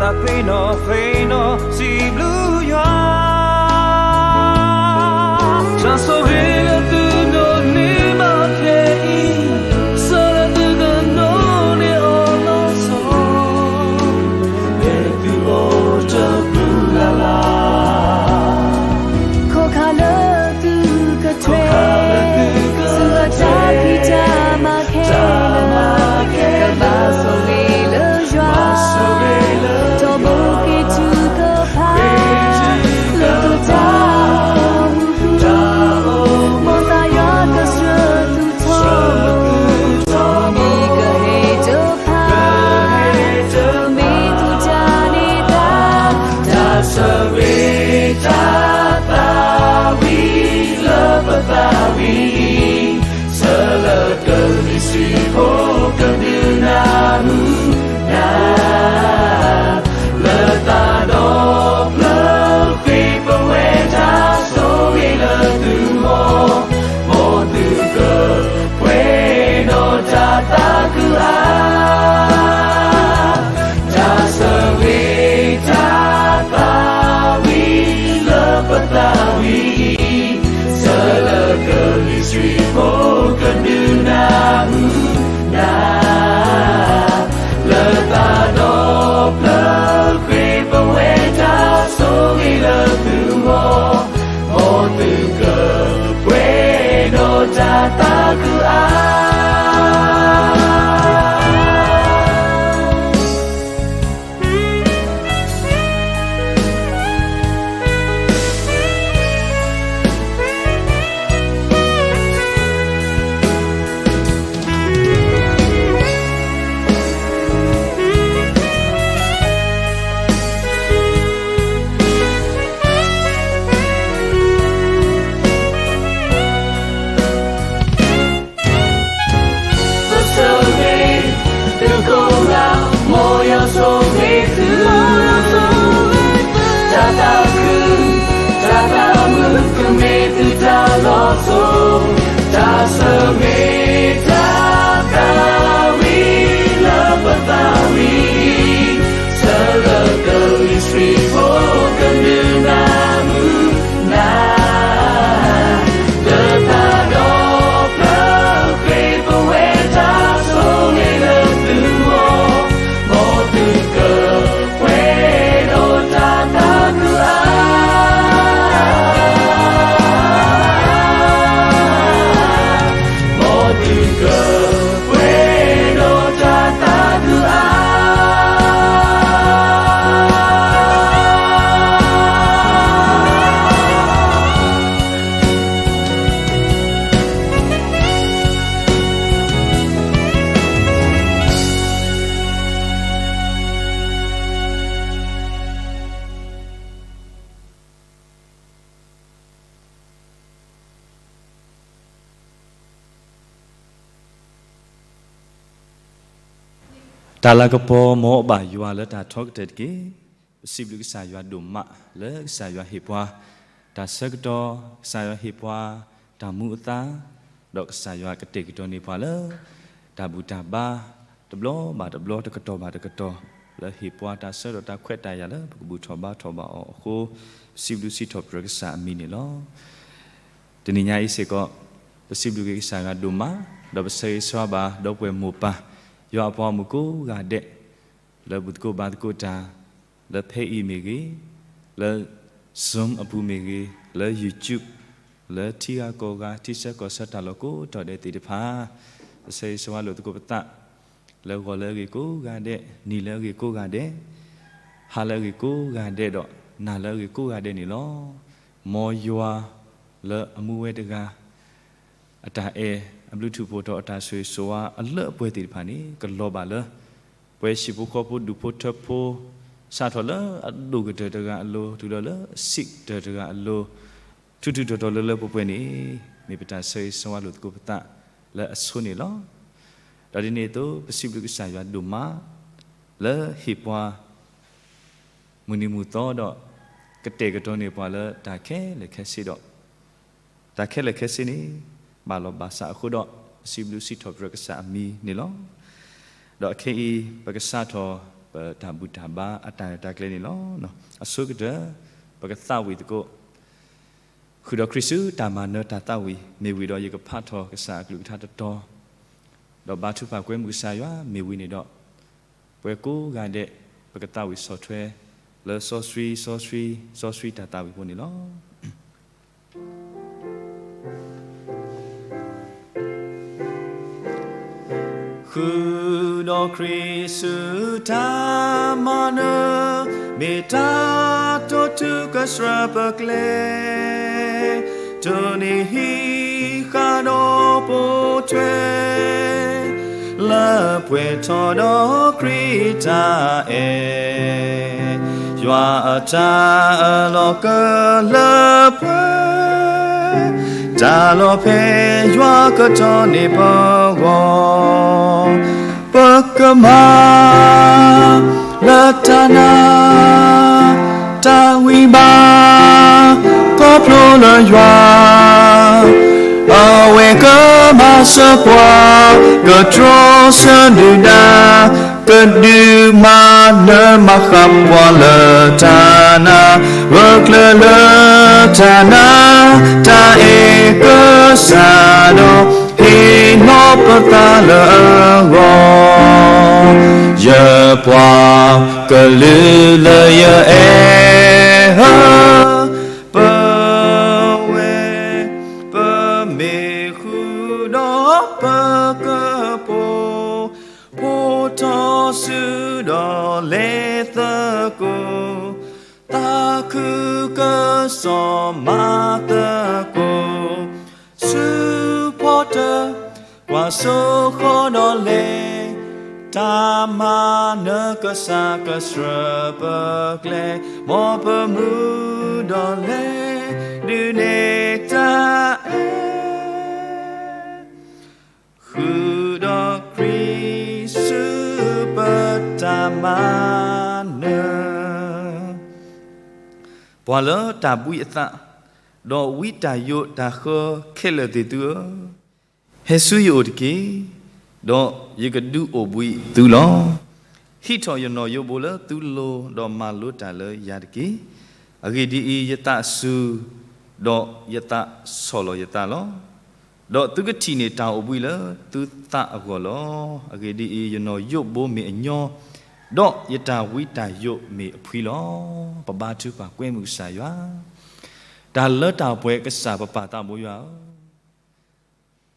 သးပ့ၤနီၣ်ပ့ၤနီၣ်စံးဘျုးယွၤ, တၢ်ဆိၣ်ဂ့ၤလၢသုဒိးန့ၢ်ဘၣ်ခဲအံၤ, ဆၢလၢသုကဒိးန့ၢ်အီၤလီၤဆီ, မ့ၢ်သုအိၣ်တပူၤလၢ်လၢ် ခီၣ်ခါလၢသုကထွဲ, ဆူအတၢ်ဖံးတၢ်မၤခဲလၢာ်, ကဘၣ်ဆိၣ်ဂ့ၤလၢယွၤ, ဒီးဘိးက့ၤထုကဖၣ်, လၢသုတၢ်အိၣ်မူပူၤ, မ်သးယွၤကဆှၢသုထီၣ်, မ့ၢ်ကဟဲတဖၣ်, မ့ၢ်သုတၢ်န့ၢ်သါ, တၢ်ဆၢဂ့ၤတၢ်သးဝံၣ်လၢပသးဝံၣ်အံၤ, ဆၢလၢကလံၤဆှံဖိကဒုးနၢ်ဟူနၤ, လၢသးဒီဖျၢၣ်ဃ့ပဝဲတၢ်ဆိၣ်ဂ့ၤလၢသုဂီၢ်, မ်သုကပှဲၤဒီးတၢ်သးခုအါ တၢ်ဆၢဂ့ၤတၢ်သးဝံၣ်လၢပသးဝံၣ်အံၤ, ဆၢလၢကလံၤဆှံဖိကဒုးနၢ်ဟူနၤ, လၢသးဒီဖျၢၣ်ဃ့ပဝဲတၢ်ဆိၣ်ဂ့ၤလၢသုဂီၢ်, မ်သုကပှဲၤဒီးတၢ်သးခုအါ ပဆိၣ်ဂ့ၤသုကိးဂၤ, မ်ယွၤဆိၣ်ဂ့ၤသု, တၢ်သးခု, တၢ်သးမုာ်ကမ့ၢ်သုတၢ်လီၤစိၤ, တၢ်ဆိၣ်ဂ့ၤတၢ်သးဝံၣ်လၢပသးဝံၣ်အံၤ, ဆၢလၢကလံၤဆှံဖိကဒုးနၢ်ဟူနၤ လၢသးဒီဖျၢၣ်ဃ့ပဝဲတၢ်ဆိၣ်ဂ့ၤလၢသုဂီၢ်, မ်သုကပှဲၤဒီးတၢ်သးခုအါ, မ်သုကပှဲၤဒီးတၢ်သးခုအါ. တၢ်လၤကပီၤမ်အဘၣ်ယွၤလၢတၢ်ထီကတၢၢ်တက့ၢ်. ပစံးဘျုးကစၢ်ယွၤဒိၣ်မးလၢကစၢ်ယွၤဟ့ၣ်ပှၤ တၢ်ဆၢကတီၢ်, ကစၢ်ယွၤဟ့ၣ်ပှၤ တၢ်မူအသါ, ဒီးကစၢ်ယွၤကတဲာ်ကတီၤန့ၢ်ပှၤလၢ တၢ်ဘူၣ်တၢ်ဘါ တဘျီဘၣ်တဘျီ တကတီၢ်ဘၣ်တကတီၢ် လၢဟ့ၣ်ပှၤတၢ်ဆၢကတီၢ် တၢ်ခွဲးတၢ်ယာ်လၢပကဘူၣ်ထီၣ်ဘါထီၣ်ဘၣ်အီၤအဃိ, ပစံးဘျုးစံးထီၣ်ပတြၢၤကစၢ်အမံၤန့ၣ်လီၤ. တနံၤညါအံၤစ့ၢ်ကီး ပစံးဘျုးက့ၤကစၢ်ယွၤဒိၣ်မး, ဒီးပဆၢဂ့ၤဆၢဝါဘၣ် ဒီပုၢ်ဝဲၢ်မိၢ်ပၢ် ယွၤအပှၤဂီၢ်မုၢ်ကိးဂၤဒဲး လၢဘူၣ်သကိးဘါသကိးတၢ် လၢဖဲအံၤမ့ၢ်ဂ့ၤ, လၢ Zoom အပူၤမ့ၢ်ဂ့ၤ, လၢ YouTube, လၢထံဂၤကီၢ်ဂၤ ထံဆၢကီၢ်ဆၢတၢ်လီၢ်ကိးတီၢ်ဒဲးသ့ၣ်တဖၣ်, ပဆၢဂ့ၤဆၢဝါလိာ်သကိးပသး လၢဂီၤလၢအဂ့ၤကိးဂၤဒဲး, နံၤလၢအဂ့ၤကိးဂၤဒဲး, ဟါလၢအဂ့ၤကိးဂၤဒဲးဒီး နၤလၢအဂ့ၤကိးဂၤဒဲးန့ၣ်လီၤ. မ်ယွၤလၢအမူဝဲတဂၤ အတၢ်အဲၣ် အဘျုးထူၣ်ဖှိၣ်ထီၣ် အတၢ်ဆိၣ်ဂ့ၤဆိၣ်ဝါအလၢအပှဲၤသ့ၣ်တဖၣ်န့ၣ် ကလီၤဘၣ်လၢ ပှဲၤဟံၣ်ဖိဃီဖိ ဒူၣ်ဖိထၢဖိ စးထီၣ်လၢအဒိၣ်ကတၢၢ်တဂၤအလိၤ တုၤလီၤလၢအဆံးကတၢၢ်တဂၤအလိၤ ထူးထူးတီၤတီၤလၢလၢပှဲၤပှဲၤန့ၣ် မ့ၢ်ပတၢ်ဆၢဂ့ၤဆၢဝါလိာ်သကိးပသးလၢအဆိန့ၣ်လီၤ. ဒီးဒ်န့ၣ်အသိး ပစံးဘျုးကစၢ်ယွၤဒိၣ်မး လၢဟ့ၣ်ပှၤ မုၢ်နံၤမုၢ်သီဒီး ကတဲာ်ကတီၤန့ၢ်ပှၤလၢတၢ်ခဲလၢာ်ခဲဆ့ဒီး တၢ်ခဲလၢာ်ခဲဆ့န့ၣ် ဘၣ်လီၤဘၣ်စးအဃိဒီး ပစံးဘျုးစံးထီၣ်ပတြၢၤကစၢ်အမံၤန့ၣ်လီၤ. ဒီးခဲအံၤ ပကစးထီၣ် ပတၢ်ဘူၣ်တၢ်ဘါအတၢ်ရဲၣ်တၢ်ကျဲၤန့ၣ်လီၤ. အဆိကတၢၢ် ပကသးဝံၣ်သကိး ဃုာ်ဒီးခရံာ်ဆူတၢ်မၤနၢၤတၢ်သးဝံၣ် မ့ၢ်ဝံၤဒီးယကဖးထီၣ်ကစၢ်အကလုၢ်ကထါတတီၤ, ဒီးဘါထုကဖၣ်ကွဲမုာ်ကစၢ်ယွၤ မ့ၢ်ဝံၤန့ၣ်ဒီး ပှၤကိးဂၤဒဲး ပကသးဝံၣ်ဆီၣ်ထွဲ လၢစီဆှံ စီဆှံ စီဆှံတၢ်သးဝံၣ်ဖိန့ၣ်လီၤ. ဃုာ်ဒီးခရံာ်ဆူတၢ်မၤနၢၤ မ့ၢ်တၢ်တိာ်ထူကစၢၢ်ပကျဲ, တိၢ်န့ၢ်ဟံးဃာ်ဒီးပိာ်ထွဲ လၢပှဲၤထီၣ်ဒီးခရံာ်တၢ်အဲၣ်, ယွၤအတၢ်အၢၣ်လီၤကလၢပှဲၤ တၢ်လီၤဖဲယွၤကတီၢ်န့ၢ်ပဂီၢ်, ပကမၤ လၢတၢ်နာ် တၢ်ဂံၢ်ဘါ ခီဖျိလၢယွၤ အဝဲကမၤစၢၤပှၤ ကတြီဆၢဒုၣ်ဒါ ကဒုးမၤနၢၤမၤဃၣ်ပှၤလၢတၢ်နာ် ဂၢၢ်ကျၢၤလၢတၢ်နာ် တၢ်အဲၣ်ကစၢ်ဒီး ဟ့ၣ်နီၤပသးလၢအဂီၢ်, ယပှၤကလုာ်လၢယအဲၣ်ဧၢ, ပဝဲ ပမ့ၢ်ဃုာ်ဒီးပကပိာ် ဖှိၣ်ထီၣ်စုဒီးလဲၤသကိး, သးခုကစီၣ်မၤသကိး, ဆူဖီတၢၣ် ကွၢ်စိဃီၤဒီးလဲၤ, တၢ်မၤနၢၤကစၢ်ကစၢၢ်ပကျဲ, မ်ပမူဒီးလဲၤ ဒုးနဲၣ်တၢ်အဲၣ် ဃုာ်ဒီးခရံာ်ဆူပတၢ်မၤနၢၤ, ပှၤလၢတၢ်ဘှံးအသး, ဒီးဝံတၢ်ယိးတၢ်ဃၢခဲလၢာ်သ့ၣ်သုဧၢ, ဟဲဆူယအိၣ်တက့ၢ်, ဒီးယကဒုးအိၣ်ဘှံးသုလီၤ. ဟံးထီၣ်ယနီၣ်ယိးဘိလၢသုလိၤ, ဒီးမၤလိတၢ်လၢယၤတက့ၢ်. အဂ့ၢ်ဒ်အံၤ, ယသးစူၤ, ဒီးယသးဆီၣ်လီၤယသးလီၤ. ဒီးသုကထံၣ်န့ၢ်တၢ်အိၣ်ဘှံးလၢသုသးအဂီၢ်လီၤ. အဂ့ၢ်ဒ်အံၤ, ယနီၣ်ယိးဘိမ့ၢ်အညီ, ဒီးယတၢ်ဝံတၢ်ယိးမ့ၢ်အဖှံလီၤ. ပဘါထုကဖၣ်ကွဲမုာ်ကစၢ်ယွၤ, တၢ်လၢတၢ်ပှဲၤကစၢ်ပပၢ်သးဘိယွၤဧၢ,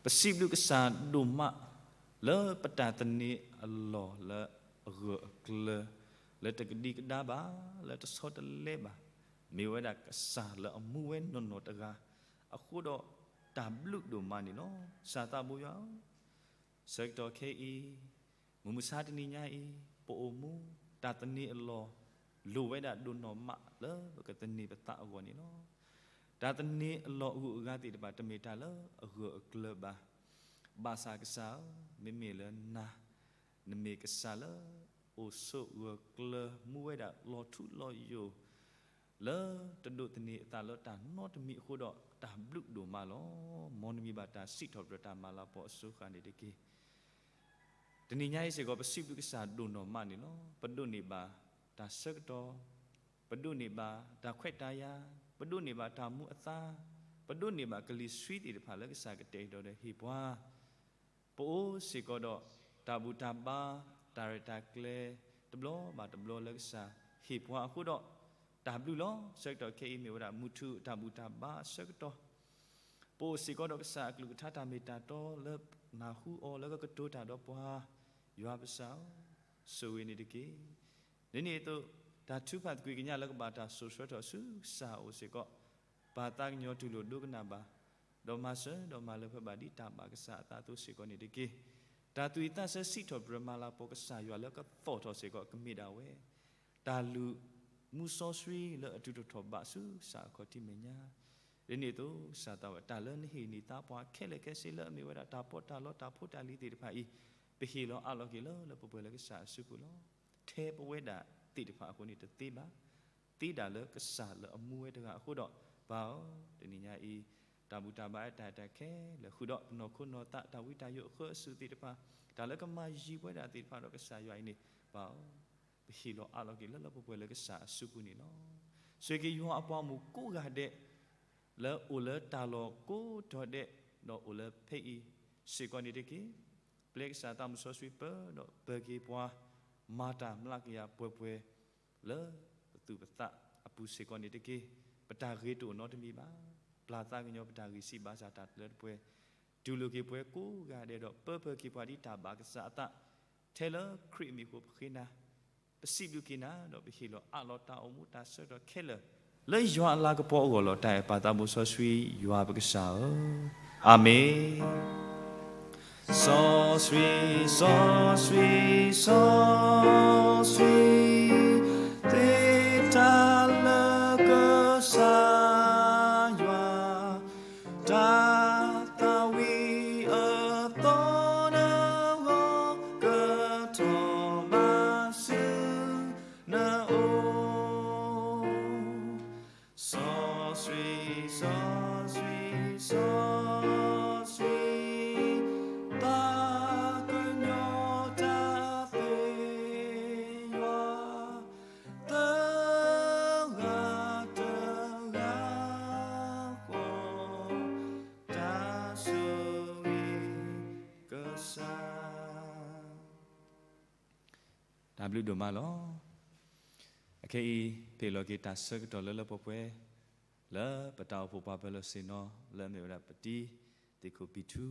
ပစံးဘျုးကစၢ်ဒိၣ်မး လၢပတၢ်သန့ၤအလီၢ်လၢအဂၢၢ်အကျၢၤ, လၢတကဒံကဒါဘၣ်, လၢတဆီတလဲဘၣ်, မ့ၢ်ဝဲဒၣ်ကစၢ်လၢအမူဝဲနီၢ်နီၢ်တဂၤ, အဃိဒီးတၢ်ဘျုးဒိၣ်မးန့ၣ်လီၤ. ကစၢ်သးဘိယွၤဧၢ, ဆၢကတီၢ်ခဲအံၤ, မုၢ်မဆါတနံၤညါအံၤ, ပအိၣ်မူ, တၢ်သန့ၤအလီၢ်, လိၣ်ဝဲဒၣ်ဒိၣ်နီၢ်မးလၢပကသန့ၤပသးအဂီၢ်န့ၣ်လီၤ. တၢ်သန့ၤအလီၢ်အဂုၤအဂၤသ့ၣ်တဖၣ် တမ့ၢ်တၢ်လၢအဂၢၢ်အကျၢၤဘၣ်. ဘၣ်ဆၣ်ကစၢ်ဧၢ, မ့မ့ၢ်လၢနၤ, နမ့ၢ်ကစၢ်လၢ အိၣ်ဆိးဂၢၢ်ကျၢၤမူဝဲဒၣ်လီၤထူလီၤယိာ် လၢတဒိးသန့ၤအသးလၢတၢ်နီတမံၤအဃိဒီး တၢ်ဘျုးဒိၣ်မးလီၤ. မ်နမံၤဘၣ်တၢ်စံးထီၣ်ပတြၢၤတၢ်မၤလၤကပီၤအစိၤဃာ်န့ၣ်တက့ၢ်. တနံၤညါအံၤစ့ၢ်ကီး ပစံးဘျုးကစၢ်ဒိၣ်နီၢ်မးန့ၣ်လီၤ. ပဒိးန့ၢ်ဘၣ်တၢ်ဆၢကတီၢ်, ပဒိးန့ၢ်ဘၣ်တၢ်ခွဲးတၢ်ယာ်, ပဒိးန့ၢ်ဘၣ်တၢ်မူအသါ, ပဒိးန့ၢ်ဘၣ်ကလံၤဆှံသ့ၣ်တဖၣ်လၢကစၢ်ကတဲာ်ကတီၤဒီးဟ့ၣ်ပှၤ ပအိၣ်စ့ၢ်ကီးဒီးတၢ်ဘူၣ်တၢ်ဘါ, တၢ်ရဲၣ်တၢ်ကျဲၤ, တဘျီဘၣ်တဘျီလၢကစၢ်ဟ့ၣ်ပှၤအဃိဒီး တၢ်ဘျုးလီၤ. ဆၢကတီၢ်ခဲအံၤမ့ၢ်ဝဲဒၣ်မုၢ်ထူၣ်တၢ်ဘူၣ်တၢ်ဘါအဆၢကတီၢ်, ပအိၣ်စ့ၢ်ကီးဒီးကစၢ်အကလုၢ်ကထါတၢ်မ့ၢ်တၢ်တီလၢနၢ်ဟူအီၤလၢကကတိၤတၢ်ဒီးပှၤ, ယွၤပစၢ်ဧၢ, ဆိၣ်ဂ့ၤန့ၣ်တက့ၢ်. ဒ်န့ၣ်အသိး, တၢ်ထုကဖၣ်သကွံာ်ကညးလၢကဘၣ်တၢ်စိာ်ဆှၢထီၣ်ဆူကစၢ်အအိၣ်စ့ၢ်ကီး, ပာ်သးကညီၤတူၢ်လိာ်ဒိကနၣ်ဘၣ်, ဒီးမၤစၢၤဒီးမၤလၢပှဲၤဘၣ်ဒ်တၢ်ဘၣ်ကစၢ်အသးအသိးစ့ၢ်ကီးန့ၣ်တက့ၢ်. တၢ်သူၣ်ဝံၣ်သးဆၢစံးထီၣ်ပတြၢၤမၤလၤကပီၤကစၢ်ယွၤလၢကသီၣ်ထီၣ်စ့ၢ်ကီးကမ့ၢ်ဒၣ်ဝဲ တၢ်လုၢ်မူစီဆှံလၢအတုၤထီၣ်ထီၣ်ဘးဆူကစၢ်အခီၣ်ထံးမဲာ်ညါ, ဒ်န့ၣ်အသိးကစၢ်သးဝဲ တၢ်လၢနဟ့ၣ်န့ၢ်သးပှၤခဲလၢာ်ခဲဆ့လၢအမ့ၢ်ဝဲဒၣ်တၢ်ပီးတၢ်လီတၢ်ဖိတၢ်လံၤသ့ၣ်တဖၣ်အံၤ, ပဟ့ၣ်လီၤအးလီၤက့ၤလၢလၢပှဲၤပှဲၤလၢကစၢ်အစုပူၤလီၤ. ထဲပဝဲဒၣ်သ့ၣ်တဖၣ်အဃိန့ၣ်တသ့ဘၣ်. သ့ဒၣ်လၢကစၢ်လၢအမူဝဲတဂၤအဃိဒီး, ပၢ်ဧၢ, တနံၤညါအံၤ, တၢ်ဘူၣ်တၢ်ဘါတၢ်အဲၣ်တၢ်ခဲလၢာ်ဃုာ်ဒီးပနီၢ်ခိနီၢ်သးတၢ်ဝံတၢ်ယိးအဃၢအစုးသ့ၣ်တဖၣ်, တၢ်လၢကမၤယံၤပဝဲဒၣ်သ့ၣ်တဖၣ်ဒီးကစၢ်ယွၤအံၤန့ၣ်, ပၢ်ဧၢ, ပဟ့ၣ်လီၤအးလီၤက့ၤလၢလၢပှဲၤပှဲၤလၢကစၢ်အစုပူၤန့ၣ်လီၤ. ဆိၣ်ဂ့ၤက့ၤယွၤအပှၤဂီၢ်မုၢ်ကိးဂၤဒဲး လၢအိၣ်လၢတၢ်လီၢ်ကိးတီၤဒဲး, ဒီးအိၣ်လၢဖဲအံၤစ့ၢ်ကီးန့ၣ်တက့ၢ်. ပျဲကစၢ်သးမုၢ်စီဆှံပၢ, ဒီးပၢၤက့ၤပှၤ မၤတၢ်မျးကယၤပှဲၤပှဲၤ လၢပသူၣ်ပသးအပူၤစ့ၢ်ကီးန့ၣ်တက့ၢ်. ပတၢ်ဂ့ၤတအိၣ်နီတမံၤဘၣ်. ပျၢ်သးကညီၤပတၢ်ဂံၢ်စၢ်ဘါစၢ်တၢ်လၢတပှဲၤ, တူၢ်လိာ်က့ၤပှၤကိးဂၤဒဲးဒီး ပၢပၢၤက့ၤပှၤဒ်တၢ်ဘၣ်ကစၢ်အသး, ထဲလၢခရံာ်အမံၤအဃိပဃ့နၤ, ပစံးဘျုးက့ၤနၤ ဒီးပဟ့ၣ်လီၤအးလီၤတၢ်အိၣ်မူတၢ်ဆၢကတီၢ်ခဲလၢာ် လၢယွၤအလၤကပီၤအဂီၢ်လီၤ. တၢ်အဲၣ်ပၢ်သးမုၢ်စီဆှံယွၤပကစၢ်ဧၢ, အၤမ့ၣ်. စီဆှံ, စီဆှံ, စီဆှံ, သ့တၢ်လၢကစၢ်ယွၤ, တၢ်သးဝံၣ်အသီနဂီၢ်ကထီၣ်ဘၣ်ဆူနအိၣ် စီဆှံ, စီဆှံ, စီဆှံ, သးကညီၤတၢ်သ့ယွၤ, တဂၤတဂၤဃီ, တၢ်ဆိၣ်ဂ့ၤကစၢ် တၢ်ဘျုးဒိၣ်မးလီၤ. အခဲအံၤ ပဟ့ၣ်လီၤက့ၤတၢ်ဆၢကတီၢ်လၢလၢပှဲၤပှဲၤ လၢပတၢ်အိၣ်ဖှိၣ်ပှၤပၢၤလီၢ်ဆ့ၣ်နီၤ လၢအမ့ၢ်ဝဲဒၣ်ပတံၤသ့ၣ်ခိၣ်ဘံၣ်ထူ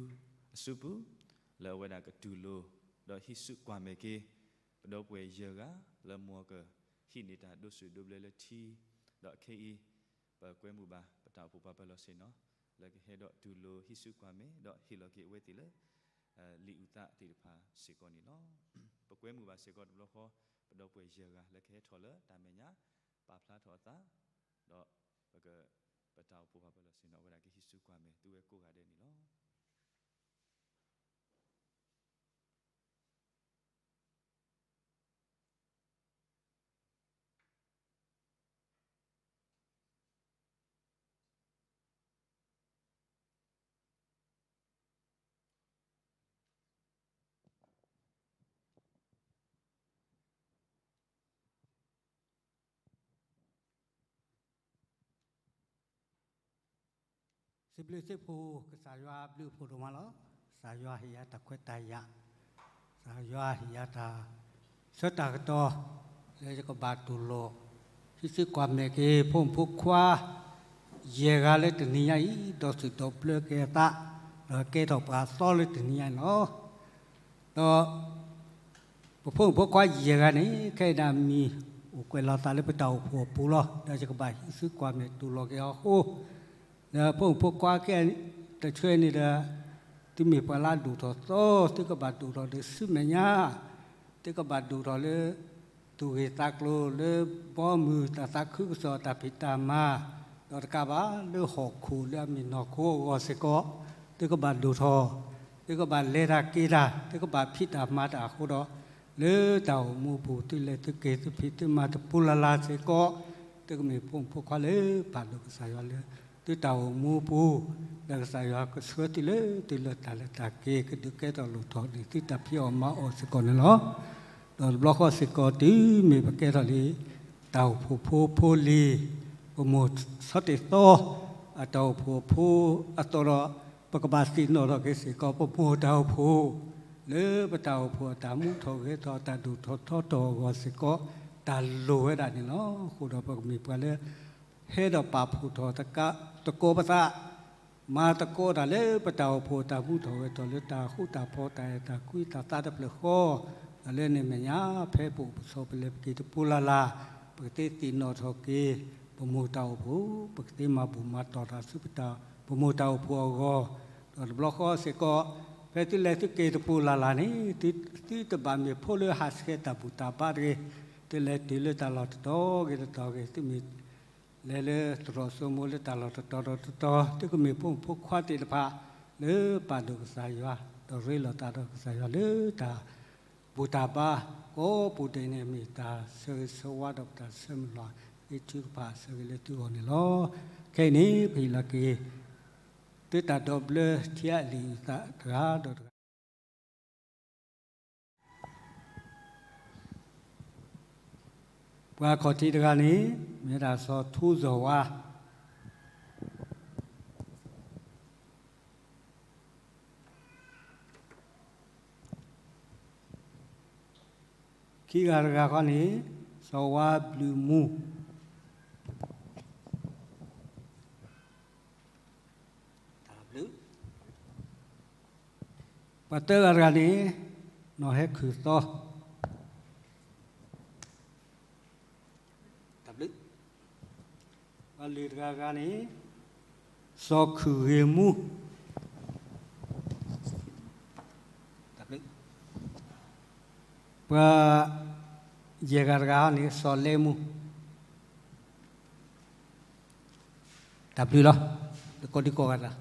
အစုပူၤ, လၢအဝဲဒၣ်ကတူၢ်လိာ် ဒီးဟံးစုကွၢ်မဲာ်က့ၤ ပဒီပုၢ်ဝဲၢ်ယဲၢ်ဂၤ လၢမ်ကဟံးန့ၢ်တၢ်ဒိးဆူၣ်ဒိးဘျၢလၢထံ, ဒီးအခဲအံၤ ပကွဲမုာ်ဘၣ် ပတၢ်အိၣ်ဖှိၣ်ပှၤပၢၤလီၢ်ဆ့ၣ်နီၤ လၢကဟဲဒီးတူၢ်လိာ်ဟံးစုကွၢ်မဲာ် ဒီးဟ့ၣ်လီၤက့ၤအဝဲသ့ၣ်လၢ လံာ်အုၣ်သးသ့ၣ်တဖၣ်စ့ၢ်ကီးန့ၣ်လီၤ. ပကွဲမုာ်ဘၣ်စ့ၢ်ကီးတဘျီဃီ ပဒီပုၢ်ဝဲၢ်ယဲၢ်ဂၤ လၢကဟဲထီၣ်လၢတၢ်မဲာ်ညါ ပာ်ဖျါထီၣ်အသး, ဒီးပက ပတၢ်အိၣ်ဖှိၣ်ပှၤပၢၤလီၢ်ဆ့ၣ်နီၤ အဝဲဒၣ်ကဟံးစုကွၢ်မဲာ်သုဝဲကိးဂၤဒဲးန့ၣ်လီၤ. စံးဘျုးစံးဖှိၣ် ကစၢ်ယွၤဘျုးဖှိၣ်ဒိၣ်မးလီၤ. ကစၢ်ယွၤဟ့ၣ်ယၤတၢ်ခွဲးတၢ်ယာ်, ကစၢ်ယွၤဟ့ၣ်ယၤတၢ်ဆၢတၢ်ကတီၢ် လၢယကဘၣ်တူၢ်လိာ် ဟံးစုကွၢ်မဲာ်က့ၤ ဖိမုၣ်ဖိခွါ ယဲၢ်ဂၤလၢတနံၤညါအံၤ ဒီးစူၣ်ဒီးဘျၢက့ၤအသး ဒီးကဲထီၣ်ပှၤအသီလၢတနံၤညါအံၤလီၤ. ဒီး ပဖိမုၣ်ဖိခွါယဲၢ်ဂၤန့ၣ် ခဲအံၤဒၣ်မံၤအိၣ်ကွဲးလီၤသးလၢပတၢ်အိၣ်ဖှိၣ်အပူၤလီၤ. ဒီးယကဘၣ်ဟံးစုကွၢ်မဲာ်တူၢ်လိာ်က့ၤအီၤအဃိ, ဒီးဖိမုၣ်ဖိခွါခဲအံၤတဆၢန့ၣ်ဒီး သုမ့ၢ်ပှၤလၢအဒိၣ်ထီၣ်သီ သုကဘၣ်ဒိၣ်ထီၣ်လၢဆူမဲာ်ညါ သုကဘၣ်ဒိၣ်ထီၣ်လၢ သူၣ်ဂ့ၤသးကျိၤလၢဘီမုၢ် တၢ်သးခုကစီၣ် တၢ်ဖံးတၢ်မၤ, ဒီးတကးဘၣ်လၢဟီၣ်ခိၣ်လၢအမ့ၢ်နီၢ်ခိအဂီၢ်စ့ၢ်ကီး သုကဘၣ်ဒိၣ်ထီၣ်, သုကဘၣ်လဲၤတၢ်က့ၤတၢ်, သုကဘၣ်ဖံးတၢ်မၤတၢ်အဃိဒီး လၢတၢ်အိၣ်မူပူၤ သုလဲၤသုက့ၤ သုဖံးသုမၤတပူၤလၢ်လၢ်စ့ၢ်ကီး သုကမ့ၢ်ဖိမုၣ်ဖိခွါလၢပာ်ဒိၣ်ကစၢ်ယွၤလၢ သုတၢ်အိၣ်မူပူၤ, ဒီးကစၢ်ယွၤကဆှၢသုလၢသုလၢတၢ်လဲၤတၢ်က့ၤ ကဒုးကဲထီၣ်လိၣ်ထီၣ်န့ၢ်သုတၢ်ဖံးအီၣ်မၤအီၣ်စ့ၢ်ကီးန့ၣ်လီၤ. ဒီးတဘျီဃီစ့ၢ်ကီးတုၤမ့ၢ်ပကဲထီၣ်လံ တၢ်အိၣ်ဖှိၣ်ဖိဖိလံၤ ပမိၢ်ဆီတ့ၢ်သီ အတၢ်အိၣ်ဖှိၣ်ဖိအသိးဒီး ပကဘၣ်သ့ၣ်နီၣ်ထီၣ်က့ၤစ့ၢ်ကီး ပမိၢ်တၢ်အိၣ်ဖှိၣ် လၢပတၢ်အိၣ်ဖှိၣ်အတၢ်မူထီၣ်ဂဲၤထီၣ် တၢ်ဒိၣ်ထီၣ်ထီထီၣ်အဂီၢ်စ့ၢ်ကီး တၢ်လိၣ်ဝဲဒၣ်န့ၣ်လီၤ. အဃိဒီးပကမ့ၢ်ပှၤလၢ ဟဲဒီးပာ်ဖှိၣ်ထီၣ်တကး သကိးပသး မၤသကိးတၢ်လၢပတၢ်အိၣ်ဖှိၣ်အတၢ်မူထီၣ်ဂဲၤထီၣ် လၢတၢ်ဃူတၢ်ဖိး တၢ်အဲၣ်တၢ်ကွံ တၢ်သးတဖျၢၣ်ဃီ, ဒီးလၢန့ၣ်အမဲာ်ညါ ဖဲပအိၣ်ပဆိးပလဲၤပက့ၤတပူၤလၢ်လၢ် ပကသ့သ့ၣ်နီၣ်ထီၣ်က့ၤ ပမိၢ်တၢ်အိၣ်ဖှိၣ်, ပကသ့မၤဘူၣ်မၤတီၢ်တၢ်ဆူပမိၢ်တၢ်အိၣ်ဖှိၣ်အဂီၢ်, ဒီးတဘျီဃီစ့ၢ်ကီး ဖဲသုလဲၤသုက့ၤတပူၤလၢ်လၢ်န့ၣ် သုတဘၣ်မ့ၢ်ဖိလၢဟးဆှဲးတၢ်ဘူၣ်တၢ်ဘါတဂ့ၤ, သုလဲၤတုၤလၢတၢ်လီၢ်တတီၤဂ့ၤတတီၤဂ့ၤ သုမ့ၢ် လဲၤလၢသရိာ်စိမိၤလၢတၢ်လီၢ်တတီၤဒီးတတီၤ သုကမ့ၢ်ဖိမုၣ်ဖိခွါသ့ၣ်တဖၣ် လၢပာ်ဒိၣ်ကစၢ်ယွၤ ဒီးရ့လိာ်သးဒီးကစၢ်ယွၤလၢတၢ်ဘူၣ်တၢ်ဘါ ကိးပူၤဒဲးန့ၣ် မ့ၢ်တၢ်ဆၢဂ့ၤဆၢဝါဒီးပတၢ်ဆၢမုၢ်လၢ် ဂ့ၤထုကဖၣ်အဆၢဂ့ၤလၢသုဂီၢ်န့ၣ်လီၤ. ခဲအံၤန့ၣ် ပဟ့ၣ်လီၤက့ၤ သုတၢ်ဒိးဘျၢထံအလံာ်အုၣ်သးတဂၤဒီးတဂၤ တၢ်ဘျုးဒိၣ်မးလီၤ. ပှၤခီၣ်ထံးတဂၤန့ၣ် မ့ၢ်ဝဲဒၣ်စီၤထူစီၤဝါ. ခံဂၤတဂၤခီန့ၣ် စီၤဝါဘျုးမူ. ပှၤသၢဂၤတဂၤန့ၣ် နီၢ်ဟဲခုၣ်သီ. ပှၤလွံၢ်တဂၤတဂၤန့ၣ် စီၤခုၣ်ဂ့ၤမူ. ပှၤယဲၢ်ဂၤတဂၤန့ၣ် စီၤလဲမူ. တၢ်ဘျုးလီၤ. တကိးဒံကိးဂၤတၢ်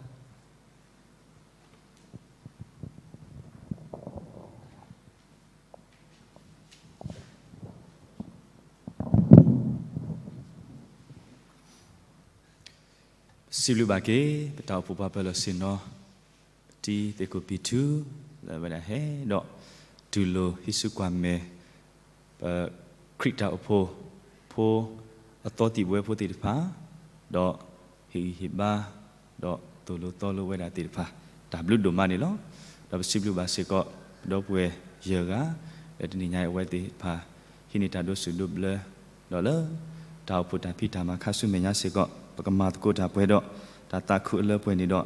ပစံးဘျုးဘၣ်က့ၤ ပတၢ်အိၣ်ဖှိၣ်ပှၤပၢၤလီၢ်ဆ့ၣ်နီၤ ပတံၤသ့ၣ်ခိၣ်ပံၤထူ လၢအဝဲဒၣ်ဟဲဒီး တူၢ်လိာ်ဟံးစုကွၢ်မဲာ် ပခရံာ်တၢ်အိၣ်ဖှိၣ်ဖိ အသီသံၣ်ဘှဲဖိသ့ၣ်တဖၣ်, ဒီးဟ့ၣ်ဂံၢ်ဟ့ၣ်ဘါ ဒီးသိၣ်လိသီလိဝဲဒၣ်သ့ၣ်တဖၣ် တၢ်ဘျုးဒိၣ်မးန့ၣ်လီၤ. ဒီးပစံးဘျုးဘၣ်စ့ၢ်ကီး ဒီပုၢ်ဝဲၢ်ယဲၢ်ဂၤ လၢတနံၤညါအံၤအဝဲသ့ၣ်တဖၣ် ဟံးန့ၢ်တၢ်ဒိးဆူၣ်ဒိးဘျၢ, ဒီးလၢတၢ်အိၣ်ဖှိၣ်တၢ်ဖံးတၢ်မၤခါဆူမဲာ်ညါစ့ၢ်ကီး ပကမၤသကိးတၢ်ပှဲၤဒီး တၢ်သးခုအလၢပှဲၤန့ၣ်ဒီး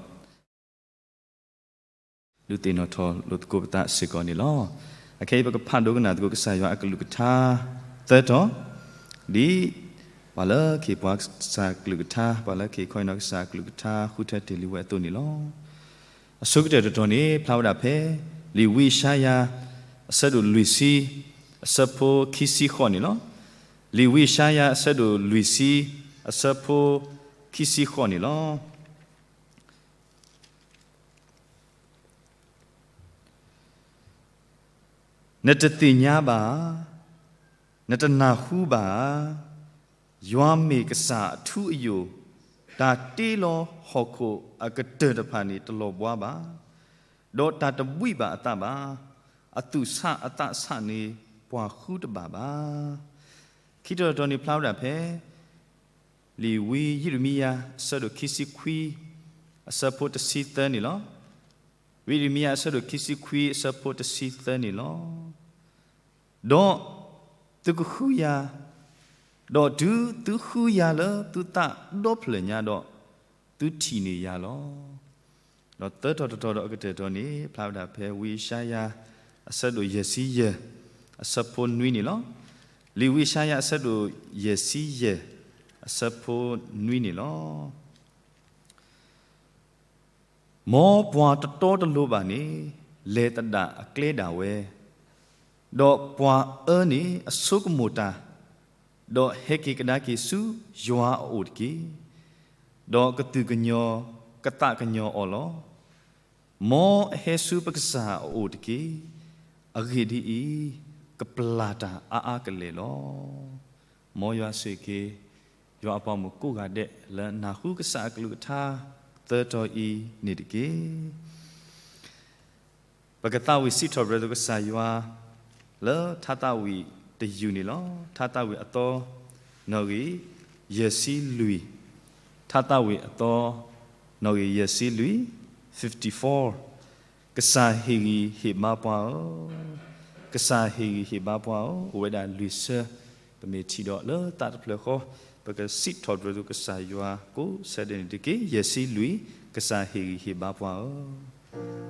ဒုးသ့ၣ်နီၣ်ထီၣ်လိာ်သကိးပသးစ့ၢ်ကီးန့ၣ်လီၤ. အခဲအံၤပကဖးဒိကနၣ်သကိးကစၢ်ယွၤအကလုၢ်ကထါ သၢတီၤ, ဒ်ပှၤလၢကဟ့ၣ်ပှၤကစၢ်ကလုၢ်ကထါ, ပှၤလၢကဟ့ၣ်ခီဟ့ၣ်နီၤကစၢ်ကလုၢ်ကထါ ဃုထၢတ့ၢ်လံဝဲအသိးန့ၣ်လီၤ. အဆိကတၢၢ်တတီၤန့ၣ် ဖျါဝဲဒၣ်ဖဲ လံာ်ဝံယၡါယၤ အဆၢဒိၣ်လွံၢ်ဆံ အဆၢဖိခံဆံဃိးန့ၣ်လီၤ. လံာ်ဝံယၡါယၤ အဆၢဒိၣ်လွံၢ်ဆံ အဆၢဖိခံဆံဃိးန့ၣ်လီၤ. နတသ့ၣ်ညါဘၣ်ဧါ, နတနၢ်ဟူဘၣ်ဧါ, ယွၤမ့ၢ်ကစၢ်အထူအယိာ်, တၢ်တ့လီၤဟီၣ်ခိၣ်အကတၢၢ်တဖၣ်န့ၣ် တလီၤဘှါဘၣ်, ဒီးတၢ်တဘှံးဘၣ်အသးဘၣ်, အသူၣ်ဆးအသးဆးန့ၣ် ပှၤဃုတဘၣ်ဘၣ်. ခံတီၤတတီၤန့ၣ်ဖျါဝဲဒၣ်ဖဲ လံာ်ဝံယံးရမံယၤ အဆၢဒိၣ်ခံဆံခွံ အဆၢဖိတဆံသၢန့ၣ်လီၤ. ဝံယံးရမံယၤ အဆၢဒိၣ်ခံဆံခွံ အဆၢဖိတဆံသၢန့ၣ်လီၤ. ဒီးသုကဃုယၤ, ဒီးတုၤသုဃုယၤလၢသုသးဒီဖျၢၣ်ညါဒီး, သုထံၣ်န့ၢ်ယၤလီၤ. ဒီးသၢတီၤတတီၤဒီးအကတၢၢ်တတီၤန့ၣ် ဖျါဝဲဒၣ်ဖဲဝံယၡါယၤ အဆၢဒိၣ်ယဲၢ်ဆံယဲၢ် အဆၢဖိနွံန့ၣ်လီၤ. လံာ်ဝံယၡါယၤ အဆၢဒိၣ်ယဲၢ်ဆံယဲၢ် အဆၢဖိနွံန့ၣ်လီၤ. မ်ပှၤတတီတလိၤဘၣ်န့ၣ် လဲၤသဒၣ်အကျဲဒၣ်ဝဲ, ဒီးပှၤအၢန့ၣ်အဆိကမိၣ်တၢ်, ဒီးဟဲက့ၤကဒါက့ၤဆူယွၤအအိၣ်တက့ၢ်. ဒီးကသူၣ်ကညီၤကသးကညီၤအီၤလီၤ. မ်အဟဲဆူပကစၢ်အအိၣ်တက့ၢ်. အဂ့ၢ်ဒ်အံၤ, ကပျၢ်တၢ်အါအါကလဲာ်လီၤ. မ်ယွၤဆိၣ်ဂ့ၤက့ၤ ယွၤအပှၤမိၢ်ကိးဂၤဒဲး လၢနၢ်ဟူကစၢ်အကလုၢ်ကထါ သၢတီၤအံၤန့ၣ်တက့ၢ်. ပကသးဝံၣ်စံးထီၣ်ပတြၢၤသကိးကစၢ်ယွၤ လၢထါသးဝံၣ်တယုၢ်န့ၣ်လီၤ. ထါသးဝံၣ်အသီ နီၣ်ဂံၢ်ယဲၢ်ဆံလွံၢ်, ထါသးဝံၣ်အသီ နီၣ်ဂံၢ်ယဲၢ်ဆံလွံၢ်, fifty-four. ကစၢ်ဟ့ၣ်ဂံၢ်ဟ့ၣ်ဘါပှၤဧၢ, ကစၢ်ဟ့ၣ်ဂံၢ်ဟ့ၣ်ဘါပှၤဧၢ, အိၣ်ဝဲဒၣ်လွံၢ်ဆၢ, ပမ့ၢ်ထံၣ်ဒီးလၢသးတဖျၢၣ်ဃီ, ပကစံးထီၣ်ပတြၢၤသကိးကစၢ်ယွၤကိးဆၢဒဲးန့ၣ်တက့ၢ်. ယဲၢ်ဆံလွံၢ်, ကစၢ်ဟ့ၣ်ဂံၢ်ဟ့ၣ်ဘါပှၤဧၢ.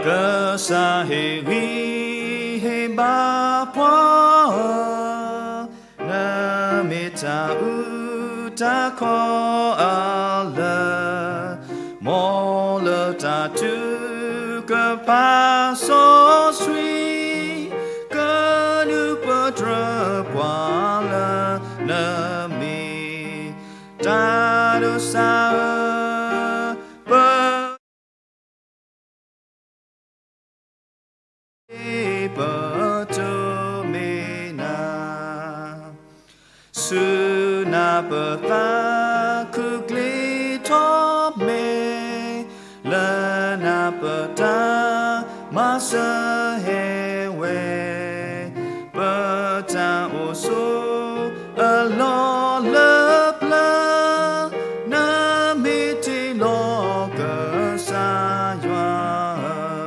ကစၢ်ဟ့ၣ်ဂံၢ်ဟ့ၣ်ဘါပှၤဧၢ, နမ့ၢ်တၢ်အုၣ်တၢ်ခီအလၢၢ်, မ်လၢတၢ်ထုကဖၣ်စီဆှံ, ကဒုးပတြၢၤပှၤလၢနမ့ၢ်တၢ်ဒိးစၢ်ဧၢ, ပ ပတိၢ်မ့ၢ်နၤ, ဆူနၤပသးခု ထီၣ်မဲာ် လၢနၤပတၢ်မၤစၢၤဟဲဝဲ, ပတၢ်အိၣ်ဆိးအလီၢ်လၢပျၢၤ, နမ့ၢ်တ့ၢ်လီၤကစၢ်ယွၤဧၢ,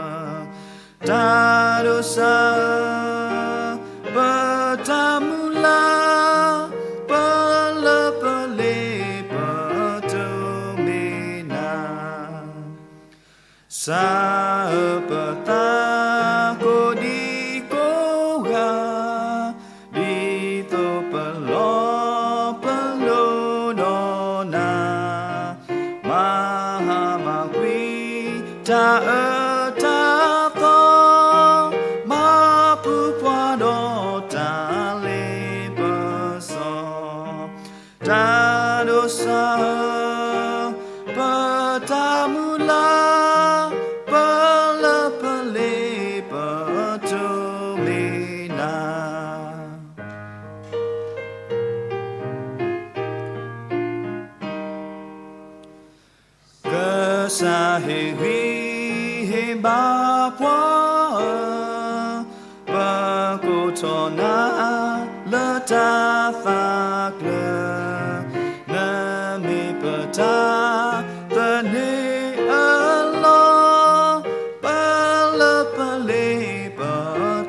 တၢ်ဒိးစၢ်ဧၢ, ပတၢ်မုၢ်လၢ်, ပလၢပလ့ၤ ပတိၢ်မ့ၢ်နၤ, စၢ်ဧၢပသးကိးဒံကိးဂၤ, ဒ်သိးပလီၢ်ပလိၤဒီးနၤ, မၤဟါမၤကွံာ် တၢ်အၢတၢ်သီ, မၤပူၤဖှိၣ်ဒီးတၢ်လ့ပစီ, တၢ်ဒိးစၢ်ဧၢ, ပတၢ်မုၢ်လၢ်, ပလၢပလ့ၤ ပတိၢ်မ့ၢ်နၤ. ကစၢ်ဟ့ၣ်ဂံၢ်ဟ့ၣ်ဘါပှၤဧၢ, ပကိးထီၣ်နၤလၢတၢ်သးကျၢၤ, နမ့ၢ်ပတၢ်သန့ၤအလီၢ်, ပလၢပလ့ၤ ပ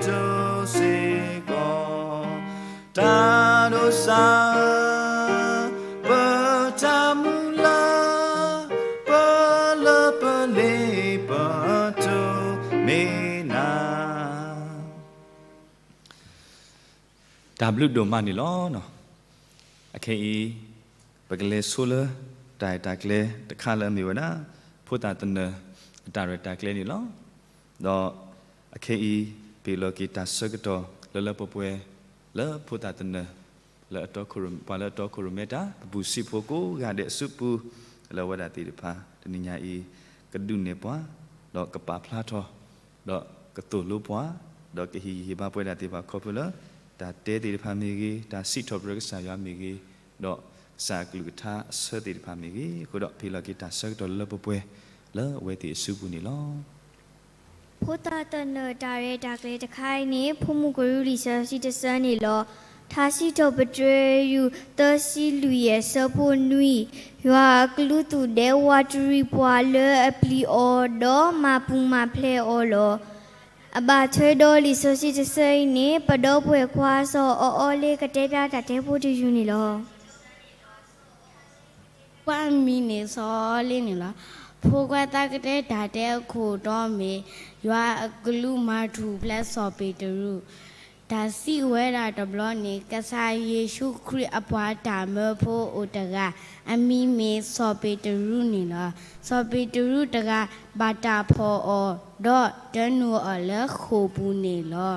တိၢ်စ့ၢ်ကီး, တၢ်ဒိးစၢ်ဧၢ, ပတၢ်မုၢ်လၢ်, ပလၢပလ့ၤ ပတိၢ်မ့ၢ်နၤ. တၢ်ဘျုးဒိၣ်မးန့ၣ်လီၤ. အခဲအံၤ ပကလဲၤဆိလၢ တၢ်ရဲၣ်တၢ်ကျဲၤတခါလၢအမ့ၢ်ဝဲဒၣ် ဖိသၣ်သနၢၣ်အတၢ်ရဲၣ်တၢ်ကျဲၤန့ၣ်လီၤ. ဒီးအခဲအံၤ ပဟ့ၣ်လီၤက့ၤတၢ်ဆၢကတီၢ်လၢလၢပှဲၤပှဲၤ လၢဖိသၣ်သနၢၣ် လၢအတီခိၣ်ရိၣ်, ပှၤလၢအတီခိၣ်ရိၣ်မဲတၢ် ပပူၤစံးဖိကိးဂၤဒဲးအစုပူၤ လၢအဝဲဒၣ်သ့ၣ်တဖၣ် တနံၤညါအံၤ ကဒုးနဲၣ်ပှၤ ဒီးကပာ်ဖျါထီၣ် ဒီးကသိၣ်လိပှၤ ဒီးကဟ့ၣ်ဂံၢ်ဟ့ၣ်ဘါပဝဲဒၣ်သ့ၣ်တဖၣ်ခီဖျိလၢ တၢ်တဲသ့ၣ်တဖၣ်မ့ၢ်ဂ့ၤ, တၢ်စံးထီၣ်ပတြၢၤကစၢ်ယွၤမ့ၢ်ဂ့ၤ, ဒီးကစၢ်အကလုၢ်ကထါအဆၢသ့ၣ်တဖၣ်မ့ၢ်ဂ့ၤ, အဃိဒီးပဟ့ၣ်လီၤက့ၤတၢ်ဆၢကတီၢ်လၢလၢပှဲၤပှဲၤ လၢအဝဲသ့ၣ်အစုပူၤန့ၣ်လီၤ. ဖိသၣ်သနၢၣ်တၢ်ရဲၣ်တၢ်ကျဲၤတခါအံၤန့ၣ် ဖိမုၣ်ကရူၢ်လံာ်စီဆှံတဆၢန့ၣ်လီၤ. ထါစံးထီၣ်ပတြၢၤ ယူၢ်သၢဆံလွံၢ် အဆၢဖိနွံ, ယွၤအကလူးသူၣ်ဒဲဝးတရံးပှၤလၢအပျံၤအီၤ ဒီးမၤပူၤမၤဖျဲးအီၤလီၤ. အဘၣ်ထွဲဒီးလံာ်စီဆှံတဆၢအံၤန့ၣ် ပဒီပုၢ်ဝဲၢ်ခွါစီၤအီအီလ့ ကတဲဖျါတၢ်တဲဖိတယုၢ်န့ၣ်လီၤ. ပှၤမံၤန့ၣ်စီၤအီလ့န့ၣ်လီၤ. ဖိခွါသးကတဲတၢ်တဲအခိၣ်တီမ့ၢ် ယွၤအကလူးမၤထူၣ်ဖျဲးစီၤပ့းတရူး. တၢ်စံးဝဲဒၣ်တဘျီန့ၣ် ကစၢ်ယ့ၣ်ၡူးခရံာ်အပှၤတၢ်မၢဖိအိၣ်တဂၤ အမံၤမ့ၢ်စီၤပ့းတရူးန့ၣ်လီၤ. စီၤပ့းတရူးတဂၤ ဘၣ်တၢ်ဖီၣ်အီၤ ဒီးတၢနုာ်အီၤလၢဃိာ်ပူၤန့ၣ်လီၤ.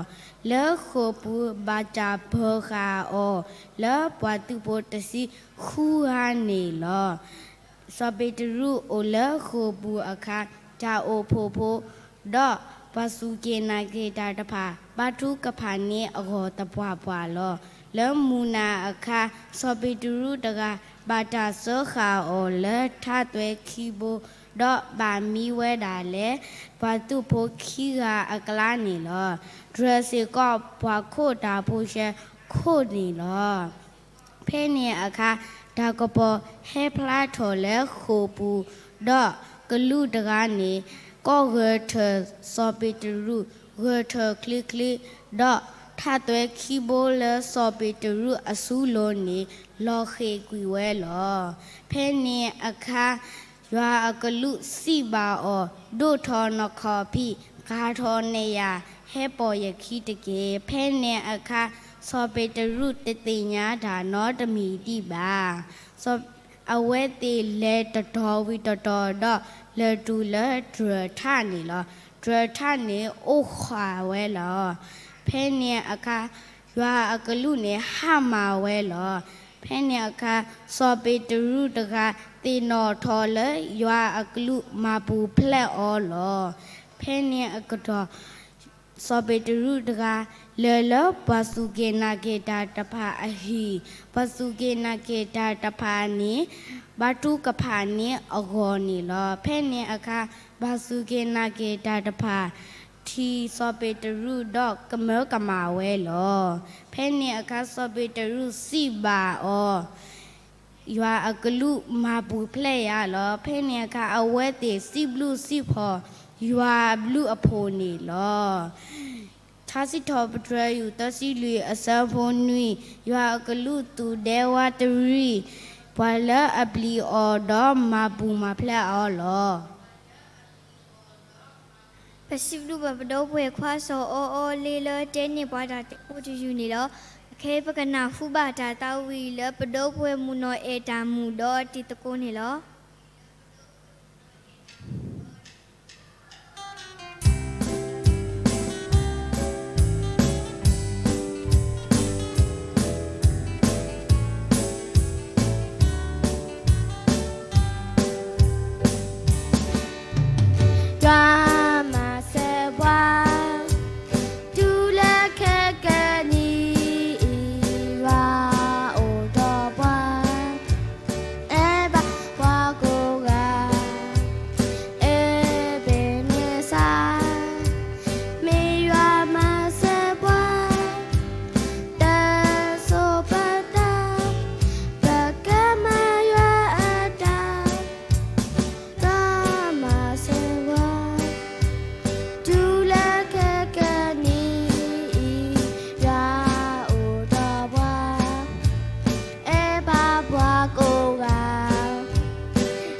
လၢဃိာ်ပူၤဘၣ်တၢ်ပၢၤဃာ်အီၤ လၢပှၤသုးဖိတဆံဃုဂၤန့ၣ်လီၤ. စီၤပ့းတရူးအိၣ်လၢဃိာ်ပူၤအခါ တၢ်အိၣ်ဖှိၣ်ဖိ ဒီးပှၤစူၢ်က့ၤနာ်က့ၤတၢ်တဖၣ် ဘါထုကဖၣ်န့ၢ်အဂီၢ်သပှၢ်ပှၢ်လီၤ. လၢမုၢ်နၤအခါ စီၤပ့းတရူးတဂၤ ဘၣ်တၢ်စၢဃာ်အီၤလၢထးသွဲခံဘိ ဒီးဘၣ်မံဝဲဒၣ်လၢ ပှၤသုးဖိခံဂၤအကျါန့ၣ်လီၤ. တြၢၤစ့ၢ်ကီးပှၤခိးတၢ်ဖိဆှၢခိၣ်န့ၣ်လီၤ. ဖဲန့ၣ်အခါ တၢ်ကပီၤဟဲဖျါထီၣ်လၢဃိာ်ပူၤ, ဒီးကလူးတဂၤန့ၣ် ကိးဂဲၤထၢၣ်စီၤပ့းတရူး ဂဲၤထၢၣ်ချ့ချ့, ဒီးထးသွဲခံဘိလၢစီၤပ့းတရူးအစုလိၤန့ၣ် လီၤဃ့ၢ်ကွံာ်ဝဲလီၤ. ဖဲန့ၣ်အခါ ယွၤအကလူးစံးဘၣ်အီၤ, ဒိၣ်ထီၣ်နခီၣ်ဖံး, ကၤထီၣ်နယၢ်, ဟဲပိာ်ယခံတက့ၢ်. ဖဲန့ၣ်အခါ စီၤပ့းတရူးတသ့ၣ်ညါတၢ်နီတမံၤဒံးဘၣ်. စီၤ, အဝဲသ့ၣ်လဲၤတတီၤဝံၤတတီၤဒီး လဲၤတုၤလၢတြၢၤထးန့ၣ်လီၤ. တြၢၤထးန့ၣ်အိၣ်ဃာ်ဝဲလီၤ. ဖဲန့ၣ်အခါ ယွၤအကလူးန့ၣ်ဟါမၢ်ဝဲလီၤ. ဖဲန့ၣ်အခါ စီၤပ့းတရူးတဂၤ သ့ၣ်နီၣ်ထီၣ်လၢယွၤအကလူးမၤပူၤဖျဲးအီၤလီၤ. ဖဲန့ၣ်အကတီၢ် စီၤပ့းတရူးတဂၤ လဲၤလၢပှၤစူၢ်က့ၤနာ်က့ၤတၢ်တဖၣ်အဟံၣ်, ပှၤစူၢ်က့ၤနာ်က့ၤတၢ်တဖၣ်န့ၣ် ဘါထုကဖၣ်န့ၣ်အဂီၢ်န့ၣ်လီၤ. ဖဲန့ၣ်အခါ ဘၣ်စူၢ်က့ၤနာ်က့ၤတၢ်တဖၣ် ထံၣ်စီၤပ့းတရူးဒီးကမၢကမၣ်ဝဲလီၤ. ဖဲန့ၣ်အခါ စီၤပ့းတရူးစံးဘၣ်အီၤ, ယွၤအကလူးမၤပူၤဖျဲးယၤလီၤ. ဖဲန့ၣ်အခါ အဝဲသ့ၣ်စံးဘျုးစံးဖှိၣ် ယွၤအဘျုးအဖှိၣ်န့ၣ်လီၤ. ထါစံးထီၣ်ပတြၢၤ ယူၢ်သၢဆံလွံၢ် အဆၢဖိနွံ, ယွၤအကလူးသူၣ်ဒဲဝါတရံး ပှၤလၢအပျံၤအီၤဒီးမၤပူၤမၤဖျဲးအီၤလီၤ. ပစံးဘျုးဘၣ်ပဒီပုၢ်ဝဲၢ်ခွါစီၤအီအီလ့လၢတဲန့ၢ်ပှၤတၢ်အိၣ်တယုၢ်န့ၣ်လီၤ. အခဲအံၤပကနၢ်ဟူဘၣ်တၢ်သးဝံၣ်လၢပဒီပုၢ်ဝဲၢ်မုၣ်နီၢ်အဲၣ်တၢ်မူဒီးတံၤသကိးန့ၣ်လီၤ. ယွၤမၤစၢၤပှၤ တုၤလၢခဲကနံၣ်အံၤ ယွၤအိၣ်ဒီးပှၤ အဲၣ်ဘၣ်ပှၤကိးဂၤ အ့ဘ့ၣ်န့စၢ်, မ့ၢ်ယွၤမၤစၢၤပှၤ တၢ်စိၤပတၢ် ပကမၤယွၤအတၢ် ယွၤမၤစၢၤပှၤ တုၤလၢခဲကနံၣ်အံၤ ယွၤအိၣ်ဒီးပှၤ အဲၣ်ဘၣ်ပှၤကိးဂၤ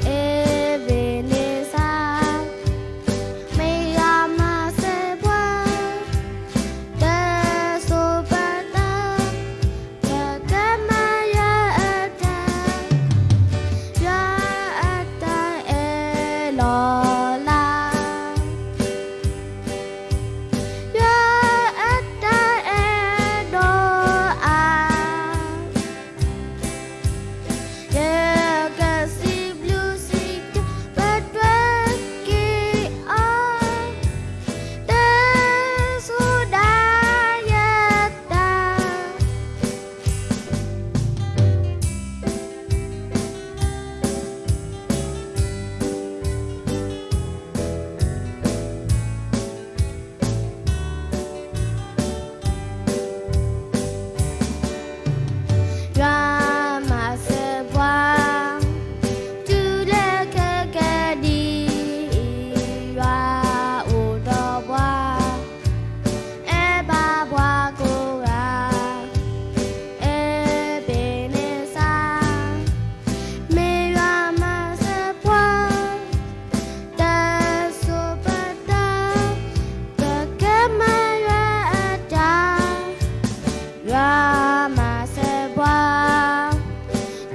အ့ဘ့ၣ်န့စၢ်, မ့ၢ်ယွၤမၤစၢၤပှၤ တၢ်စိၤပတၢ် ပကမၤယွၤအတၢ် ယွၤအတၢ်အဲၣ်လီၤလး ယွၤအတၢ်အဲၣ်ဒိၣ်အါ ယကစံးဘျုးစံးထီၣ်ပတြၢၤက့ၤအီၤ တၢ်စိၤဒၣ်ယတၢ် ယွၤမၤစၢၤပှၤ တုၤလၢခဲကနံၣ်အံၤ ယွၤအိၣ်ဒီးပှၤ အဲၣ်ဘၣ်ပှၤကိးဂၤ အ့ဘ့ၣ်န့စၢ်, မ့ၢ်ယွၤမၤစၢၤပှၤ တၢ်စိၤပတၢ် ပကမၤယွၤအတၢ် ယွၤမၤစၢၤပှၤ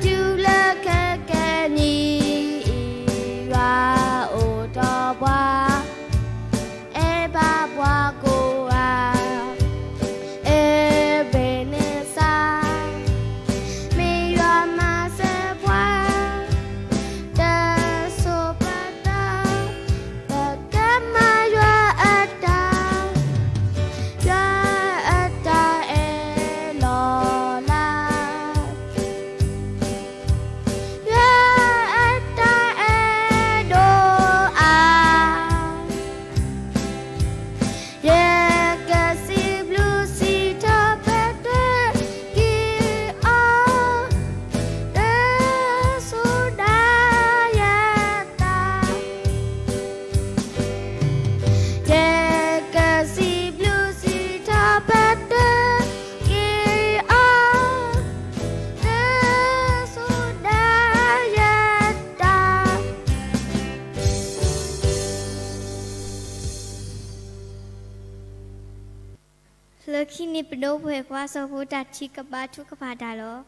တုၤလၢခဲကနံၣ်အံၤ ယွၤအိၣ်ဒီးပှၤ အဲၣ်ဘၣ်ပှၤကိးဂၤ အ့ဘ့ၣ်န့စၢ်, မ့ၢ်ယွၤမၤစၢၤပှၤ တၢ်စိၤပတၢ် ပကမၤယွၤအတၢ် ယွၤအတၢ်အဲၣ်လီၤလး ယွၤအတၢ်အဲၣ်ဒိၣ်အါ ယကစံးဘျုးစံးထီၣ်ပတြၢၤက့ၤအီၤ တၢ်စိၤဒၣ်ယတၢ် ယကစံးဘျုးစံးထီၣ်ပတြၢၤက့ၤအီၤ တၢ်စိၤဒၣ်ယတၢ် လၢခံန့ၣ် ပဒီပုၢ်ဝဲၢ်ခွါစီၤဖိတၢ်ထံၣ်ကဘါထုကဖၣ်တၢ်လီၤ.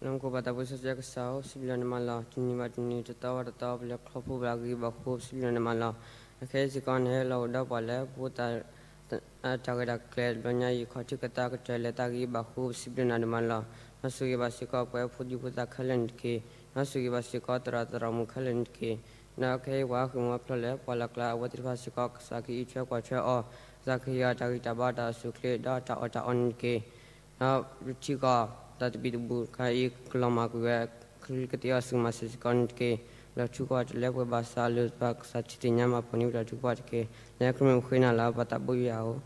လၢမူခိၣ်ပၢ်သးဘိစီဆှံကစၢ်ဧၢ, ပစံးဘျုးနၤမးလီၤ. တနံၤဘၣ်တနံၤ တသီဘၣ်တသီ ပလဲၤခီဖျိဘၣ်အဂ့ၢ်ဘၣ်အဃိ ပစံးဘျုးနၤမးလီၤ. အခဲအံၤစ့ၢ်ကီး နဟဲလီၤကဒီးပှၤလၢ ပ တၢ်ရဲၣ်တၢ်ကျဲၤတဘျီညါအံၤ ခီၣ်ထံးကသါကတၢၢ်လဲၤသးဂ့ၤဘၣ်အဃိ ပစံးဘျုးနၤဒိၣ်မးလီၤ. ဒီးဆိၣ်ဂ့ၤဘၣ်စ့ၢ်ကီးပှၤဖိဒံဖိသၣ်ခဲလၢာ်န့ၣ်တက့ၢ်. ဒီးဆိၣ်ဂ့ၤဘၣ်စ့ၢ်ကီးသရၣ်သရၣ်မုၣ်ခဲလၢာ်န့ၣ်တက့ၢ်. ဒီးခဲအံၤပှၤဟဲဃ့ၢ်မှံဟးဖျိးလၢပှၤလၢ်ကျါအဝဲသ့ၣ်တဖၣ်စ့ၢ်ကီး ကစၢ်ကအံးထွဲကွၢ်ထွဲအီၤ, ကစၢ်ကဟ့ၣ်အီၤတၢ်ဂံၢ်တၢ်ဘါတၢ်အိၣ်ဆူၣ်အိၣ်ချ့ဒီးတၢ်အီၣ်တၢ်အီန့ၣ်တက့ၢ်. ဒီးပထံကီၢ် တၢ်တဘံၣ်တဘုၣ်တခါအံၤ ကလီၤမၢ်ကွံာ်ဝဲ ကလုၢ်ကသ့ၣ်အီၤ စူၢ်ကမၤစၢၤစ့ၢ်ကီးန့ၣ်တက့ၢ်. လၢထူကီၢ်တလဲပှဲၤဘၣ်ဆၣ် လၢပကစၢ်ထံၣ်သ့ၣ်ညါမၤပိာ်န့ၢ် ပတၢ်ထူကီၢ်တက့ၢ်. လၢခရံာ်မ့ၢ်ဃ့နၤလၢပတၢ်ဘၣ်ယွၤအအိၣ်,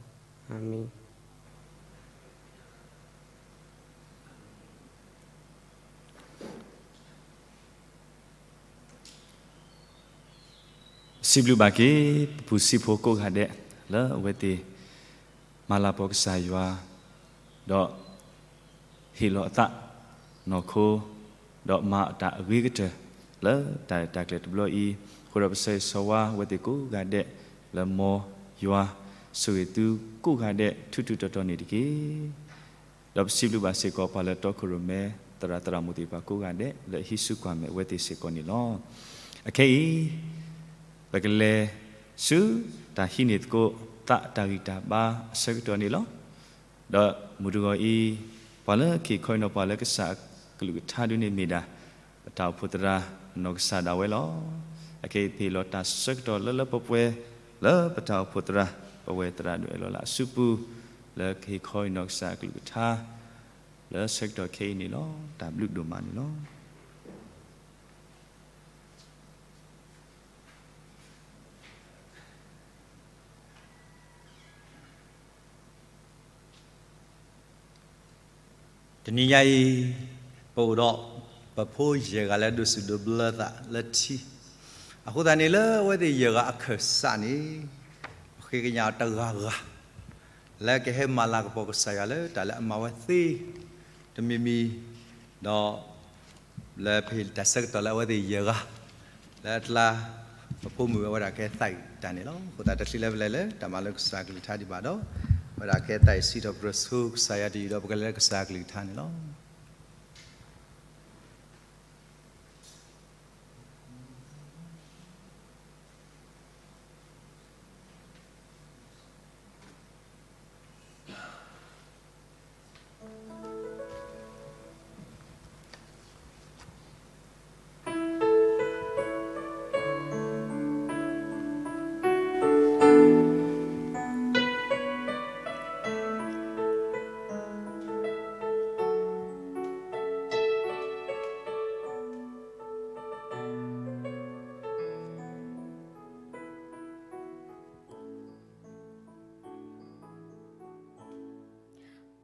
အၤမ့ၣ်. စံးဘျုးဘၣ်က့ၤ ပဖုစံးဖိကိးဂၤဒဲး လၢအဝဲသ့ၣ် မၤလၤကပီၤကစၢ်ယွၤ ဒီး ဟ့ၣ်လီၤအသးနီၢ်ခိ ဒီးမၤအတၢ်အဂ့ၤကတၢၢ် လၢတၢ်ရဲၣ်တၢ်ကျဲၤတဘျီအံၤ, အဃိဒီးပဆၢဂ့ၤဆၢဝါအဝဲသ့ၣ်ကိးဂၤဒဲး လၢမ်ယွၤ ဆိၣ်ဂ့ၤသုကိးဂၤဒဲး ထူးထူးတီၤတီၤန့ၣ်တက့ၢ်. ဒီးပစံးဘျုးဘၣ်စ့ၢ်ကီး ပှၤလၢတီခိၣ်ရိၣ်မဲ သရၣ်သရၣ်မုၣ်သ့ၣ်တဖၣ်ကိးဂၤဒဲး လၢအဟံးစုကွၢ်မဲာ်အဝဲသ့ၣ်စ့ၢ်ကီးန့ၣ်လီၤ. အခဲအံၤ ပကလဲၤဆူတၢ်ဟံးန့ၢ်သကိးသး တၢ်ဂံၢ်တၢ်ဘါအဆၢကတီၢ်န့ၣ်လီၤ. ဒီးမုၢ်တဂီၤအံၤ ပှၤလၢကဟ့ၣ်ခီဟ့ၣ်နီၤပှၤလၢကစၢ်အကလုၢ်ကထါဒုန့ၣ်မ့ၢ်ဒၣ် ပတၢ်အိၣ်ဖှိၣ်သရၣ် နီၢ်ကစၢ်ဒၣ်ဝဲလီၤ. အခဲအံၤ ပဟ့ၣ်လီၤတၢ်ဆၢကတီၢ်လၢလၢပှဲၤပှဲၤ လၢပတၢ်အိၣ်ဖှိၣ်သရၣ် ပဝဲသရၣ်ဒိၣ်အဲၣ်လီၤလၢအစုပူၤ လၢကဟ့ၣ်ခီဟ့ၣ်နီၤကစၢ်အကလုၢ်ကထါ လၢဆၢကတီၢ်ခဲအံၤန့ၣ်လီၤ. တၢ်ဘျုးဒိၣ်မးန့ၣ်လီၤ. တနံၤညါအံၤ ပအိၣ်ဒီးပဖိယဲၢ်ဂၤလၢဒိးစူၣ်ဒိးဘျၢသးလၢထံ, အဃိသတးန့ၣ် လၢအဝဲသ့ၣ်ယဲၢ်ဂၤအခၢၣ်စးန့ၣ် ပဃ့ကညးအီၤတဂၤဂၤ လၢကဟဲမၤလၤကပီၤကစၢ်ယွၤလၢတၢ်လၢအမၤဝဲသ့ တမံၤမံၤ, ဒီး လၢပဟ့ၣ်တၢ်ဆၢကတီၢ်လၢအဝဲသ့ၣ်ယဲၢ်ဂၤ လၢအကျါ ပဖိမုၣ်ဝဲဒၣ်ကဟဲသးအုးတၢ်န့ၣ်လီၤ. အဃိသတး တချုးလၢပလဲၤလၢတၢ်မၤလိကစၢ်အကလုၢ်ကထါဒံးဘၣ်ဒီး ဝဲဒၣ်ကဟဲသးအုးစံးထီၣ်ပတြၢၤဆူကစၢ်ယွၤတယုၢ်ဒီး ပကလဲၤလၢကစၢ်အကလုၢ်ကထါန့ၣ်လီၤ.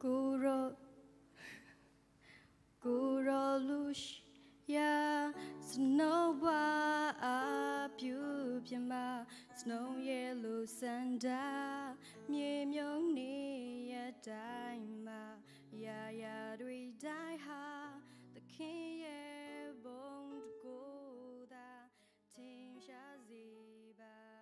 ကိၢ်ဒီး ကိၢ်ဒီးလူၤဆံယၤ ကျွန်တော်ဘဝအပြုပြင်မှာ ကျွန်တော်ရဲ့လူစံတန်း မြေမြုပ်နေရတိုင်းမှာ ရာရာတွေတိုင်းဟာ သခင်ရဲ့ဘုန်းတကိုယ်သာ ထင်ရှားစေပါ။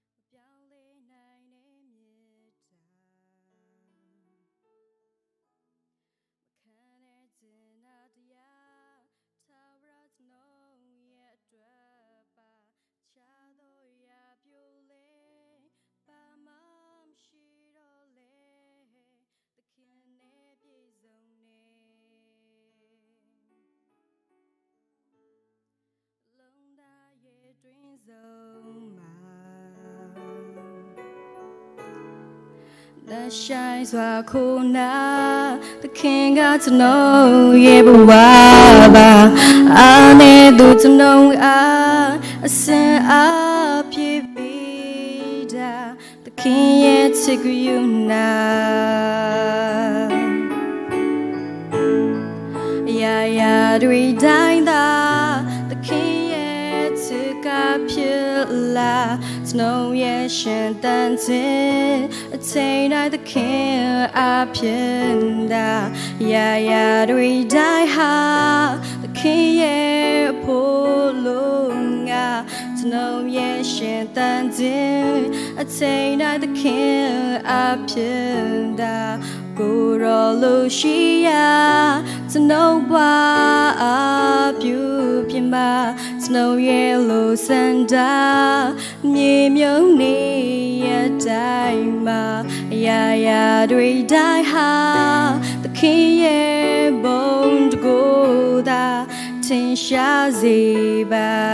မပြောင်းလဲနိုင်တဲ့မေတ္တာ မခံတဲ့ကျင်နာတရား ထာဝရကျွန်ုပ်ရဲ့အတွက်ပါ တခြားသောအရာပြုလဲ ဘာမှမရှိတော့လဲ သခင်နဲ့ပြည့်စုံနေ လုံးသားရဲ့တွင်ဆုံးမှာ နတ်ဆိုင်စွာခုန သခင်ကကျွန်ုပ်ရဲ့ဘဝပါ အားနည်းသူကျွန်ုပ်အား အစဉ်အားဖြည့်ပေးတာ သခင်ရဲ့ချစ်ကရုဏာ အရာရာတွေတိုင်းသာ သခင်ရဲ့ချစ်ကဖြစ်လာ ကျွန်ုပ်ရဲ့ရှင်သန်ခြင်း အချိန်တိုင်းသခင်အားဖြင့်သာ အရာရာတွေတိုင်းဟာ သခင်ရဲ့အဖို့လို့ငါ ကျွန်ုပ်ရဲ့ရှင်သန်ခြင်း အချိန်တိုင်းသခင်အားဖြင့်သာ ကိုယ်တော်လူရှိရာ ကျွန်ုပ်ဘဝအပြုပြင်မှာ ကျွန်ုပ်ရဲ့လူစံတန်း မြေမြုပ်နေရတိုင်းမှာ အရာရာတွေတိုင်းဟာ သခင်ရဲ့ဘုန်းတကိုယ်သာ ထင်ရှားစေပါ။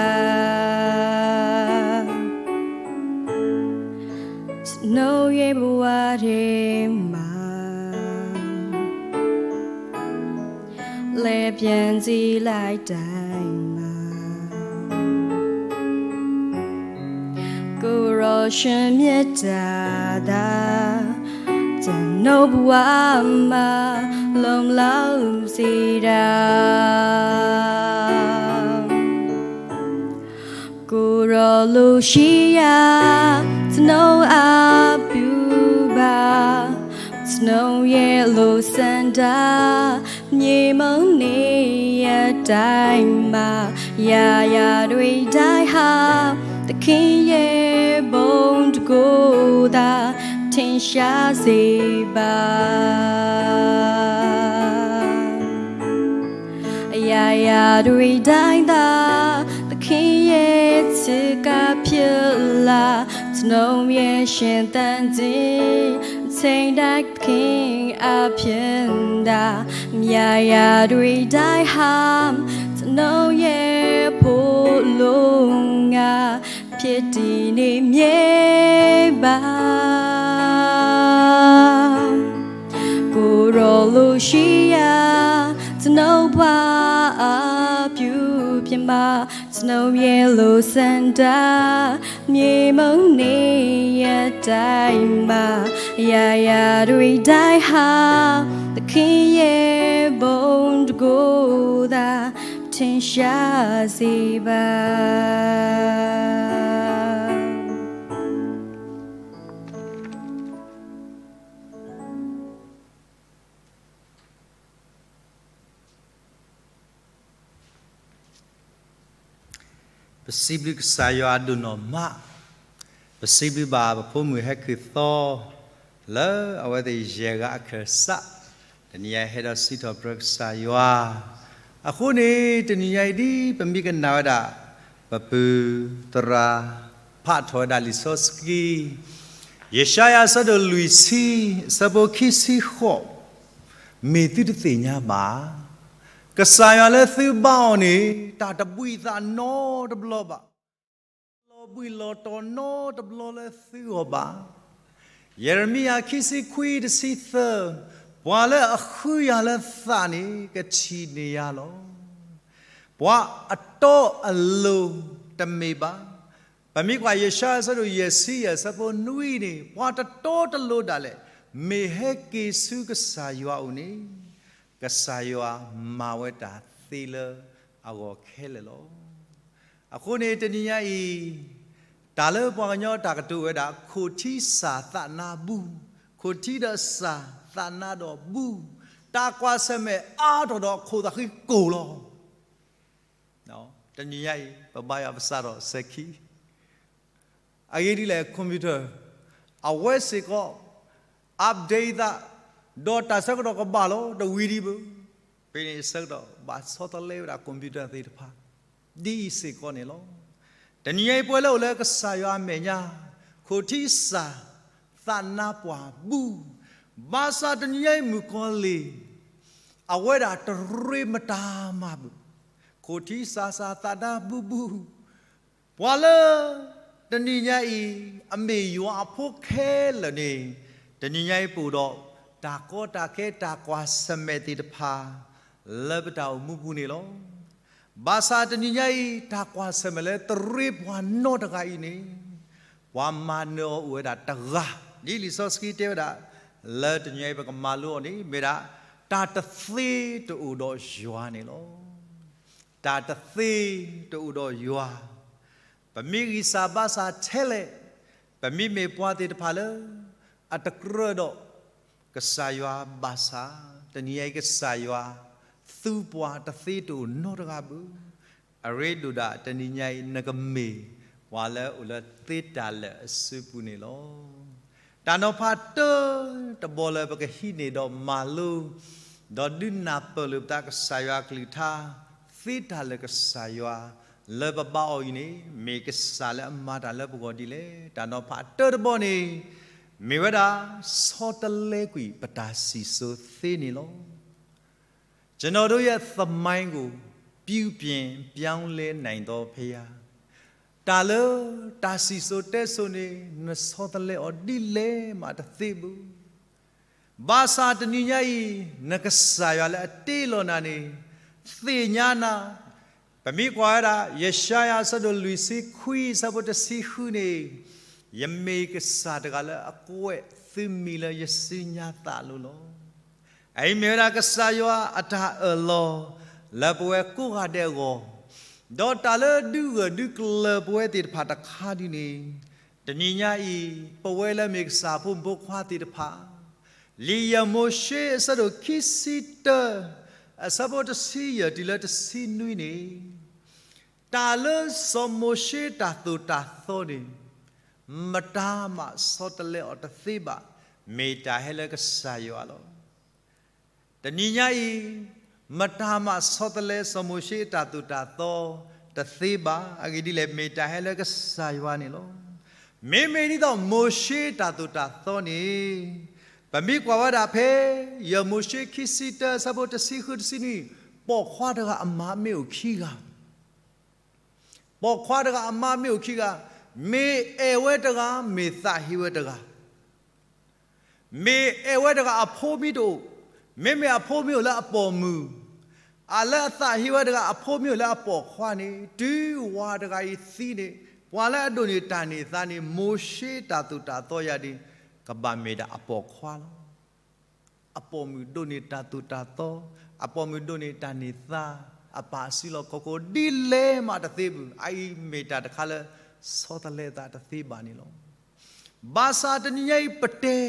ပြန်စေလိုက်တိုင်းမှာ ကိုယ်တော်ရှင်မြတ်တာသာ ကျွန်တော်ဘဝမှာ လုံလောက်စေတာ ကိုယ်တော်လိုရှိရာ ကျွန်တော်အပြုပါ ကျွန်တော်ရဲ့လိုဆန္ဒ မြေမုံနေရတိုင်းမှာ ရာရာတွေတိုင်းဟာ သခင်ရဲ့ဘုန်းတကိုးသာ ထင်ရှားစေပါ အရာရာတွေတိုင်းသာ သခင်ရဲ့ချစ်ကပ်ဖြစ်လာ ကျွန်တော်ရဲ့ရှင်သန်ခြင်း အချိန်တိုင်းသခင်အဖြစ်သာ အရာရာတွေတိုင်းဟာ ကျွန်တော်ရဲ့ဖို့လုံငါ ဖြစ်တည်နေမြဲပါ ကိုယ်တော်လိုရှိရာ ကျွန်တော်ဘဝအပြုပြင်မှာ ကျွန်တော်ရဲ့လိုဆန္ဒ မြေမုံနေရတိုင်းမှာ ရာရာတွေတိုင်းဟာ သခင်ရဲ့ဘုန်းတကိုးသာ ထင်ရှားစေပါ ပစံးဘျုးကစၢ်ယွၤဒိၣ်နီၢ်မး, ပစံးဘျုးဘၣ်ပဖိမုၣ်ဟဲခ့ၣ်သီ လၢအဝဲသ့ၣ်ယဲၢ်ဂၤအခၢၣ်စး, တနံၤအံၤဟဲဒီးစံးထီၣ်ပတြၢၤကစၢ်ယွၤ, အဃိန့ၣ် တနံၤညါအံၤဒ်ပမ့ၢ်ကနၣ်ဝဲဒၣ် ပပုၢ်သရၣ် ဖးထီၣ်ဝဲဒၣ်လံာ်စီဆှံ ယၡါယၤအဆၢဒိၣ်လွံၢ်ဆံ အဆၢဖိခံဆံဃိး, မ့ၢ်သုတသ့ၣ်ညါဘၣ်, ကစၢ်ယွၤလၢသုဘါအီၤန့ၣ် တၢ်တဘှံးသးနီတဘျီဘၣ်, လီၤဘှံးလီၤတီၤနီတဘျီလၢသုဂီၢ်ဘၣ်. ယဲၢ်မံယၤခံဆံခွံတဆံသၢ, ပှၤလၢအဃုယၤလၢသးန့ၣ် ကထံၣ်န့ၢ်ယၤလီၤ. ပှၤအတီအလိၤတမ့ၢ်ဘၣ်. ပမ့ၢ်ကွၢ်ယၡါယၤအဆၢဒိၣ်ယဲၢ်ဆံယဲၢ်အဆၢဖိနွံန့ၣ် ပှၤတတီတလိၤဒၣ်လဲာ် မ့ၢ်ဟဲက့ၤဆူကစၢ်ယွၤအအိၣ်န့ၣ် ကစၢ်ယွၤမၤဝဲတၢ်သ့လၢအဂီၢ်ခဲလၢာ်လီၤ. အဃိန့ၣ် တနံၤညါအံၤ တၢ်လၢပှၤကညီတၢ်ကတိၤဝဲဒၣ် ခိၣ်ထံစၢ်သးနါဘူ, ခိၣ်ထံဒီးစၢ်သးနါဒီးဘူ, တၢ်ကွၢ်ဆၢၣ်မဲာ်အါထီၣ်ဒီးခိၣ်သးဃံကိၢ်လီၤ. တနံၤညါအံၤ ပဘါယွၤပစးထီၣ်စဲၤခံ အဂ့ၢ်ဒ်လဲၣ် computer အဝဲစ့ၢ်ကီး update သး ဒီးတၢ်ဆၢကတီၢ်ကဘၣ်လီၤ တဝံၤဒံးဘၣ်. ဖဲန့ၣ်အဆၢကတီၢ် ဘၣ်ဆီတလဲဝဲဒၣ် computer သ့ၣ်တဖၣ် ဒ်အံၤစ့ၢ်ကီးန့ၣ်လီၤ. တနံၤညါအံၤ ပဝဲလၢအိၣ်လၢကစၢ်ယွၤအမဲာ်ညါ ခိၣ်ထံစၢ်သးနါပှၤဘူ, ဘၣ်ဆၣ်တနံၤညါအံၤမုၣ်ကီၤလံၢ် အဝဲဒၣ်တရ့မတၤမၤဘၣ်, ခိၣ်ထံစၢ်စၢ်သးနါဘူဘူ ပှၤလၢ တနံၤညါအံၤ အမ့ၢ်ယွၤအဖိခဲလၢာ်န့ၣ် တနံၤညါအံၤပအိၣ်ဒီး တၢ်ကီတၢ်ခဲတၢ်ကွၢ်ဆၢၣ်မဲာ်သ့ၣ်တဖၣ် လၢပတၢ်အိၣ်မူပူၤန့ၣ်လီၤ. ဘၣ်ဆၣ်တနံၤညါအံၤ တၢ်ကွၢ်ဆၢၣ်မဲာ်လၢတရ့ပှၤနီတဂၤအံၤန့ၣ် ပှၤမၤနၢၤအီၤအိၣ်ဝဲဒၣ်တဂၤ ဒ်လံာ်စီဆှံတဲဝဲဒၣ် လၢတနံၤညါအံၤပကမၤလိအီၤန့ၣ် မ့ၢ်ဒၣ် တၢ်တသ့တအိၣ်ဒီးယွၤန့ၣ်လီၤ. တၢ်တသ့တအိၣ်ဒီးယွၤ, ပမ့ၢ်ဂံၢ်စၢ်ဘါစၢ်ထဲလဲၣ်, ပမ့မ့ၢ်ပှၤသ့ၣ်တဖၣ်လၢ အတကြၢးဒီး ကစၢ်ယွၤဘၣ်ဆၣ်, တနံၤညါအံၤကစၢ်ယွၤ သူပှၤတသ့တအိၣ်နီတဂၤဘၣ်. အရ့ဒိၣ်ဒၣ်တနံၤညါအံၤ နကမ့ၢ်ပှၤလၢအိၣ်လၢသ့တၢ်လၢာ်အစုပူၤန့ၣ်လီၤ. တၢ်နီၤဖးတၢတဘီလၢပကဟံးန့ၢ်ဒီးမၤလိ ဒီးဒုးနၢ်ပၢၢ်လၢပသးကစၢ်ယွၤအကလုၢ်ကထါ သ့တၢ်လၢာ်ကစၢ်ယွၤ လၢပဘါအီၤအံၤန့ၣ် မ့ၢ်ကစၢ်လၢအမၤတၢ်လၢပဂီၢ်ဒ်လဲၣ်. တၢ်နီၤဖးတၢတဘီန့ၣ် မ့ၢ်ဝဲဒၣ် ဆီတလဲကွံာ်ပတၢ်စံၣ်စိၤသ့န့ၣ်လီၤ. ကျွန်တော်တို့ရဲ့သမိုင်းကို ပြုပြင်ပြောင်းလဲနိုင်သောဘုရား, တၢ်လၢတၢ်စံၣ်စိၤတဲစိၤန့ၣ် နဆီတလဲအီၤဒ်လဲၣ်မးတသ့ဘၣ်. ဘၣ်ဆၣ်တနံၤညါအံၤ နကစၢ်ယွၤလၢအတ့လီၤနၤန့ၣ် သ့ၣ်ညါနၤ, ပမ့ၢ်ကွၢ်ဝဲဒၣ် ယၡါယၤအဆၢဒိၣ်လွံၢ်ဆံခွံ အဆၢဖိတဆံဃုန့ၣ်, ယမ့ၢ်ကစၢ်တဂၤလၢအကွဲးသုမံၤလၢယစုညါသးအလိၤလီၤ. အအံၤမ့ၢ်ဝဲဒၣ်ကစၢ်ယွၤအတၢ်အၢၣ်လီၤ လၢပဝဲကိးဂၤဒဲးအဂီၢ်, ဒီးတၢ်လၢဒုးဂၢၢ်ဒုးကျၢၤပဝဲသ့ၣ်တဖၣ်တခါဒ်န့ၣ်, တနံၤညါအံၤ ပဝဲလၢမ့ၢ်ကစၢ်ဖိမုၣ်ဖိခွါသ့ၣ်တဖၣ်, လံာ်ယဲၢ်မိၤၡ့အဆၢဒိၣ်ခံဆံတၢ အဆၢဖိတဆံယဲၢ်တုၤလၢတဆံနွံန့ၣ်, တၢ်လၢစီၤမိၤၡ့တၢ်သိၣ်တၢ်သီန့ၣ်, မတၤမးဆီတလဲအီၤတသ့ဘၣ်, မ့ၢ်တၢ်ဟဲလၢကစၢ်ယွၤလီၤ. တနံၤညါအံၤ, မတၤမးဆီတလဲစီၤမိၤၡ့အတၢ်သိၣ်တၢ်သီတသ့ဘၣ်. အဂ့ၢ်ဒ်လဲၣ်, မ့ၢ်တၢ်ဟဲလၢကစၢ်ယွၤန့ၣ်လီၤ. မ့မ့ၢ်ဒ်သိးမိၤၡ့တၢ်သိၣ်တၢ်သီန့ၣ်, ပမ့ၢ်ကွၢ်ဝဲဒၣ်ဖဲ ယဲၢ်မိၤၡ့ခံဆံတၢ အဆၢဖိတဆံဃုတဆံနွံ, ပိာ်ခွါတဂၤအမါမ့ၢ်အိၣ်ခံဂၤ ပိာ်ခွါတဂၤအမါမ့ၢ်အိၣ်ခံဂၤ, မ့ၢ်အဲၣ်ဝဲတဂၤ, မ့ၢ်သးဟ့ဝဲတဂၤ, မ့ၢ်အဲၣ်ဝဲတဂၤအဖိမ့ၢ်တအိၣ်, မ့မ့ၢ်အဖိမ့ၢ်အိၣ်လၢအပိာ်မုၣ်, အလၢအသးဟ့ဝဲတဂၤအဖိမ့ၢ်အိၣ်လၢအပိာ်ခွါန့ၣ်, တုၤဝၤတဂၤအံၤသံန့ၣ်, ပှၤလၢအဒိးန့ၢ်တၢ်န့ၢ်သါန့ၣ်, မိၤၡ့တၢ်သိၣ်တၢ်သီယၤန့ၣ်, ကဘၣ်မ့ၢ်ဒၣ်အပိာ်ခွါလီၤ. အပိာ်မုၣ်ဒိးန့ၢ်တၢ်သိၣ်တၢ်သီ, အပိာ်မုၣ်ဒိးန့ၢ်တၢ်န့ၢ်သါ, အပၢ်အစုလီၢ်ခီၣ်ခိၣ်ဒ်လဲၣ်မးတသ့ဘူး, အအံၤမ့ၢ်တၢ်တခါလၢ ဆီတလဲသးတသ့ဘၣ်န့ၣ်လီၤ. ဘၣ်ဆၣ်တနံၤညါအံၤပတဲ,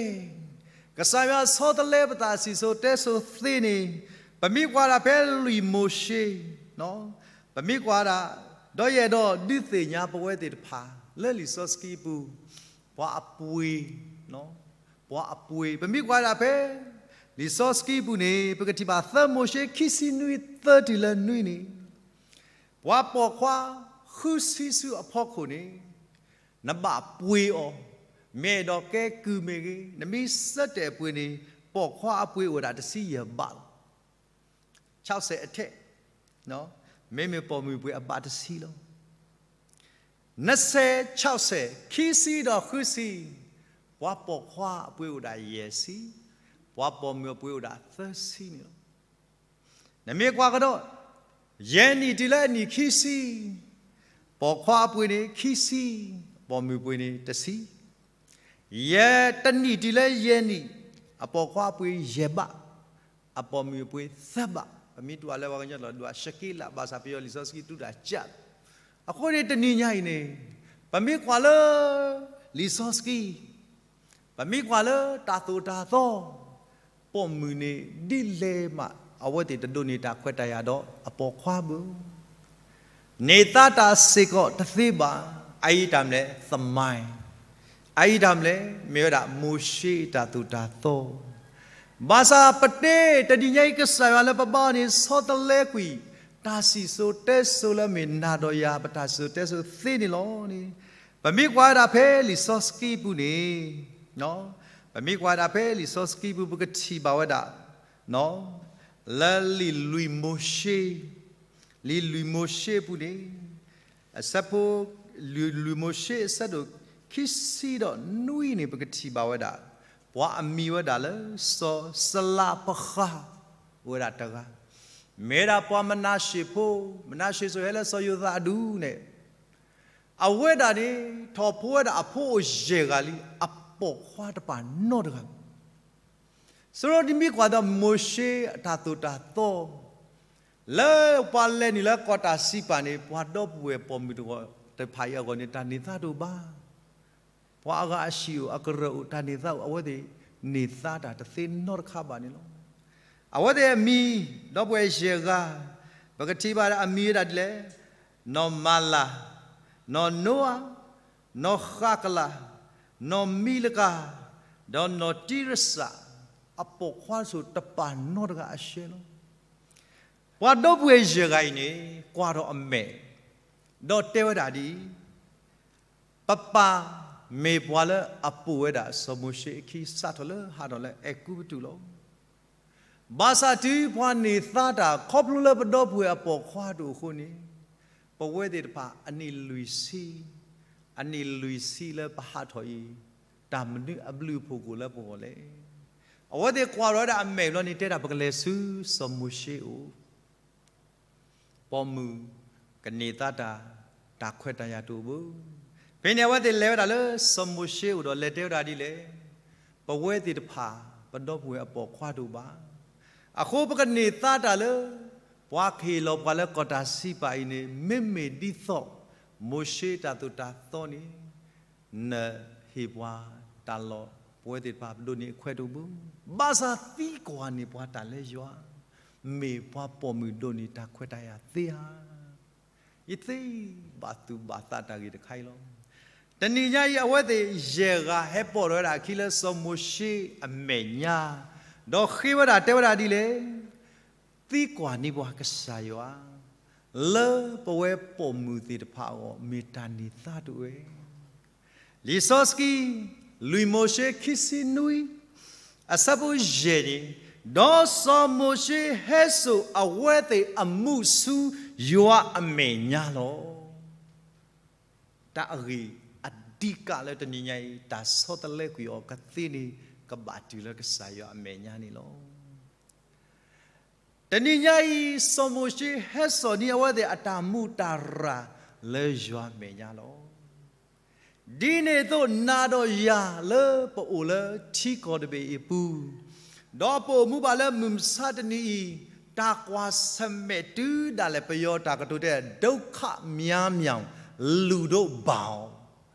ကစၢ်ယွၤဆီတလဲပသးစံၣ်စိၤတဲစိၤသ့န့ၣ်, ပမ့ၢ်ကွၢ်ဒၣ်ဖဲလွံၢ်မိၤၡ့, ပမ့ၢ်ကွၢ်ဒၣ်, ဒီးယအဲၣ်ဒိးဒုးသ့ၣ်ညါပဝဲသ့ၣ်တဖၣ်, လၢလံာ်စီဆှံပူၤ, ပှၤအပှ့ၤ ပှၤအပှ့ၤ, ပမ့ၢ်ကွၢ်ဒၣ်ဖဲ လံာ်စီဆှံပူၤန့ၣ်, ပကထံၣ်ဘၣ်သၢမိၤၡ့ခံဆံနွံ သၢတုၤလၢနွံန့ၣ်, ပှၤပိာ်ခွါဃုဆံဆူအဖီခိၣ်န့ၣ်, နဘၣ်ပှ့ၤအီၤ, မ့ၢ်အဲၣ်ဒိးကဲကုၢ်မ့ၢ်ဂ့ၤ, နမ့ၢ်ဆၢတဲာ်ပှ့ၤန့ၣ်, ပိာ်ခွါအပှ့ၤအိၣ်ဒၣ်တဆံယဲၢ်ဘးလီၤ. ဆီဆဲးအထဲ, မ့မ့ၢ်ပိာ်မုၣ်ပှ့ၤအဘးတဆံလီၤ. နဆဲး, ဆီဆဲး, ခံဆံဒီးဃုဆံ, ပှၤပိာ်ခွါအပှ့ၤအိၣ်ဒၣ်ယဲၢ်ဆံ, ပှၤပိာ်မုၣ်အပှ့ၤအိၣ်ဒၣ်သၢဆံန့ၣ်လီၤ. နမ့ၢ်ကွၢ်ကဒီး, ယဲၢ်နံၣ်တုၤလၢအနံၣ်ခံဆံ, ပိာ်ခွါအပှ့ၤန့ၣ်ခံဆံ, ပိာ်မုၣ်ပှ့ၤန့ၣ်တဆံ. ယဲၢ်တနံၣ်တုၤလၢယဲၢ်နံၣ်, အပိာ်ခွါအပှ့ၤယဲၢ်ဘး, အပိာ်မုၣ်အပှ့ၤသၢဘး, ပမ့ၢ်တူၢ်ဘၣ်လၢပှၤကညီကျိာ်ဒွးရှက့လး, ဘၣ်ဆၣ်ပယီၤလံာ်စီဆှံတူၢ်တၢ်ကၢ်. အဃိန့ၣ်တနံၤညါအံၤန့ၣ်, ပမ့ၢ်ကွၢ်လၢ လံာ်စီဆှံ ပမ့ၢ်ကွၢ်လၢတၢ်သိၣ်တၢ်သီ, ပိာ်မုၣ်န့ၣ်ဒ်လဲၣ်မး, အဝဲသ့ၣ်တဒိးန့ၢ်တၢ်ခွဲးတၢ်ယာ်ဒီးအပိာ်ခွါဘၣ်. န့ၢ်သါတၢ်စ့ၢ်ကီးတသ့ဘၣ်. အအံၤတၢ်မနုၤလဲၣ်, သမိုင်း, အအံၤတၢ်မနုၤလဲၣ်, မ့ၢ်ဝဲဒၣ်မိၤၡ့တၢ်သိၣ်တၢ်သီ. ဘၣ်ဆၣ်ပတဲတနံၤညါအံၤ ကစၢ်ယွၤလၢပဘါန့ၣ် ဆီတလဲကွံာ် တၢ်စံၣ်စိၤတဲစိၤလၢအမ့ၢ်နၤဒီးယၤ ပတၢ်စံၣ်စိၤတဲစိၤသ့န့ၣ်လီၤန့ၣ်, ပမ့ၢ်ကွၢ်ဝဲဒၣ်ဖဲလံာ်စီဆှံပူၤန့ၣ်, ပမ့ၢ်ကွၢ်ဝဲဒၣ်ဖဲလံာ်စီဆှံပူၤ ပကထံၣ်ဘၣ်ဝဲဒၣ် လၢလံာ်လွံၢ်မိၤၡ့, လံာ်လွံၢ်မိၤၡ့အပူၤန့ၣ်, အဆၢဖိ, လွံၢ်မိၤၡ့အဆၢဒိၣ်ခံဆံဒီးနွံန့ၣ် ပကထံၣ်ဘၣ်ဝဲဒၣ် ပှၤအမံၤဝဲဒၣ်လၢစီၤစလးပဃၢ် အိၣ်ဝဲဒၣ်တဂၤ, မ့ၢ်ဝဲဒၣ်ပှၤမနၤၡ့ဖိ, မနၤၡ့စိၤဟဲလၢစီၤယိၤသးအဒူၣ်န့ၣ်, အဝဲဒၣ်န့ၣ် ထီၣ်ဖိဝဲဒၣ်အဖိအိၣ်ယဲၢ်ဂၤလံ, အပိာ်ခွါတပာ်နီတဂၤ စရီဒမံကွၢ်ဒီးမိၤၡ့အတၢ်သိၣ်တၢ်သီ, လၢပှၤလဲၤနုာ်လၢကီၢ်တၢ်စံးပာ်န့ၣ် ပှၤဒီပုၢ်ဝဲၢ်ပိာ်မုၣ်တဂၤတဖၣ်အံၤအဂီၢ်န့ၣ် တၢ်န့ၢ်သါတအိၣ်ဘၣ်. ပှၤအဂၤအဟံၣ်အိၣ်အကရၢၢ်အိၣ်တၢ်န့ၢ်သါအိၣ် အဝဲသ့ၣ်န့ၢ်သါတၢ်တသ့နီတခါဘၣ်န့ၣ်လီၤ. အဝဲသ့ၣ်အမံၤ ဒီပုၢ်ဝဲၢ်ယဲၢ်ဂၤ, ပကထံၣ်ဘၣ်အမံၤဝဲဒၣ်ဒ်လဲၣ်, နီၢ်မၤလၤ, နီၢ်နိအၤ, နီၢ်ဃးကလး, နီၢ်မံလကၤ, ဒီးနီၢ်တံရစၤ, အပိာ်ခွါဆိၣ်တပာ်နီတဂၤအရှဲလီၤ. ပှၤဒီပုၢ်ဝဲၢ်ယဲၢ်ဂၤအံၤန့ၣ် ကွၢ်ထီၣ်အမဲာ်, ဒီးတဲဝဲဒၣ်ဒ်အံၤ, ပပၢ်မ့ၢ်ပှၤလၢအပိာ်ဝဲဒၣ်စီၤမိၤၡ့အခံ စးထီၣ်လၢဟးထီၣ်လၢအဲၤကူပတူးလီၤ. ဘၣ်ဆၣ်တုၤပှၤန့ၢ်သါတၢ်ခီဖျိလၢပဒီပုၢ်ဝဲၢ်အပိာ်ခွါတအိၣ်အဃိန့ၣ်, ပဝဲသ့ၣ်တဖၣ်အနံၣ်လွံၢ်ဆံ, အနံၣ်လွံၢ်ဆံလၢပဟးထီၣ်အံၤ, တၢ်မနုၤအဘျုးအဖှိၣ်ကအိၣ်လၢပဂီၢ်လဲၣ်. အဝဲသ့ၣ်ကွၢ်ထီၣ်ဝဲဒၣ်အမဲာ်ဘျီန့ၣ် တဲဒၣ်ပကလဲၤဆူစီၤမိၤၡ့အအိၣ် ပိာ်မုၣ်ကန့ၢ်သါတၢ်, တၢ်ခွဲးတၢ်ယာ်တအိၣ်ဘၣ်. ဖဲန့ၣ်အဝဲသ့ၣ်လဲၤဝဲဒၣ်လၢစီၤမိၤၡ့အိၣ်ဒီးလဲၤတဲဝဲဒၣ်ဒ်လဲၣ်, ပဝဲသ့ၣ်တဖၣ် ပဒီပုၢ်ဝဲၢ်အပိာ်ခွါတအိၣ်ဘၣ်. အဃိပကန့ၢ်သါတၢ်လၢ ပှၤကဟ့ၣ်လီၤပှၤလၢကီၢ်တၢ်စံးပာ်အံၤန့ၣ် မ့မ့ၢ်ဒ်သိး မိၤၡ့တၢ်သိၣ်တၢ်သီန့ၣ် နဟ့ၣ်ပှၤတၢ်လီၢ် ပဝဲသ့ၣ်တဖၣ်ပဒိးန့ၢ်အခွဲးတအိၣ်ဘၣ်. ဘၣ်ဆၣ်သံကွၢ်န့ၢ်ပှၤတၢ်လၢယွၤ, မ့ၢ်ပှၤပိာ်မုၣ်ဒိးန့ၢ်တၢ်ခွဲးတၢ်ယာ်သ့ဧါ. ယသ့ဘၣ်သူၣ်ဘၣ်သးတၢ်ဂ့ၢ်တခါအံၤလီၤ. တနံၤညါအံၤ အဝဲသ့ၣ်ယဲၢ်ဂၤဟဲပိာ်ထီၣ်ဝဲဒၣ်အခံလၢစီၤမိၤၡ့အမဲာ်ညါ, ဒီးဃ့ဝဲဒၣ်တဲဝဲဒၣ်ဒ်လဲၣ်, သံကွၢ်န့ၢ်ပှၤကစၢ်ယွၤ, လၢပဝဲပိာ်မုၣ်သ့ၣ်တဖၣ်အဂီၢ် မ့ၢ်တၢ်န့ၢ်သါတအိၣ်ဧါ. လံာ်စီဆှံ, လွံၢ်မိၤၡ့ခံဆံနွံ, အဆၢဖိယဲၢ်န့ၣ်, ဒီးစီၤမိၤၡ့ဟဲစိာ်အဝဲသ့ၣ်အမုာ်ဆူယွၤအမဲာ်ညါလီၤ. တၢ်အဂ့ၢ်အဓိကလၢတနံၤညါအံၤ တၢ်ဆီတလဲကွံာ်အီၤကသ့န့ၣ် ကဘၣ်တုၤလၢကစၢ်ယွၤအမဲာ်ညါန့ၣ်လီၤ. တနံၤညါအံၤ စီၤမိၤၡ့ဟဲစိာ်န့ၢ်အဝဲသ့ၣ်အတၢ်မူးတၢ်ရၢ်လၢယွၤမဲာ်ညါလီၤ. ဒ်န့ၣ်အသိး နၤဒီးယၤလၢပအိၣ်လၢထံကီၢ်တဘ့ၣ်အံၤအပူၤ, ဒီးပအိၣ်မူဘၣ်လၢမုၢ်မဆါတနံၤအံၤ, တၢ်ကွၢ်ဆၢၣ်မဲာ်တုၤဒၣ်လဲာ် ပယီၤတၢ်ကတိၤတဲ ဒုက္ခများများ လူၤဒိၣ်ဘၣ်အီၤ,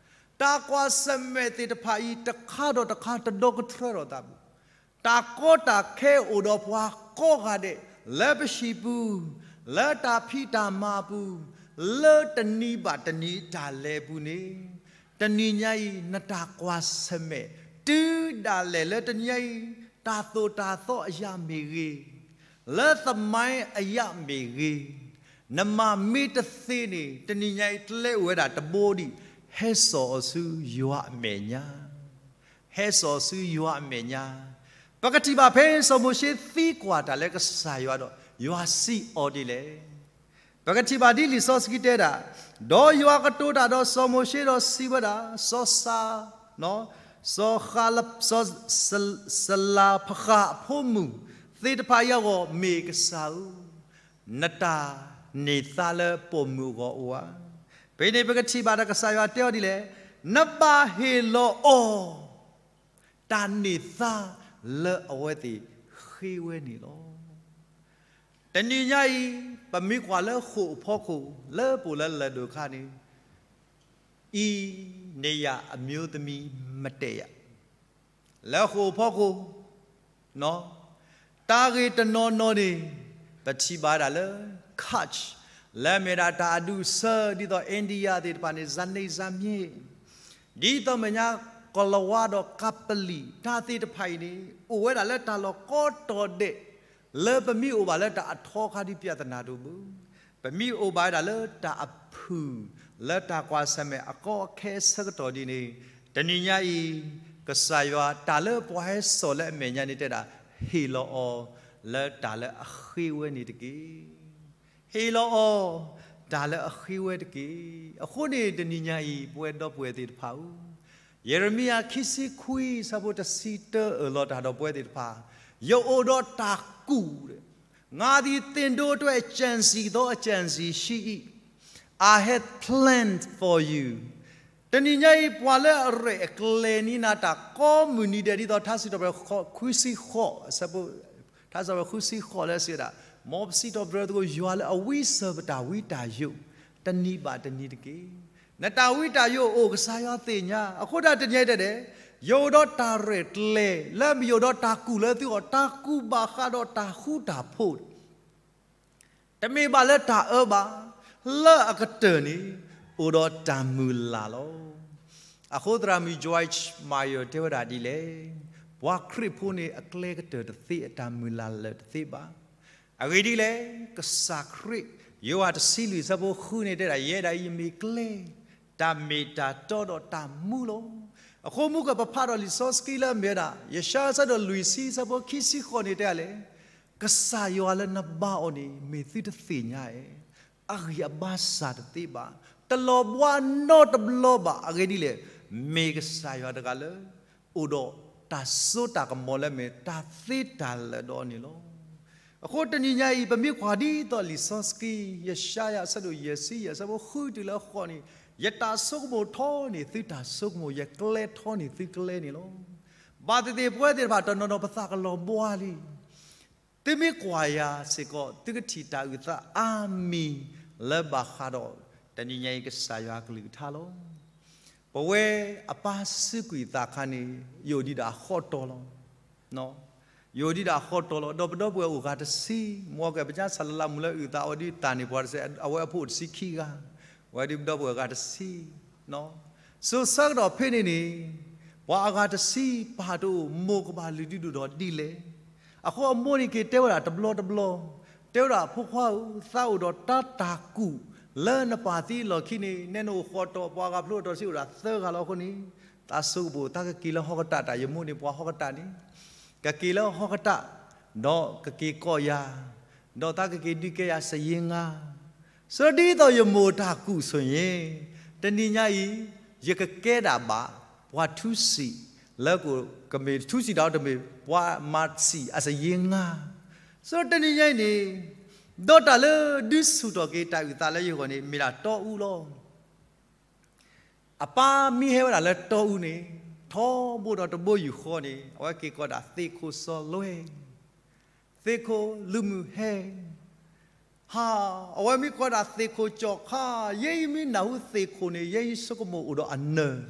တၢ်ကွၢ်ဆၢၣ်မဲာ်သ့ၣ်တဖၣ်အံၤ တခါဒီးတခါတဒီကထြၢထီၣ်သးဘၣ်. တၢ်ကီတၢ်ခဲအိၣ်ဒီးပှၤကိးဂၤဒဲး လၢပဟံၣ်ပူၤ, လၢတၢ်ဖံးတၢ်မၤအပူၤ, လၢတနံၤဘၣ်တနံၤတၢ်လဲၤအပူၤန့ၣ်, တနံၤညါအံၤ နတၢ်ကွၢ်ဆၢၣ်မဲာ် တုၤဒၣ်လဲာ်လၢတနံၤညါအံၤ တၢ်သိၣ်တၢ်သီအယၢ်မ့ၢ်ဂ့ၤ, လၢသမိုင်းအယၢ်မ့ၢ်ဂ့ၤ, နမၤမ့ၢ်တသ့န့ၣ် တနံၤညါအံၤ ကျဲအိၣ်ဝဲဒၣ်တဘိဒံး, ဟဲစိာ်အီၤဆူယွၤအမဲာ်ညါ ဟဲစိာ်ဆူယွၤအမဲာ်ညါ. ပကထံၣ်ဘၣ်ဖဲစီၤမိၤၡ့သံကွၢ်တၢ်လၢကစၢ်ယွၤဒီး ယွၤစံးအီၤဒ်လဲၣ်. ပကထံၣ်ဘၣ်ဒ်လံာ်စီဆှံတဲဒၣ်, ဒီးယွၤကတိၤတၢ်ဒီးစီၤမိၤၡ့ဒီးစံးဝဲဒၣ်, စီၤစၤ, စီၤဃလ, စီၤစလၤဖဃးအဖိမုၣ်သ့ၣ်တဖၣ်အံၤအဂီၢ်, မ့ၢ်ကစၢ်ဧၢ, နတၢ်န့ၢ်သါလၢပိာ်မုၣ်အဂီၢ်အိၣ်ဧါ. ဖဲန့ၣ်ပကထံၣ်ဘၣ်ဒီးကစၢ်ယွၤတဲအီၤဒ်လဲၣ်, နဘၣ်ဟ့ၣ်လီၤအီၤ တၢ်န့ၢ်သါလၢအဝဲသ့ၣ်ဃ့ဝဲန့ၣ်လီၤ. တနံၤညါအံၤ ပမ့ၢ်ကွၢ်လၢဃိာ်အဖီခိၣ် လၢပအိၣ်လၢလၢၢ်ဒိၣ်အခါန့ၣ်, အံၤန့ၢ်ယၤအမျိုးသမီးမတည့်ရာ လၢဃိာ်အဖီခိၣ် တၢ်ဂ့ၢ်တနီၤနီၤန့ၣ် ပထံၣ်ဘၣ်ဒၣ်လၢ Kutch လၢအမ့ၢ်ဒၣ်တၢ်အဒူၣ်အဆၢ ဒ်သိး India သ့ၣ်တဖၣ်န့ၣ် ဇာတ်နယ်ဇာတ်မျဉ်း, ဒ်သိးမဲာ်ညါ ကီၤလၤဝါဒီးကပလံၣ် တၢ်သ့ၣ်တဖၣ်အံၤန့ၣ် အိၣ်ဝဲဒၣ်လၢတၢ်လီၢ်ကိးတီၤဒဲး လၢပမ့ၢ်အိၣ်ဘၣ်လၢတၢ်အထီအခါဒ် ပြဿနာ တအိၣ်ဘၣ်. ပမ့ၢ်အိၣ်ဘၣ်ဝဲဒၣ်လၢတၢ်အဖုၣ် လၢတၢ်ကွၢ်ဆၢၣ်မဲာ်အကီအခဲဆၢကတီၢ်ဒ်န့ၣ်, တနံၤညါအံၤ ကစၢ်ယွၤတၢ်လၢပှၤဟဲစိာ်လၢအမဲာ်ညါန့ၣ်တဲဒၣ် ဟ့ၣ်လီၤအီၤလၢတၢ်လၢအဃ့ဝဲန့ၣ်တက့ၢ်. ဟ့ၣ်လီၤအီၤတၢ်လၢအဃ့ဝဲတက့ၢ်. အဃိန့ၣ်တနံၤညါအံၤ ပဝဲဒီပုၢ်ဝဲၢ်သ့ၣ်တဖၣ်ဧၢ, ယံးရမံယၤခံဆံခွံ အဆၢဖိတဆံတၢအၢၣ်လီၤတၢ်ဒီးပဝဲသ့ၣ်တဖၣ်, ယအိၣ်ဒီးတၢ်ကူၣ်, ငါသည်သင်တို့အတွက် ကြံစည်သောအကြံအစည်ရှိ၏, I have planned for you. တနံၤညါအံၤ ပှၤလၢအရဲၣ်အကျဲၤန့ၢ်နၤတၢ်ကိးမုၢ်နံၤဒဲး ဒ်သိးထါစံးထီၣ်ပတြၢၤဃိးဆံဃိး, ထါစံးထီၣ်ပတြၢၤဃိးဆံဃိးလၢစံးဝဲဒၣ်, မ်ပစံးထီၣ်ပတြၢၤသကိး ယွၤလၢအဝံစၢၤပတၢ်ဝံတၢ်ယိး တနံၤဘၣ်တနံၤတက့ၢ်. နတၢ်ဝံတၢ်ယိးအိၣ် ကစၢ်ယွၤသ့ၣ်ညါ, အဃိသတးတနံၤညါအံၤတဲဒဲး, ယအိၣ်ဒီးတၢ်ရဲၣ်ကျဲၤ လၢမ့ၢ်ယအိၣ်ဒီးတၢ်ကူၣ်လၢသုဂီၢ်, တၢ်ကူၣ်ဘၣ်ဃးဒီးတၢ်ဃူတၢ်ဖိး တမ့ၢ်ဘၣ်လၢတၢ်အၢဘၣ်, လၢအကတၢၢ်န့ၣ် အိၣ်ဒီးတၢ်မုၢ်လၢ်လီၤ. အဃိသရၣ်မုၣ် Joyce Meyer တဲဝဲဒၣ်ဒ်လဲၣ်, ပှၤခရံာ်ဖိန့ၣ် အကျဲကတၢၢ်တသ့ အတၢ်မုၢ်လၢ်လၢာ်တသ့ဘၣ်. အဂ့ၢ်ဒ်လဲၣ်, ကစၢ်ခရံာ် ယိၤဟၣ်တဆံလွံၢ် အဆၢဖိဃုန့ၣ်တဲဒၣ်, ယဲဒၣ်အံၤမ့ၢ်ကျဲ, တၢ်မ့ၢ်တၢ်တီဒီးတၢ်မူလီၤ. အဃိမုၢ်ကပဖးဒီးလံာ်စီဆှံလၢအမ့ၢ်ဝဲဒၣ် ယၡါယၤ အဆၢဒိၣ်လွံၢ်ဆံ အဆၢဖိခံဆံဃိးန့ၣ်တဲဒ်လဲၣ်, ကစၢ်ယွၤလၢနဘါအီၤန့ၣ် မ့ၢ်သုတသ့ၣ်ညါဧါ, အဂံၢ်အဘါစၢ်တသ့ဘၣ်, တလီၤဘှါနီတဘျီဘၣ်. အဂ့ၢ်ဒ်လဲၣ်, မ့ၢ်ကစၢ်ယွၤတဂၤလၢ အိၣ်ဒီးတၢ်စိတၢ်ကမီၤလၢမ့ၢ်တၢ်သ့တၢ်လၢာ်ဒီးအီၤန့ၣ်လီၤ. အဃိတနံၤညါအံၤ ပမ့ၢ်ကွၢ်ဒ်သိးလံာ်စီဆှံ ယၡါယၤအဆၢဒိၣ်ယဲၢ်ဆံယဲၢ် အဆၢဖိဃုတုၤလၢဃိးန့ၣ်, ယတၢ်ဆိကမိၣ်ထီန့ၢ်သုတၢ်ဆိကမိၣ်, ယကျဲထီန့ၢ်သုကျဲန့ၣ်လီၤ. ဘၣ်သ့ၣ်သ့ၣ်ပဝဲသ့ၣ်တဖၣ်တနီၤနီၤပသးကလီၤဘှါလံ. သုမ့ၢ်ကွၢ်ယၤစ့ၢ်ကီး သုကထံၣ်တၢ်အုၣ်သးအါမံၤလၢဘၣ်ဃးဒီး တနံၤညါအံၤကစၢ်ယွၤကလုၢ်ကထါလီၤ. ပဝဲအပၢ်စူးကွံာ်သးခါန့ၣ် ယအိၣ်ဒံးဒီးအဃီတီၤလီၤ. ယအိၣ်ဒံးဒီးအဃီတီၤလီၤ. ဒီးပဒီပုၢ်ဝဲၢ်အိၣ်ဂၤတဆံ, မ်ကဲပကစၢ်လၢ်လၢ်မုာ်လၢအုၣ်သးအီၤဒ်တၢ်န့ၣ် ပှၤတစဲး အဝဲအဖိအိၣ်တဆံခံဂၤ, ဝဲဒ်ပဒီပုၢ်ဝဲၢ်ဂၤတဆံ စိၤဆၢကတီၢ်ဖဲန့ၣ်န့ၣ် ပှၤအဂၤတဆံပာ်တအိၣ် မိၢ်ကဘၣ်လုၢ်ဒုးဒိၣ်ထီၣ်ဒ်လဲၣ်. အဃိအမိၢ်န့ၣ်က့ၤတဲဝဲဒၣ်တဘျီတဘျီ, တဲဝဲဒၣ် ဖိခွါဧၢ, သးအိၣ်ဒီးတၢ်တၢ်ကူၣ်လၢနပၢ်သံအလီၢ်ခံန့ၣ် နဲနအိၣ်ဃီတီၤ ပှၤဂၤဖျိအတီၤဆံးအိၣ်ဒၣ်သၢဂၤလီၤ. အဃိန့ၣ် သးဆိကမိၣ် သးကက့ၤလၢဟီၣ်ကတၢၢ် တၢ်ယမိၢ်န့ၣ် ပှၤဟီၣ်ကတၢၢ်န့ၣ် ကက့ၤလၢဟီၣ်ကတၢၢ် ဒီးကက့ၤကိးယၤ, ဒီးသးကက့ၤဒုးကဲယၤစယ့ငါ စၢၤဒ်သိးယမိၢ်တၢ်ကူၣ်ဆိၣ်ယ့ၤ, တနံၤညါအံၤ ယကကဲဒၣ်ဘၣ် ပှၤထူစံးလၢကမ့ၢ်ထူစံးတၢ်အီၤတမ့ၢ် ပှၤမၤစံးအစယ့ငါ, စၢၤတနံၤညါအံၤန့ၣ်, ဒီးတၢ်လၢဒုးဆူၣ်ထီၣ်က့ၤတၢ်အုၣ်သးလၢယဂီၢ်န့ၣ် မ့ၢ်ဒၣ်တီအူလီၤ. အပၢ်မ့ၢ်ဟဲဝဲဒၣ်လၢတီအူန့ၣ်, ထီဘိဒီးတဘိယူၢ်ဃီန့ၣ် အဝဲက့ၤကိးဒၣ်သ့ၣ်ခိၣ်စီလွဲ, သ့ၣ်ခိၣ်လုၢ်မုၢ်ဟဲ, ဟါ, အဝဲမ့ၢ်ကိးဒၣ်သ့ၣ်ခိၣ်ကၠီၣ်ခါ, ယဲယမ့ၢ်နၢ်ဟူသ့ၣ်ခိၣ်န့ၣ် ယဲယဆိကမိၣ်အိၣ်ဒီးအနၢၤ,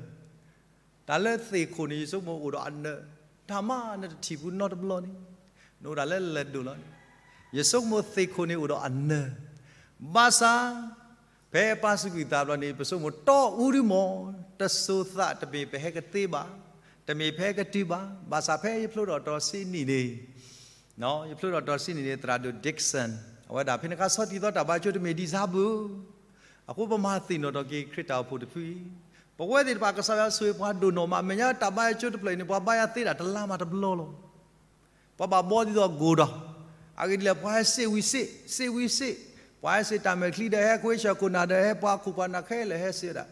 တၢ်လၢသ့ၣ်ခိၣ်န့ၣ် ယဆိကမိၣ်အိၣ်ဒီးအနၢၤ, တၢ်မၤနတထံၣ်ပူၤနီတဘျီန့ၣ်, နအိၣ်ဒၣ်လၢလၢၢ်ဒိၣ်လီၤန့ၣ်, ယဆိကမိၣ်သ့ၣ်ခိၣ်န့ၣ်အိၣ်ဒီးအနၢၤ, ဘၣ်ဆၣ် ဖဲပၢ်စူးကွံာ်သးဘျီန့ၣ် ပဆိကမိၣ်တီအူဒုမး, တစိၤသးတမ့ၢ်ပဟဲကသ့ဘၣ်, တမ့ၢ်ဖဲကတုၤဘၣ်, ဘၣ်ဆၣ်ဖဲယဖျိထီၣ်တီဆံနံၣ်န့ၣ်, ယဖျိထီၣ်တီဆံနံၣ်န့ၣ် သရၣ်ဒိၣ် Dickson အဝဲဒၣ်ဖဲန့ၣ်အခါဆီၣ်တံၢ်သီတၢ်ဘါကၠိတမ့ၢ်ဒ်ဆါဘၣ်, အဃိပမၤသ့ၣ်နီၣ်ထီၣ်က့ၤခရံာ်တၢ်အိၣ်ဖှိၣ်တဖုအံၤ, ပဝဲသ့ၣ်တဖၣ်ကစၢ်ယွၤဆိၣ်ဂ့ၤပှၤဒိၣ်နီၢ်မး, အမဲာ်ညါတၢ်ဘါယွၤကၠိတဖျၢၣ်အံၤန့ၣ် ပှၤဘါယွၤသ့ဒၣ်တလါမးတဘျီလီၤ. ပှၤဘၣ်ဘှီဒ်သိးကိၢ်ဒီး, အဂ့ၢ်ဒ်လဲၣ် ပှၤဟဲစ့ဝံၤစ့, စ့ဝံၤစ့, ပှၤဟဲစ့တၢ်မဲာ်ချံဒီး ဟဲကွ့ဆၢခိၣ်နၢ်ဒီး ဟဲပှၤခိၣ်ပှၤနၢ်ခဲလၢာ်ဟဲစ့ဝဲဒၣ်, ဒ်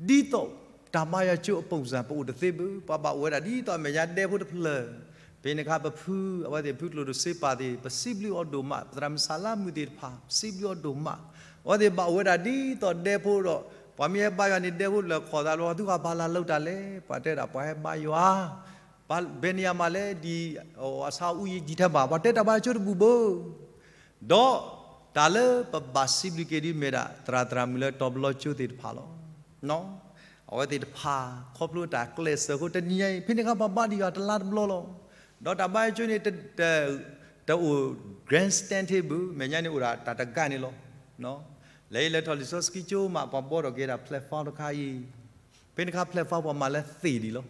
သိးတၢ်ဘါယွၤကၠိအပူၤစၢ် ပအိၣ်တသ့ဘၣ်, ပှၤဘၣ်အိၣ်ဝဲဒၣ်ဒ်သိးအမဲာ်ညါဒဲဖိတဖျၢၣ်, ဖဲန့ၣ်အခါပဖု, အဝဲသ့ၣ်ဖုကျိၣ်ဒိၣ်စ့ပာ်သ့ၣ် ပစံးဘျုးအီၤဒိၣ်မး, ပသရၣ်မုၣ်ဆၣ်လါမုၣ်သ့ၣ်တဖၣ် ပစံးဘျုးအီၤဒိၣ်မး, အဝဲသ့ၣ်ဘၣ်အိၣ်ဝဲဒၣ်ဒ်သိးဒဲဖိဒီး, ပှၤမ့ၢ်ဟဲဘါယွၤန့ၣ် ဒဲဖိလၢာ်ခီၣ်သးလီၤ, သုဂၤဘၣ်လၢ်လၢတၢ်လဲၣ်, ပှၤတဲဒၣ် ပှၤဟဲဘါယွၤ ဘၣ်ဘဲန့ၣ်ယမးလဲၣ်, ဒ်အဆါအူယံၤဒံထဲဘၣ်, ပှၤတဲတၢ်ဘါယွၤကၠိတဘူၣ်ဘၣ်, ဒီးတၢ်လၢပဘၣ်စံးဘျုးက့ၤဒ်မ့ၢ်ဒၣ် သရၣ်သရၣ်မုၣ်လၢတီၤပလီကၠိသ့ၣ်တဖၣ်လီၤ. အဝဲသ့ၣ်တဖၣ် ခီဖျိတၢ်ကျဲးစၢးအဃိ တနံၤညါအံၤ ဖဲန့ၣ်အခါပှၤဘါဒံးယွၤတလါတဘျီလီၤ. ဒီးတၢ်ဘါယွၤကၠိန့ၣ် တ, တအိၣ် grandstand ထဲဘၣ်, မဲာ်ညါန့ၣ်အိၣ်ဒၣ်တၢ်တဂၤန့ၣ်လီၤ. လဲၤအံၤလဲၤထီၣ်လံာ်စီဆှံကၠိမး ပှၤဘှီထီၣ်က့ၤဒၣ် platform တခါအံၤ, ဖဲန့ၣ်အခါ platform ပှၤမၤလၢသ့ၣ်ဒံးလီၤ.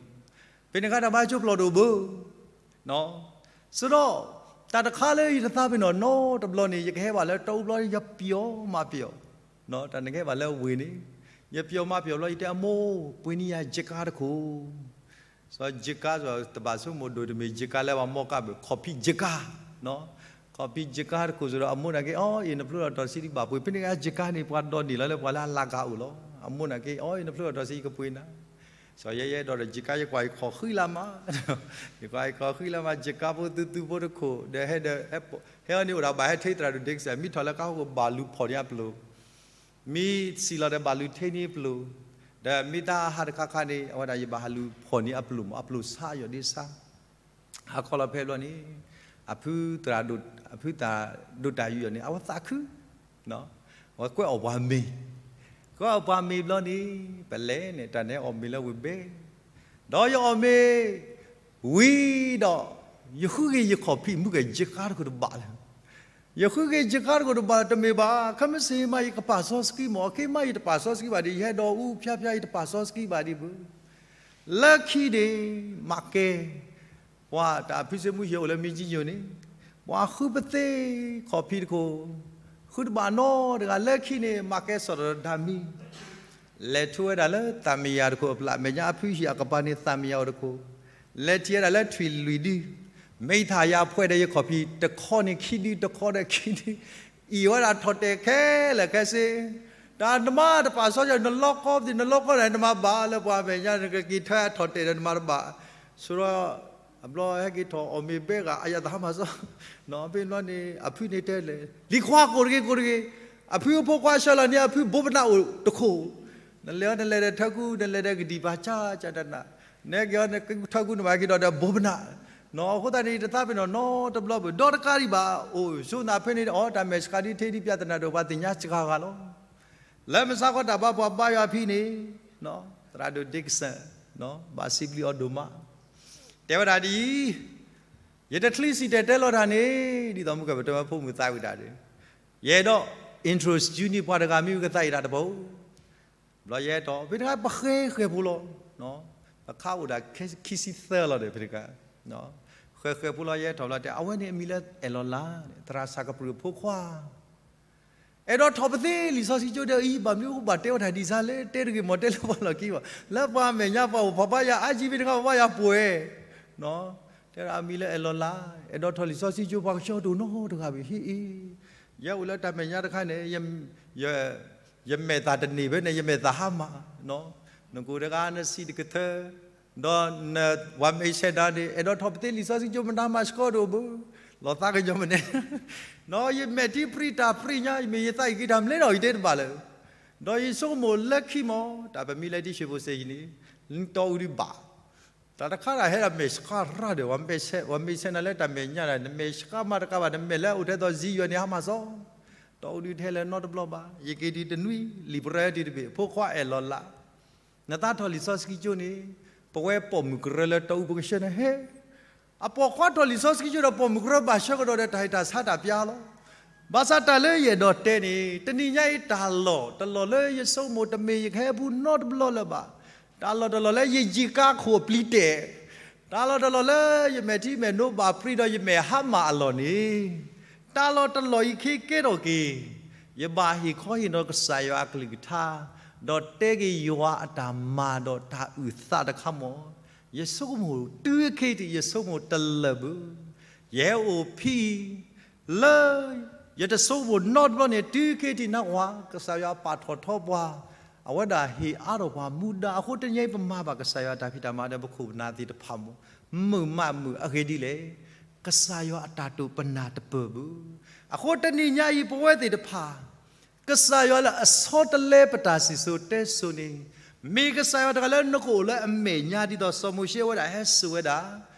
ဖဲန့ၣ်အခါတၢ်ဘါယွၤကၠိပျီၢ်ဒိၣ်ဘၣ် စံးဒီး, တၢ်တခါလၢယတသးပ့ၤနီၣ်နီတဘျီန့ၣ် ယကဟဲဘၣ်လၢတီအူဘျီ ယပျီမးပျီ, တၢ်နကဟဲဘၣ်လၢဝ့ၢ်န့ၣ်, ယပျီမးပျီဘျီ ယတဲအမိၢ် ပှ့ၤန့ၢ်ယၤယကါတခိၣ်, စီၤယကါ တဘၣ်ဆိကမိၣ်ဒိၣ်တမ့ၢ်ယကါလၢပှၤမီၢ်ကါဘၣ် ခီၣ်ဖံးယကါ, ခီၣ်ဖံးယကါတခိၣ်စ့ၢ်ဒီး အမိၢ်နာ်က့ အီ အံၤနဖျိထီၣ်တီဆံဒံးဘၣ်ပှ့ၤ, ဖဲန့ၣ်ယကါန့ၣ် ပှၤဒိးန့ၢ်လီၤလၢပှၤလၢအလၤကၤအိၣ်လီၤ. အမိၢ်နာ်က့ အီ အံၤနဖျိထီၣ်တီဆံယကပှ့ၤနၤ စီၤယဲယဲဒီးယကါ ယကွၢ်ယခီၣ်ဃံလၤမး, ယကွၢ်ယခီၣ်ဃံလၤမး ယကါဖိသူသူဖိတခိၣ် ဒီးဟဲဒီး, ဟဲအီၤန့ၣ်အိၣ်ဒၣ်ဘၣ်ဟဲထံသရၣ်ဒိၣ်ဒ့ကစၢ် မ့ၢ်ထီၣ်လၢကါဟီၣ်ခိၣ်ဘၣ်လူၤဖီၣ်န့ၢ်အပျိၢ်, မ့ၢ်စံၣ်လီၤဒီးဘၣ်လူၤထံန့ၢ်အပျိၢ်, ဒီးမ့ၢ်တၢ်ဟးတခါခါန့ၣ် အဝဲဒၣ်ယဘၣ်ဟးလူၤဖီၣ်န့ၢ်အပျိၢ်မး အပျိၢ်ဆါယီၤဒ့ဆါ ဟးခီလီၤဖဲဘျီန့ၣ်, အဖုသရၣ်ဒိၣ်, အဖုသရၣ်ဒိၣ်တၢ်ယူးယီၣ်န့ၣ် အဝဲသးခု, အဝဲကွဲးအီၣ်ပှၤမ့ၤ, ကွဲးအီၣ်ပှၤမ့ၤဘျီန့ၣ်, ပလဲၤန့ၣ် တၢ်န့ၣ်အီၣ်မ့ၤလၢဝ့ၢ်ဘဲ, ဒီးယအီၣ်မ့ၤဝံၤဒီး, ယဃုက့ၤယခီၣ်ဖံးမုၢ်ကယကါတခိၣ်တဘၣ်လၢ ယဃုက့ၤယကါတခိၣ်တဘၣ်လၢ တမ့ၢ်ဘၣ်, ခဲမုၢ်ဆ့ၣ်မးယကပာ်စီဆှံမး, အခ့မးယတပာ်စီဆှံဘၣ်ဒံး, ယဟဲဒီးအူဖျါဖျါ ယတပာ်စီဆှံဘၣ်ဒံးဘၣ်. လၢခံန့ၣ် မၤကဲ, ပှၤတၢ်ဖံးစိမူဟံၣ်အိၣ်လၢမံကၠံယိၤန့ၣ်, ပှၤဃုပသ့ခီၣ်ဖံးတခိၣ်, ဃုတဘၣ်နီတဂၤ, လၢခံန့ၣ် မၤကဲစ့ၢ်ဒီးတၢ်မံ လဲၤထူဝဲဒၣ်လၢသးမံယၤတခိၣ်အပျၢ်, မဲာ်ညါအဖုဟံၣ်အကပၤန့ၣ်သးမံယၤအိၣ်တခိၣ်, လဲၤထံၣ်ဝဲဒၣ်လၢထွံၣ်လွံၢ်ဒု, မ့ၢ်ထးယၤဖှဲးဒီးယခီၣ်ဖံး တခီန့ၣ်ခံဒု, တခီဒီးခံဒု, အံၣ်ဝဲဒၣ်ထီၣ်တဲာ်ခဲလၢာ်ခဲဆ့, တၢ်နမါတပာ်စီဆှံ နလီကီသ့ၣ် နလီကီန့ၣ် နမၤဘၣ်လၢပှၤမဲာ်ညါ နကက့ၤထၢအထီၣ်တဲာ်ဒီးနမၤတဘၣ်, ဆိဒီး အဘျီဟဲက့ၤထီၣ်အီၣ်မ့ၤဘဲဂၤ အယၤသးဟါမၢ်စီ, ဖဲဘျီန့ၣ် အဖုန့ၣ်တဲလဲၣ်, လံၤခွါကိးတဂ့ၤကိးတဂ့ၤ, အဖုအဖိခွါဆှၢလီၤန့ၢ်အဖုဘိပနၢ်အိၣ်တခိၣ်, နလဲၤအီၤနလဲၤဒီးထၢကူ နလဲၤဒီးကဒံၣ်ပၤ ကၢ်ကၢ်တနး, နဟဲက့ၤအီၤထၢကူန့ၣ် ဘၣ်ဟဲက့ၤဒီးဒီးဘိပနၢ်, အဃိသတးန့ၣ် တသးပ့ၤနီၣ်နီတဘျီဘၣ်, ဒီးတကးဒံးဘၣ် အိၣ်ဆိးနၤဖဲန့ၣ်ဒီး အီၤတၢ်မဲာ်ဆှးဒ်ထဲဒ်ပျၢ်သနာ်ဒီး ပှၤသ့ၣ်ညါစှၤဂၤလီၤ. လၢမုၢ်ဆါခီတၢ်ဘါပှၤဘါယွၤဖံန့ၣ်, သရၣ်ဒိၣ် Dixon ဘၣ်စံးဘျုးအီၤဒိၣ်မး, တဲဝဲဒၣ်ဒ်အံၤ, ယတချံစံၣ်တဲၤတဲလီၤတၢ်န့ၣ်, ဒ်သိးမုၢ်ကပတဲဝဲဖိမုၣ်သးဝံၣ်တၢ်ဒီး, ယအဲၣ်ဒိး introduce န့ၢ်ပှၤတဂၤမ့ၢ်ဝံၤကသးအံၤတၢ်တပူၤ, ဘျီယဟဲထီၣ် ဖဲတခါပဃဲဃဲၤဖိလီၤ, ပခါအိၣ်ဒၣ်ခံဆံသၢလီၤဒီး ဖဲတခါ, ဃဲၤဃဲၤဖိလီၤ ယဟဲထီၣ်ဘျီတဲ အဝဲန့ၣ်အမံၤလၢအဲၣ်လီၤလး, သရၣ်စၢ်ကပြုၢ်အဖိခွါ အဲၣ်ဒိးထီၣ်ပသ့လံာ်စီဆှံကၠိဒီးအံၤ ဘၣ်မနုၤအိၣ်ဘၣ်တဲဝဲတၢ်ဒ်ဆါလဲၣ်, တဲတဂ့ၤမ့ၢ်တဲလၢပှၤလီၢ်ခံဘၣ်, လၢပှၤမဲာ်ညါပှၤအိၣ်ဖးဘါယၤ အါယံၤဖဲတခါပဘါယၤပှဲၤ, တဲဒၣ်အမံၤလၢအဲၣ်လီၤလး, အဲၣ်ဒိးထီၣ်လံာ်စီဆှံကၠိ ပှၤကဆှီတအိၣ်နီတဂၤဘၣ် ဟ့ၣ်အ့, ယဲအိၣ်လၢတၢ်မဲာ်ညါတခါန့ၣ် ယမဲာ်သၣ်တန့ၢ်ဖဲန့ၣ် ယမဲာ်သၣ်ဟါမၢ်, နကိၣ်တဂၤနစံးတကထၢ, ဒီးနဝၤမဲာ်ဆဲးဒၣ်န့ၣ် အဲၣ်ဒိးထီၣ်ပသ့လံာ်စီဆှံကၠိ မတၤမၤဆှီတအိၣ်ဘၣ်, လီၤသးကညီၤမနုၤ, ယမဲာ်ထံပြံတၢ်ပြံညါ ယမ့ၢ်ယသးအံၤက့ၤတၢ်မနုၤဒီး ယတဲတဘၣ်လၢ, ဒီးယဆိကမိၣ်လၢခံမီၤ တၢ်ပမံလၢတၢ်ဆံးဖိစ့ၢ်ကီးန့ၣ်, တီအူဒံးဘၣ် တၢ်တခါတၢ်ဟဲဒၣ်မဲာ်ဆှးရၣ်ဒီး ဝၤမဲာ်ဆဲးနၤလၢတၢ်မဲာ်ညါဒၣ် နမဲာ်ဆှးမးတကးဘၣ် နမဲာ်လၢအိၣ်ထဲသိးစံယွၤန့ၣ် ဟါမၢ်စီ, တီအူဒံးတဟဲလၢၤနီတဘျီဘၣ်, ယက့ၤတုၤတနွံ လံာ်ပရၢတုၤတဘ့ၣ် ဖိခွါအဲၣ်လီၤလး, နသးထီၣ်လံာ်စီဆှံကၠိန့ၣ်, ပဝဲပိာ်မုၣ်ကရၢလၢတီအူပကဆှၢနၤဟဲ အပိာ်ခွါထီၣ်လံာ်စီဆှံကၠိဒီးပိာ်မုၣ်ကရၢဘၣ်ဆှၢကဒီးဒီးတၢ်ဟ့ၣ်တၢ်ဆါတၢ်ပျၢလီၤ. ဘၣ်ဆၣ်တၢ်လၢယအဲၣ်ဒိးတဲန့ၣ် တနံၤညါအံၤတၢ်လီၢ်တလီၢ်လၢယဆိကမိၣ်တမ့ၢ်ယကဟဲပူၤနီတဘျီလၢၤဘၣ်. တၢ်လီၢ်တလီၢ်လၢယယံာ်ကါခိၣ်အပျံၤတဲာ်, တၢ်လီၢ်တလီၢ်လၢယမဲာ်ထံမဲာ်နိဘၣ်ပြံဒီးယမဲာ်ဟါမၢ်အလီၢ်န့ၣ်, တၢ်လီၢ်တလီၢ်အံၤခဲကဲထီၣ်က့ၤ ယဘၣ်ဟ့ၣ်ခီဟ့ၣ်နီၤကစၢ်ယွၤအကလုၢ်ကထါ, ဒီးတဲက့ၤယွၤအတၢ်မၤဒီးတၢ်အုၣ်သးတခါမီၤ, ယဆိကမိၣ်တုၤခဲအံၤ ယဆိကမိၣ်တလၢာ်ဘၣ်. ယဟဲအိၣ်ဖဲအံၤ လၢ ယတဆိကမိၣ်နီတဘျီန့ၣ် တုၤခဲအံၤနၢ်ဝၤ ကစၢ်ယွၤပာ်ထီၣ်ထီပှၤ, အဝဲဒၣ်ဟ့ၣ်အါထီၣ်ပှၤမူဒါအဃိ တနံၤအံၤပမၤဘၣ်ကစၢ်ယွၤတၢ်ဖံးတၢ်မၤဒီးပခိၣ်ပနၢ်သ့ၣ်တဖၣ်မီၤ, မုာ်မးမုာ်အဂ့ၢ်ဒ်လဲၣ်, ကစၢ်ယွၤအတၢ်တိာ်ပနၢ်တပၢၢ်ဘၣ်. အဃိတနံၤညါအံၤပဝဲသ့ၣ်တဖၣ် ကစၢ်ယွၤလၢအဆီတလဲပတၢ်စံၣ်စိၤတဲစိၤန့ၣ်, မ့ၢ်ကစၢ်ယွၤတဂၤလၢနကအိၣ်လၢအမဲာ်ညါဒ်သိးစီၤမိၤၡ့ဝဲဒၣ်ဟဲစိာ်ဝဲဒၣ်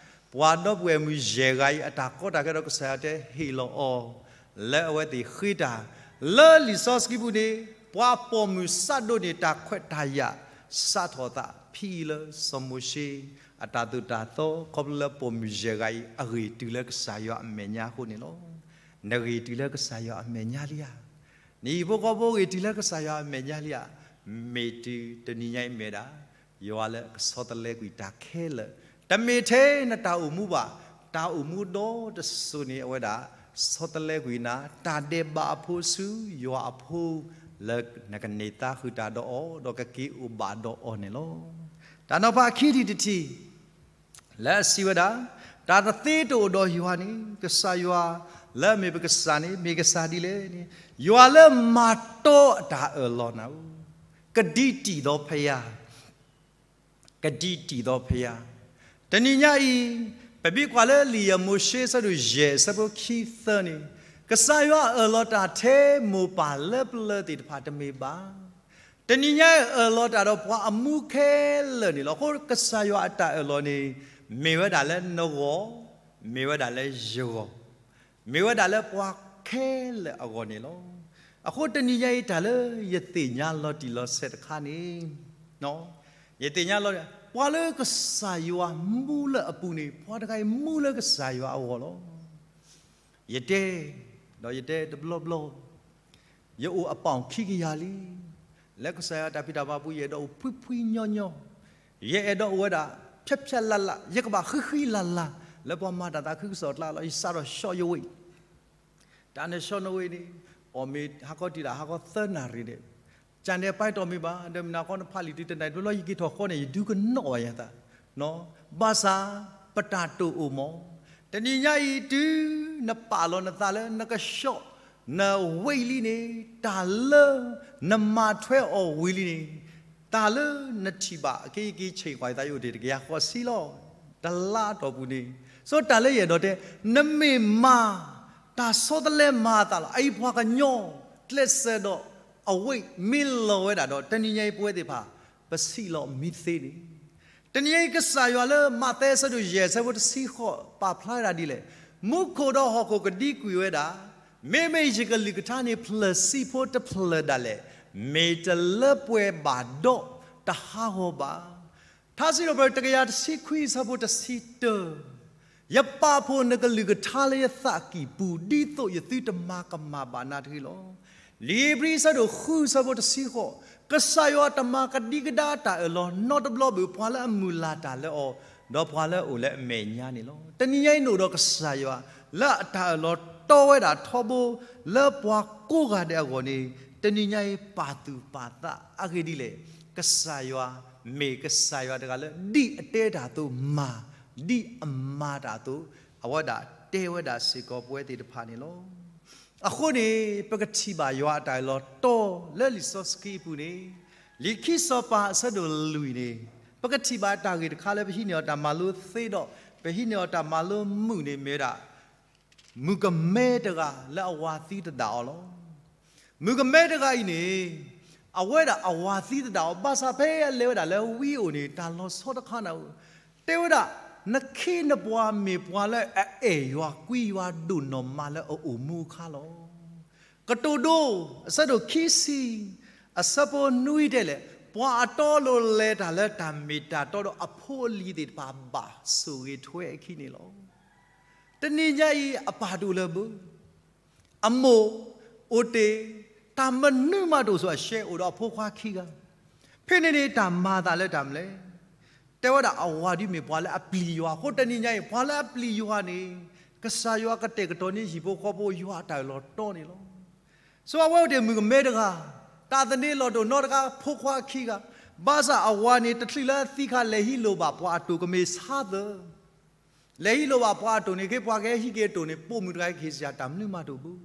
ပှၤဒီပုၢ်ဝဲၢ်မုၣ်ယဲၢ်ဂၤအံၤ အတၢ်ကီတၢ်ခဲဒီးကစၢ်ယွၤတဲဟ့ၣ်လီၤအီၤ လၢအဝဲသ့ၣ်ဃ့တၢ်, လၢလံာ်စီဆှံပူၤန့ၣ် ပှၤပိာ်မုၣ်စးဒိၣ်န့ၣ် တၢ်ခွဲးတၢ်ယာ်စးထီၣ်သးဖဲအံၤလၢစီၤမိၤၡ့ အတၢ်သိၣ်တၢ်သီ ခီဖျိလၢပိာ်မုၣ်ယဲၢ်ဂၤအံၤ အဂ့ၢ်တုၤလၢကစၢ်ယွၤအမဲာ်ညါအဃိန့ၣ်လီၤ. နဂ့ၢ်တုၤလၢကစၢ်ယွၤအမဲာ်ညါလံဧါ. နဟံၣ်ဖိဃီဖိဂ့ၢ်တုၤလၢကစၢ်ယွၤအမဲာ်ညါလံဧါ. မ့ၢ်တုၤတနံၤညါအံၤမ့ၢ်ဒၣ် ယွၤလၢကဆီတလဲကွံာ်တၢ်ခဲလၢာ်, တမ့ၢ်ထဲနတၢ်အိၣ်မူဘၣ်, တၢ်အိၣ်မူဒီတစိၤန့ၣ်အဝဲဒၣ် ဆီတလဲကွံာ်နၤ, တၢ်ဒဲးဘးအဖိဆူယွၤအဖိ လၢနကန့ၢ်သါဃုာ်တၢ်ဒီးအီၤ ဒီးကက့ၤအိၣ်ဘၣ်ဒီးအီၤန့ၣ်လီၤ. တၢ်နီၤဖးခံထံၣ်တထံၣ် လၢအစံးဝဲဒၣ်, တၢ်တသ့တအိၣ်ဒီးယွၤန့ၣ် ကစၢ်ယွၤလၢအမ့ၢ်ပကစၢ်န့ၣ် မ့ၢ်ကစၢ်ဒ်လဲၣ်န့ၣ်, ယွၤလၢမၤတီအတၢ်အၢၣ်လီၤနၤဧၢ, ကဒံတံၢ်ဒီးဖယၤ ကဒံတံၢ်ဒီးဖယၤ. တနံၤညါအံၤ ပမ့ၢ်ကွၢ်လၢလံာ်ယဲၢ်မိၤၡ့အဆၢဒိၣ်ယဲၢ်အဆၢဖိခံသၢန့ၣ်, ကစၢ်ယွၤအၢၣ်လီၤတၢ်ထဲမိၢ်ပၢ်လၢပျၢၤသ့ၣ်တဖၣ်တမ့ၢ်ဘၣ်. တနံၤညါအံၤအၢၣ်လီၤတၢ်ဒီးပှၤအမူခဲလၢာ်န့ၣ်လီၤ. အဃိကစၢ်ယွၤအတၢ်အၢၣ်လီၤန့ၣ် မ့ၢ်ဝဲဒၣ်လၢနဂီၢ်, မ့ၢ်ဝဲဒၣ်လၢယဂီၢ်, မ့ၢ်ဝဲဒၣ်လၢပှၤခဲလၢာ်အဂီၢ်န့ၣ်လီၤ. အဃိတနံၤညါအံၤတၢ်လၢယသ့ၣ်ညါလီၤတံၢ်လီၤဆဲးတခါန့ၣ်, ယသ့ၣ်ညါလီၤ, ပှၤလၢကစၢ်ယွၤမူလၢအပူၤန့ၣ် ပှၤတဂၤအံၤမူလၢကစၢ်ယွၤအဂီၢ်လီၤ. ယတဲ, ဒီးယတဲတဘျီဘျီ, ယအိၣ်အပီၣ်ခံကယၤလံ. လၢကစၢ်ယွၤတၢ်ဖံးတၢ်မၤပူၤ ယအဲၣ်ဒိးအိၣ်ဖှံဖှံညီညီ, ယအဲၣ်ဒိးအိၣ်ဝဲဒၣ် ဖျါဖျါလၢ်လၢ်, ယကဘၣ်ဃံဃံလၤလၤ လၢပှၤမၤတၢ်သးခုကစီၣ်အကျါလီၤ. ယစးထီၣ် short notice, တၢ်န့ၣ် short notice န့ၣ် အီၣ်မ့ၢ်ဟါခီတုၤဒၣ်ဟါခီသၢနၣ်ရံၣ်န့ၣ်, ကၠၢ်နဲၣ်ပၢ်တီၢ်မ့ၢ်ဘၣ်, ဒီးမနၤဃီနဖးလံာ်တုၤတနၣ်ရံၣ်တဘျီဘျီ ယက့ၤထီၣ်ဃီန့ၣ် ယဒုးကနီၣ်ဘၣ်ယၤသး, ဘၣ်ဆၣ် ပတၢ်တိာ်အိၣ်မီၤ, တနံၤညါအံၤတုၤနပာ်လီၤနသးလၢနက short, နဝံၤလံန့ၣ်, တၢ်လၢနမၤထွဲအီၤဝံၤလံန့ၣ်, တၢ်လၢနထံၣ်ဘၣ်အက့ယက့ဆ့ၣ်ကွၢ်ယသး ယအိၣ်တ့ၢ်တကယၤဃိးဆံလီၤ. တလါအတီၢ်ပူၤန့ၣ်, ဆိတၢ်လၢယအဲၣ်ဒိးတဲ, နမ့ၢ်မၤ တၢ်ဆီတလဲမၤအသးလီၤ. အအံၤပှၤကညီ ကျဲးစၢးဒီးအဝဲ မ့ၢ်လီၤဝဲဒၣ်ဒီး တနံၤညါအံၤပဝဲသ့ၣ်တဖၣ် ပဆံးလီၤမံသ့န့ၣ်, တနံၤညါအံၤကစၢ်ယွၤလၢမးသဲအဆၢဒိၣ်ယဲၢ်အဆၢဖိတဆံဃိး ပာ်ဖျါဝဲဒၣ်ဒ်လဲၣ်, မူခိၣ်ဒီးဟီၣ်ခိၣ်ကဒံကွံာ်ဝဲဒၣ်, မ့မ့ၢ်ယကလုၢ်ကထါန့ၣ် ဖျၢၣ်ဆံဖိတဖျၢၣ်ဒၣ်လဲာ် မ့ၢ်တလၢပှဲၤဘၣ်ဒီးတဟးဂီၤဘၣ်. ထါစံးထီၣ်ပတြၢၤ တကယၤတဆံခွံအဆၢဖိတဆံတၢ, ယပာ်ဖှိၣ်နကလုၢ်ကထါလၢယသးကံၢ်ပူၤ ဒ်သိးယသုတမၤကမၣ်ဘၣ်နၤတဂ့ၤလီၤ. လံာ်ဧ့ၤဘြံၤအဆၢဒိၣ်ဃုအဆၢဖိတဆံဃိး, ကစၢ်ယွၤတမၤကဒံကဒါတၢ်အၢၣ်လီၤနီတဘျီဘၣ် ပှၤလၢအမုၢ်လၢ်တၢ်လၢအီၤ, ဒီးပှၤလၢအအိၣ်လၢအမဲာ်ညါန့ၣ်လီၤ. တနံၤညါအံၤနအိၣ်ဒီးကစၢ်ယွၤ လၢအတၢ်အၢၣ်လီၤတီဝဲဒၣ်ထီဘိ လၢပှၤကိးဂၤဒဲးအဂီၢ်န့ၣ်, တနံၤညါအံၤပာ်သူၣ်ပာ်သးအဂ့ၢ်ဒ်လဲၣ်, ကစၢ်ယွၤ မ့ၢ်ကစၢ်ယွၤတဂၤလၢ ဒ်အတဲတၢ်အသိးမၤ, ဒ်အမၤတၢ်အသိး, အဝဲဒၣ်တဲဝဲဒၣ်စ့ၢ်ကီးပဝဲသ့ၣ်တဖၣ်န့ၣ်လီၤ. အဃိန့ၣ် ပကထံၣ်ဘၣ်ယွၤအတၢ်အၢၣ်လီၤတီလၢလံာ်စီဆှံအပူၤန့ၣ်, လံာ်ခံစီၤပၤအဆၢဒိၣ်လွံၢ်န့ၣ်, ပကထံၣ်ဘၣ်တၢ်ဂ့ၢ်တခါလၢပဟံးန့ၢ်အီၤတၢ်မၤလိသ့ဒီး ပဟံးန့ၢ်အီၤတၢ်မၤလိမုာ်န့ၣ်မ့ၢ်ဝဲဒၣ် မုၣ်ကမဲတဂၤလၢအဝၤသံသဒၣ်အီၤလီၤ. မုၣ်ကမဲတဂၤအံၤန့ၣ်, အဝဲဒၣ်အဝၤသံသဒၣ်အီၤ ဘၣ်ဆၣ်ဖဲအလဲၤဝဲဒၣ်လၢဝံအိၣ်န့ၣ် တၢ်လီၤဆီတခါန့ၣ်, တဲဝဲဒၣ်, နခ့နပှၤမ့ၢ်ပှၤလၢအအဲၣ်ယွၤကွံယွၤဒိၣ်နီၢ်မးလၢအအိၣ်မူအခါလီၤ. ကတိၤဒိ အဆၢဒိၣ်ခံဆံ အဆၢဖိနွံတဲလဲၣ်, ပှၤအတီအလိၤလဲၤတၢ်လၢတၢ်မ့ၢ်တၢ်တီဒီးအဖိအလံၤသ့ၣ်တဖၣ်ဘၣ်ဆိၣ်ဂ့ၤထွဲအခံန့ၣ်လီၤ. တနံၤညါအံၤအပၢ်တအိၣ်လၢၤဘၣ်, အမိၢ်အိၣ်တ့ၢ်, တၢ်မနုၤမးတအိၣ်ဆိးအရှဲ အိၣ်ဒီးအဖိခွါခံဂၤ, ဖဲန့ၣ်န့ၣ်တၢ်မၤသးလၢတၢ်မနုၤလဲၣ်. တဲဝဲဒၣ်အဝၤဒ်မ့ၢ်ပှၤလၢအပျံၤယွၤအဃိ တနံၤညါအံၤ ပှၤလၢအပျံၤယွၤန့ၣ် ကစၢ်ယွၤကတဲာ်ကတီၤန့ၢ်ဟံၣ်ဖိဃီဖိယွၤအတၢ်အၢၣ်လီၤတီန့ၣ်လီၤ. ဆိအဝဲအိၣ်တ့ၢ်မုၣ်ကမဲတဂၤ, တၢ်သန့ၤလီၤဒိၣ်နီတခါ ဖိခွါခံဂၤ, ဘၣ်ဆၣ်အဝၤန့ၣ် တချုးလၢအသံခါ လဲၤဟံးလိၣ်ဘၣ်ပှၤအတိၢ်ကမ့ၢ်ဆါသၢ လဲၤဟံးလိၣ်ဘၣ်ပှၤအတိၢ်န့ၣ် က့ၤပှၤကဟဲဟံးက့ၤအတိၢ်န့ၣ် ပိာ်မုၣ်တဂၤအံၤကဟ့ၣ်စ့ၢ်တၢ်မနုၤမးတအိၣ်ဘၣ်.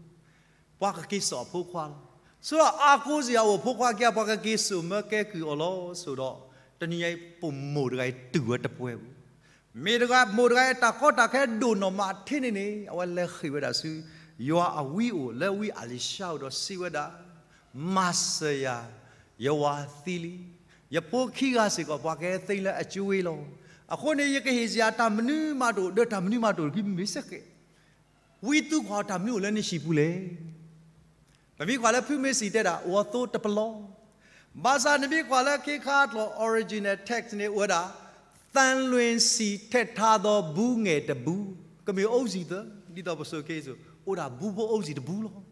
ပှၤကက့ၤစိာ်အဖိခွါလီၤ. ဆိဒီးအါကိးစ့ၢ်အအိၣ်ဖိခွါခံဂၤ ပှၤကက့ၤစိာ်မၢကဲကုၢ်အီၤလီၤ. ဆိဒီး တနံၤညါအံၤပိာ်မုၣ်တဂၤအံၤတုၤဝဲတပှဲၤဘၣ်. မ့ၢ်တဂၤမိၢ်တဂၤအံၤ တၢ်ကီတၢ်ခဲဒိၣ်နီၢ်မးထဲန့ၣ်န့ၣ် အဝဲလဲၤဃ့ၢ်ဝဲဒၣ်ဆူ ယွၤအဝံအိၣ်လၢဝံအၤလံၤၡါအအိၣ်ဒီးစံးဝဲဒၣ်, မၤစၢၤယၤ, ယဝၤသံလံ. ယဖိခံဂၤစ့ၢ်ကီး ပှၤကဟဲသ့လၢအကၠိဝ့လီၤ. အဃိန့ၣ် ယကဟ့ၣ်စ့ၢ်တၢ်မနုၤမးတအိၣ် ဒီးတၢ်မနုၤမးတအိၣ်တဂ့ၤ မ့ၢ်စ့ၢ်ကီး ဝံသးကွၢ်တၢ်မနုၤအိၣ်လၢနဟံၣ်ပူၤလဲၣ်. ပမ့ၢ်ကွၢ်လၢဖုမ့ၢ်စံၣ်တဲဒၣ် အိၣ်အသိတပလီ, ဘၣ်ဆၣ်နမ့ၢ်ကွၢ်လၢခ့ခါအကျိာ် original text န့ၣ် အိၣ်ဝဲဒၣ် သံလွင်ၡီထက်ထားသောဘူးငယ်တဘူး, ကမ့ၢ်အိၣ်စံၣ်သၢ, ဒ်သိးပစိၤက့ၤစိၤ အိၣ်ဒၣ်ဘူးဖိအိၣ်စံၣ်တဘူးလီၤ.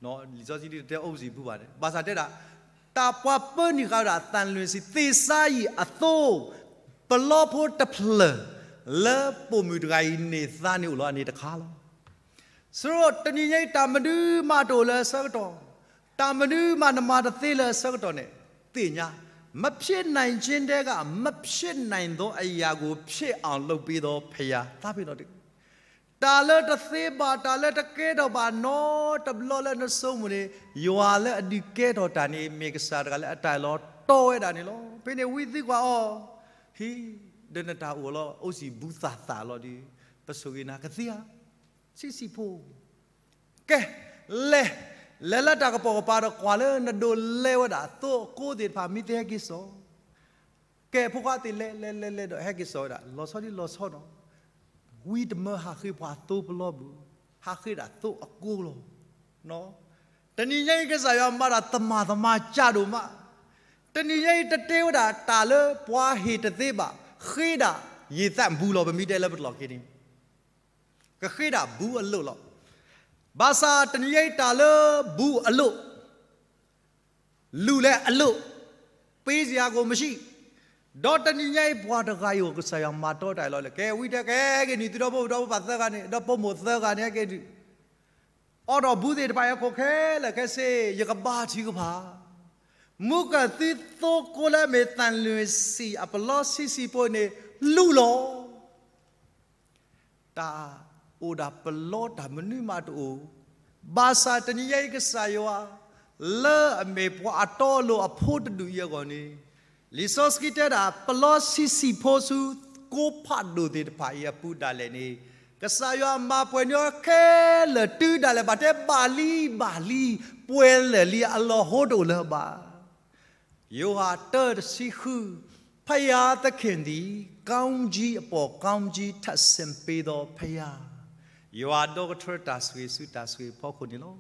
လံာ်စီဆှံတဲအိၣ်စံၣ်ဘူးဘၣ်န့ၣ် ဘၣ်ဆၣ်တဲဒၣ် တၢ်ပှၤပၢနံၣ်ဃာ်ဝဲဒၣ် သံလွင်ၡီ သ့ၣ်စါယံာ်အသိ ပလီဖိတဖျၢၣ် လၢပိာ်မုၣ်တဂၤအံၤန့ၢ်သါန့ၣ်အိၣ်လီၤ အန့ၣ်တခါလီၤ. ဆိဒီးတနံၤညါအံၤ တၢ်မနုၤမးတအိၣ်လၢအဆၢကတီၢ်, တၢ်မနုၤမးနမၤတသ့လၢအဆၢကတီၢ်န့ၣ် သ့ၣ်ညါ, မဖြစ်နိုင်ခြင်းထဲက မဖြစ်နိုင်သောအရာကို ဖြစ်အောင်လုပ်ပေးသောဘုရား သးပ့ၤနီၣ်တက့ၢ်. တၢ်လၢတသ့ဘၣ် တၢ်လၢတကဲထီၣ်ဘၣ်နီတဘျီလၢနဆိကမိၣ်န့ၣ် ယွၤလၢအဒုးကဲထီၣ်တၢ်န့ၣ် မ့ၢ်ကစၢ်တဂၤလၢအတၢ်အၢၣ်လီၤတီဝဲဒၣ်န့ၣ်လီၤ. ဖဲန့ၣ်ဝံသံကွၢ်အီၤ, ဟံ, ဒီးနတၢ်အိၣ်လီၤ အိၣ်စံၣ်ဘူးသးသးလီၤဒီး ပဆိၣ်ဂ့ၤနၤကသ့ဧါ, ဆံးဆံးဖိ ကဲ, လဲၤ, လဲၤလၢတၢ်ကပိာ်ကပၤဒီးကွၢ်လၢနဒိးလဲဝဲဒၣ်သိအကိးသ့ၣ်တဖၣ် မ့ၢ်သ့ဟဲက့ၤစိာ်, ကဲဖိခွါသ့ၣ်လဲၤလဲၤလဲၤလဲၤဒီးဟဲက့ၤစိာ်ဝဲဒၣ် လီၤဆီဒ်လီၤဆီနီၤ, ဝံတမၢဟးဃ့ပှၤသိပလီပူၤ, ဟးဃ့ဒၣ်သိအကိးလီၤ. တနံၤညါအံၤကစၢ်ယွၤမၤတၢ်သမၢ်သမါကၢ်ဒိၣ်မး, တနံၤညါအံၤတတဲဝဲဒၣ်တၢ်လၢပှၤဟ့ၣ်တသ့ဘၣ်, ဃ့ဒၣ်ယံာ်သၣ်ဘူးလီၤ ပမ့ၢ်တဲလၢပတလီၢ်ခံန့ၣ် ကဃ့ဒၣ်ဘူးအလိၣ်လီၤ. ဘၣ်ဆၣ်တနံၤညါအံၤတၢ်လၢဘူးအလိၣ်, လူလဲအလိၣ်, ပေးစရာကိုမရှိ, ဒီးတနံၤညါအံၤပှၤတဂၤအံၤ ကစၢ်ယွၤမၤတီတၢ်အံၤလီၤလၢ ကဲဝံတဲကဲက့ၤနုာ်သုဒီဖိ ဒီဖိပၢ်သၢဂၤန့ၣ် ဒီးပိာ်မိၢ်သၢဂၤန့ၣ် ဟဲက့ၤနုာ် အိးထီၣ်ဘူးသ့ၣ်တဖၣ်အံၤအခိၣ်ခဲလၢာ်ခဲဆ့ ယကဘါထုကဖၣ်, မူကၢ်သုသိကိးလၢအမ့ၢ်သံလွင်ၡီအပလီဆံးဆံးဖိန့ၣ် လူလီၤ. တၢ်အိၣ်ဒၣ်ပလီတၢ်မနုၤမးတအိၣ်, ဘၣ်ဆၣ်တနံၤညါအံၤကစၢ်ယွၤ လၢအမ့ၢ်ပှၤအတီအလိၤအဖိတဒူၣ်အံၤအဂီၢ်န့ၣ်, လံာ်စီဆှံတဲဒၣ် ပလီဆံးဆံးဖိဆူ ကိးဖးဒိၣ်သ့ၣ်တဖၣ်အံၤအပူၤဒၣ်လဲာ်န့ၣ်, ကစၢ်ယွၤမၤပှဲၤန့ၢ်အီၤခဲလၢာ်တုၤဒၣ်လဲာ် ဘၣ်တဲဘၣ်လံဘၣ်လံ, ပှဲၤလၢာ်လံ အလီၢ်ဟိတအိၣ်လၢၤဘၣ်. ယိၤဟၣ်တၢတဆံဃု, ဘုရားသခင်သည် ကောင်းကြီးအပေါ် ကောင်းကြီး ထပ်ဆင့်ပေးသောဘုရား, ယွၤဒီကထၢတၢ်ဆိၣ်ဂ့ၤဆူတၢ်ဆိၣ်ဂ့ၤအဖီခိၣ်န့ၣ်လီၤ.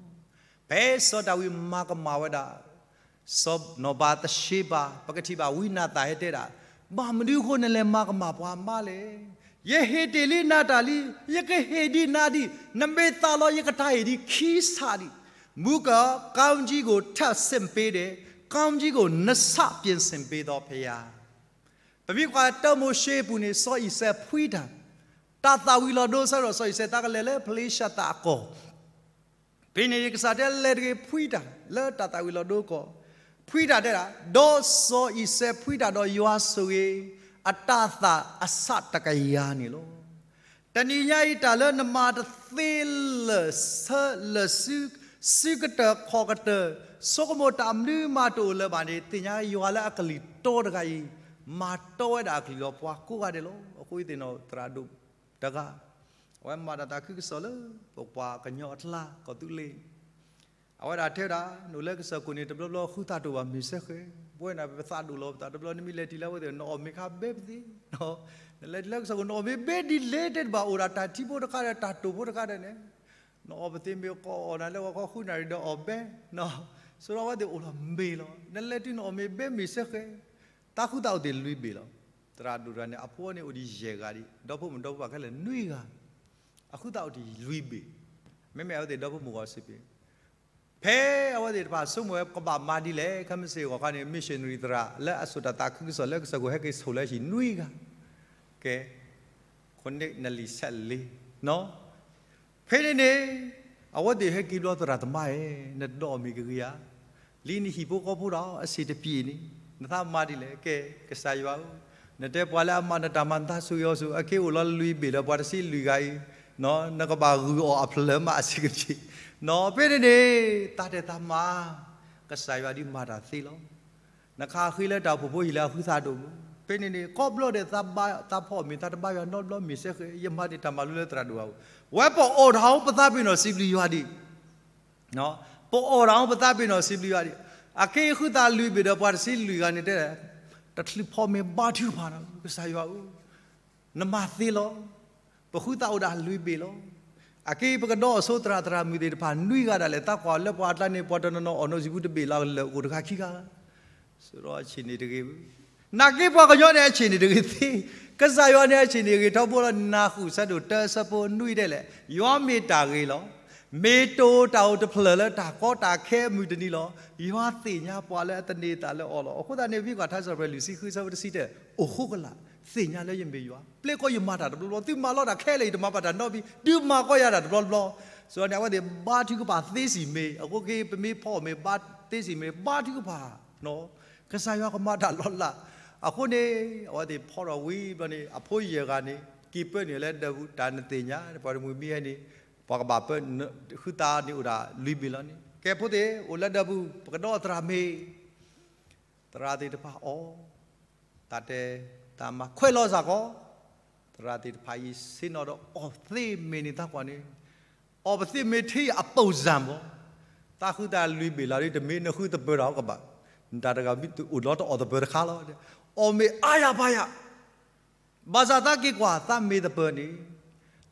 ဖဲစီၤဒၤဝံးမၤကမၣ်ဝဲဒၣ် စီၤနီၤဘၤသရှ့ဘၤ, ပကထံၣ်ဘၣ်ဝံနၤသၣ်ဟဲတဲဒၣ်, ဘၣ်မနုၤအဃိနလဲၤမၤကမၣ်ပှၤမါလဲၣ်. ယဟ့ၣ်တ့ၢ်လံနၤတၢ်လံ, ယကဟ့ၣ်ဒံးနၤဒံး, နမ့ၢ်သးလီယကတၢ်ဟ့ၣ်ဒံးခံဆးဒံး, မူကီၢ် ကောင်းကြီးကို ထပ်ဆင့်ပေးတယ်, ကောင်းကြီးကို နှစ်ဆ ပြင်ဆင်ပေးသောဘုရား. ပမ့ၢ်ကွၢ်တၢမိၤၡ့အပူၤန့ၣ် စီၤအံၤစဲးဖှံတၢ်, တၢ်သၣ်ဝံၤလီၤဒိအဆၢကတီၢ် စီၤအံၤစဲးသးကလဲၤလၢဖလ့ၡသးအကီၢ် ဖဲန့ၣ် ကစၢ်တဲလဲၤတဂ့ၤ ဖှံတၢ်လၢတၢ်သၣ်ဝံၤလီၤဒိအကီၢ်, ဖှံတၢ်တဲဒၣ်, ဒီးစီၤအံၤစဲးဖှံတၢ်ဒီးယွၤဆိၣ်ဂ့ၤ အတၢ်သၣ်အဆးတကယၤန့ၣ်လီၤ. တနံၤညါအံၤတၢ်လၢနမၤတသ့လၢာ်ဆၢလၢာ်ဆူ စုကတၢၢ်ခီၣ်ကတၢၢ် ဆိကမိၣ်တၢ်မနုၤမၤတအိၣ်လၢၤဘၣ်န့ၣ် သ့ၣ်ညါယွၤလၢအကလုၢ်တီတဂၤအံၤ မၤတီဝဲဒၣ်အကလုၢ်ဒီးပှၤကိးဂၤဒဲးလီၤ. အဃိသ့ၣ်နီၣ်သရၣ်ဒိၣ်တဂၤ အဝဲမၤတၢ်သးခုကစီၣ်လၢပပှၤကညီအကျါ ကီၢ်သူလ့ၤ အဝဲဒၣ်တဲဝဲဒၣ် နအိၣ်လၢကစၢၢ်ခိၣ်န့ၣ် တဘျီဘျီဃုသးဒိၣ်ဘၣ်မ့ၢ်စ့ၢ်ကီး, ပဝဲန့ၣ် ပသးဒိၣ်လီၤပသး တဘျီနမ့ၢ်လဲၤတုၤလၢအဝဲသ့ၣ် နအီၣ်မ့ၤခါဘဲပသ့, နလဲၤတုၤလၢကစၢၢ်ခိၣ် နအီၣ်မ့ၤဘဲဒ်လဲၣ်တဲတဘၣ် အိၣ်ဒၣ်တၢ်ထံဖိတခါဒီး တၢ်တိာ်ဖိတခါဒီးန့ၣ်, နအီၣ်ပသ့မ့ၢ်ကီးအီၣ်နၤလၢဂီၤခီဃုနၣ်ရံၣ်ဒီးအီၣ်ဘဲ, ဆိဒီးအဝဲသ့ၣ်အိၣ်လီၤမ့ၤလီၤ. နလဲၤတုၤနအီၣ်မ့ၤဘဲမ့ၢ်စ့ၢ်ကီး, တၢ်ဃုသးအိၣ်တ့ၢ်လွံၢ်ဘ့ၣ်လီၤ. သရၣ်ဒိၣ်တဂၤန့ၣ် အဖိန့ၣ်အိၣ်ဒံးယဲၢ်ဂၤဒံး, ဒီဖိမုၣ်ဒီဖိပၢ်ခဲလၢာ်နွံဂၤ, အဃုသးအိၣ်တ့ၢ်လွံၢ်ဘ့ၣ်, မ့မ့ၢ်အဝဲသ့ၣ်ဒီဖိမုၣ်ဂီၤစံးပ့ၤ ဖဲအဝဲသ့ၣ်တဖၣ်ဆိကမိၣ်ဝဲကဘၣ်မၤဒ်လဲၣ်, ခဲမုၢ်ဆ့ၣ်ဂီၤခါန့ၣ် missionary သရၣ်လၢအစိာ်တၢ်သးခုကစီၣ်လၢကစၢၢ်ခိၣ်ဟဲက့ၤဆိၣ်လၢဟံၣ်နွံဂၤ, ကဲ, ခိၣ်နံၣ်နလံာ်ဆဲးလ့, ဖဲန့ၣ်န့ၣ် အဝဲသ့ၣ်ဟဲက့ၤဘျီသရၣ်သမါဧၢ, နတဒိးအီၣ်မ့ၤကဂ့ၤဧါ, လံနဟံၣ်ဖိဃီဖိဒီးအဆံးတပျ့ၤန့ၣ် နသးမၤဒ်လဲၣ်, ကဲ, ကစၢ်ယွၤဧၢ, နတဲပှၤလၢအမၤနတၢ်မၤနသးဆိၣ်ဂ့ၤအီၤဆူ အက့ၤအိၣ်လီၤလွံၢ်ဘ့ၣ်လၢပှၤတဆံလွံၢ်ဂၤအံၤ, နကဘၣ်ဂုာ်အီၤအဖျၢၣ်မးအဆံးကပျ့ၤ, ဖဲန့ၣ်န့ၣ် သးတဲသးမၤ, ကစၢ်ယွၤဒုးမၤတၢ်သ့လီၤ. နခးဃ့လၢတၢ်အိၣ်ဖှိၣ်ဖိအံၤလၢအဃုသးဒိၣ်မး, ဖဲန့ၣ်န့ၣ် ကိးဘျီဒဲးသးဖီၣ်မ့ၤသးတဘါယွၤနီတဘျီမ့ၢ်စ့ၢ်ကီး, ယမၤန့ၢ်တၢ်မၤလိလၢသရၣ်ဒိၣ်အအိၣ်, ဝဲပအီၣ်တၢ်အီၤပသးပ့ၤနီၣ်စံးဘျုးယွၤဒံး ပအီၣ်တၢ်အီၤပသးပ့ၤနီၣ်စံးဘျုးယွၤဒံး, အက့ၤဃုသးလွံၢ်ဘ့ၣ်ဒီးပှၤတဆံလွံၢ်ဂၤန့ၣ်တဲ, တချုးဖီၣ်မ့ၤဘါထုကဖၣ်နီၤ ကစၢ်ယွၤဧၢ, နမၤသ့လီၤ. ပဃုသးအိၣ်ဒၣ်လွံၢ်ဘ့ၣ်လီၤ. အက့ၤပကဒီးအဆိသရၣ်သရၣ်မုၣ်သ့ၣ်တဖၣ်နွံဂၤဒၣ်လဲာ် သးကွၢ်လၢပှၤအကျါန့ၣ် ပှၤတနီၤနီၤအီၣ်နီၣ်စံာ်ပူၤတဘ့ၣ်လၢလၢာ်အိၣ်တဂၤခံဂၤ ဆိဒီးအဆံးန့ၣ်တဂ့ၤဘၣ်. နာ်က့ပှၤကညီန့ၣ်အဆံးန့ၣ်တဂ့ၤသ့, ကစၢ်ယွၤန့ၣ်အဆံးန့ၣ်ဂ့ၤထီဘိလီၤ. နၢ်ဟူဆၢဒိၣ်တၢအဆၢဖိနွံတဲလဲၣ်, ယွၤမ့ၢ်တၢ်ဂ့ၤလီၤ. မ့ၢ်တအိၣ်တၢ်အိၣ်တဖျၢၣ်လၢတၢ်ကီတၢ်ခဲအမုၢ်တနံၤလီၤ. ယွၤသ့ၣ်ညါပှၤလၢအသန့ၤသးလၢအီၤလီၤ. အဃိသတးန့ၣ် မ့ၢ်ကွၢ်ထါစံးပတြၢၤလွံၢ်ဆံဃုဆၢဖိတဆံတဲ, အိၣ်ဃိကလာ်, သ့ၣ်ညါလၢယမ့ၢ်ယွၤ, ပျဲကီယမၤတၢ်တဘျီဘျီ, သုမၤလီၤတၢ်ခဲလၢာ် ယတမၤဘၣ်တၢ်နီတမံၤ, ဒုးမၤကီယၤတၢ်တဘျီတဘျီ. ဆိန့ၣ် အဝဲသ့ၣ်ဘါထုကဖၣ်သ့စံၣ်မ့ၤ, အဃိက့ၤ ပမ့ၢ်ဖီၣ်မ့ၤဘါသ့စံၣ်မ့ၤ ဘါထုကဖၣ် ကစၢ်ယွၤကမၤတၢ်လီၤလး. အဃိန့ၣ် အဝဲသ့ၣ်ဖီၣ်ထီၣ်ဝံၤဘျီန့ၣ် အဖိယဲၢ်ဂၤန့ၣ် က့ၤပၢနုာ်လၢဒၢးပူၤ တၢ်နသ့ၣ်ညါ ပှၤတမှံၤမံၤဟဲန့ၣ် ပှၤကဘၣ်ပၢ ဃုသးန့ၣ်အိၣ်ဒၣ်လွံၢ်ဘ့ၣ်လီၤန့ၣ် ကဲဖိသ့ၣ် အိၣ်လၢဒၢးပူၤ ပကဒီးသရၣ်မ့ၤ သရၣ်သ့ၣ်တဖၣ်အီၣ် တၢ်တဲတၢ်မၤခွဲးလီၤစ့ၢ်ကီး သရၣ်သ့ၣ်တဖၣ်အံၤ ဆ့ၣ်နီၤဒီးအီၣ်သ့မ့ၤန့ၣ် သးကွၢ်န့ၣ် အီၣ်ပသ့မ့ၤထံအပိၢ်စၢ်မး သးဃုသးလွံၢ်ဘ့ၣ်လီၤ တမ့ၢ်နဃုသပၢၤတၢ်ကဘၣ် နတၢ်တဂၤအိၣ်ဒီးတအီၣ်သပၢၤတခါလီၤ အီၣ်မ့ၤအါယၤပါယၤ ဘၣ်ဆၣ်သးက့ၤကွၢ်သးမ့ၤသပၢၤန့ၣ်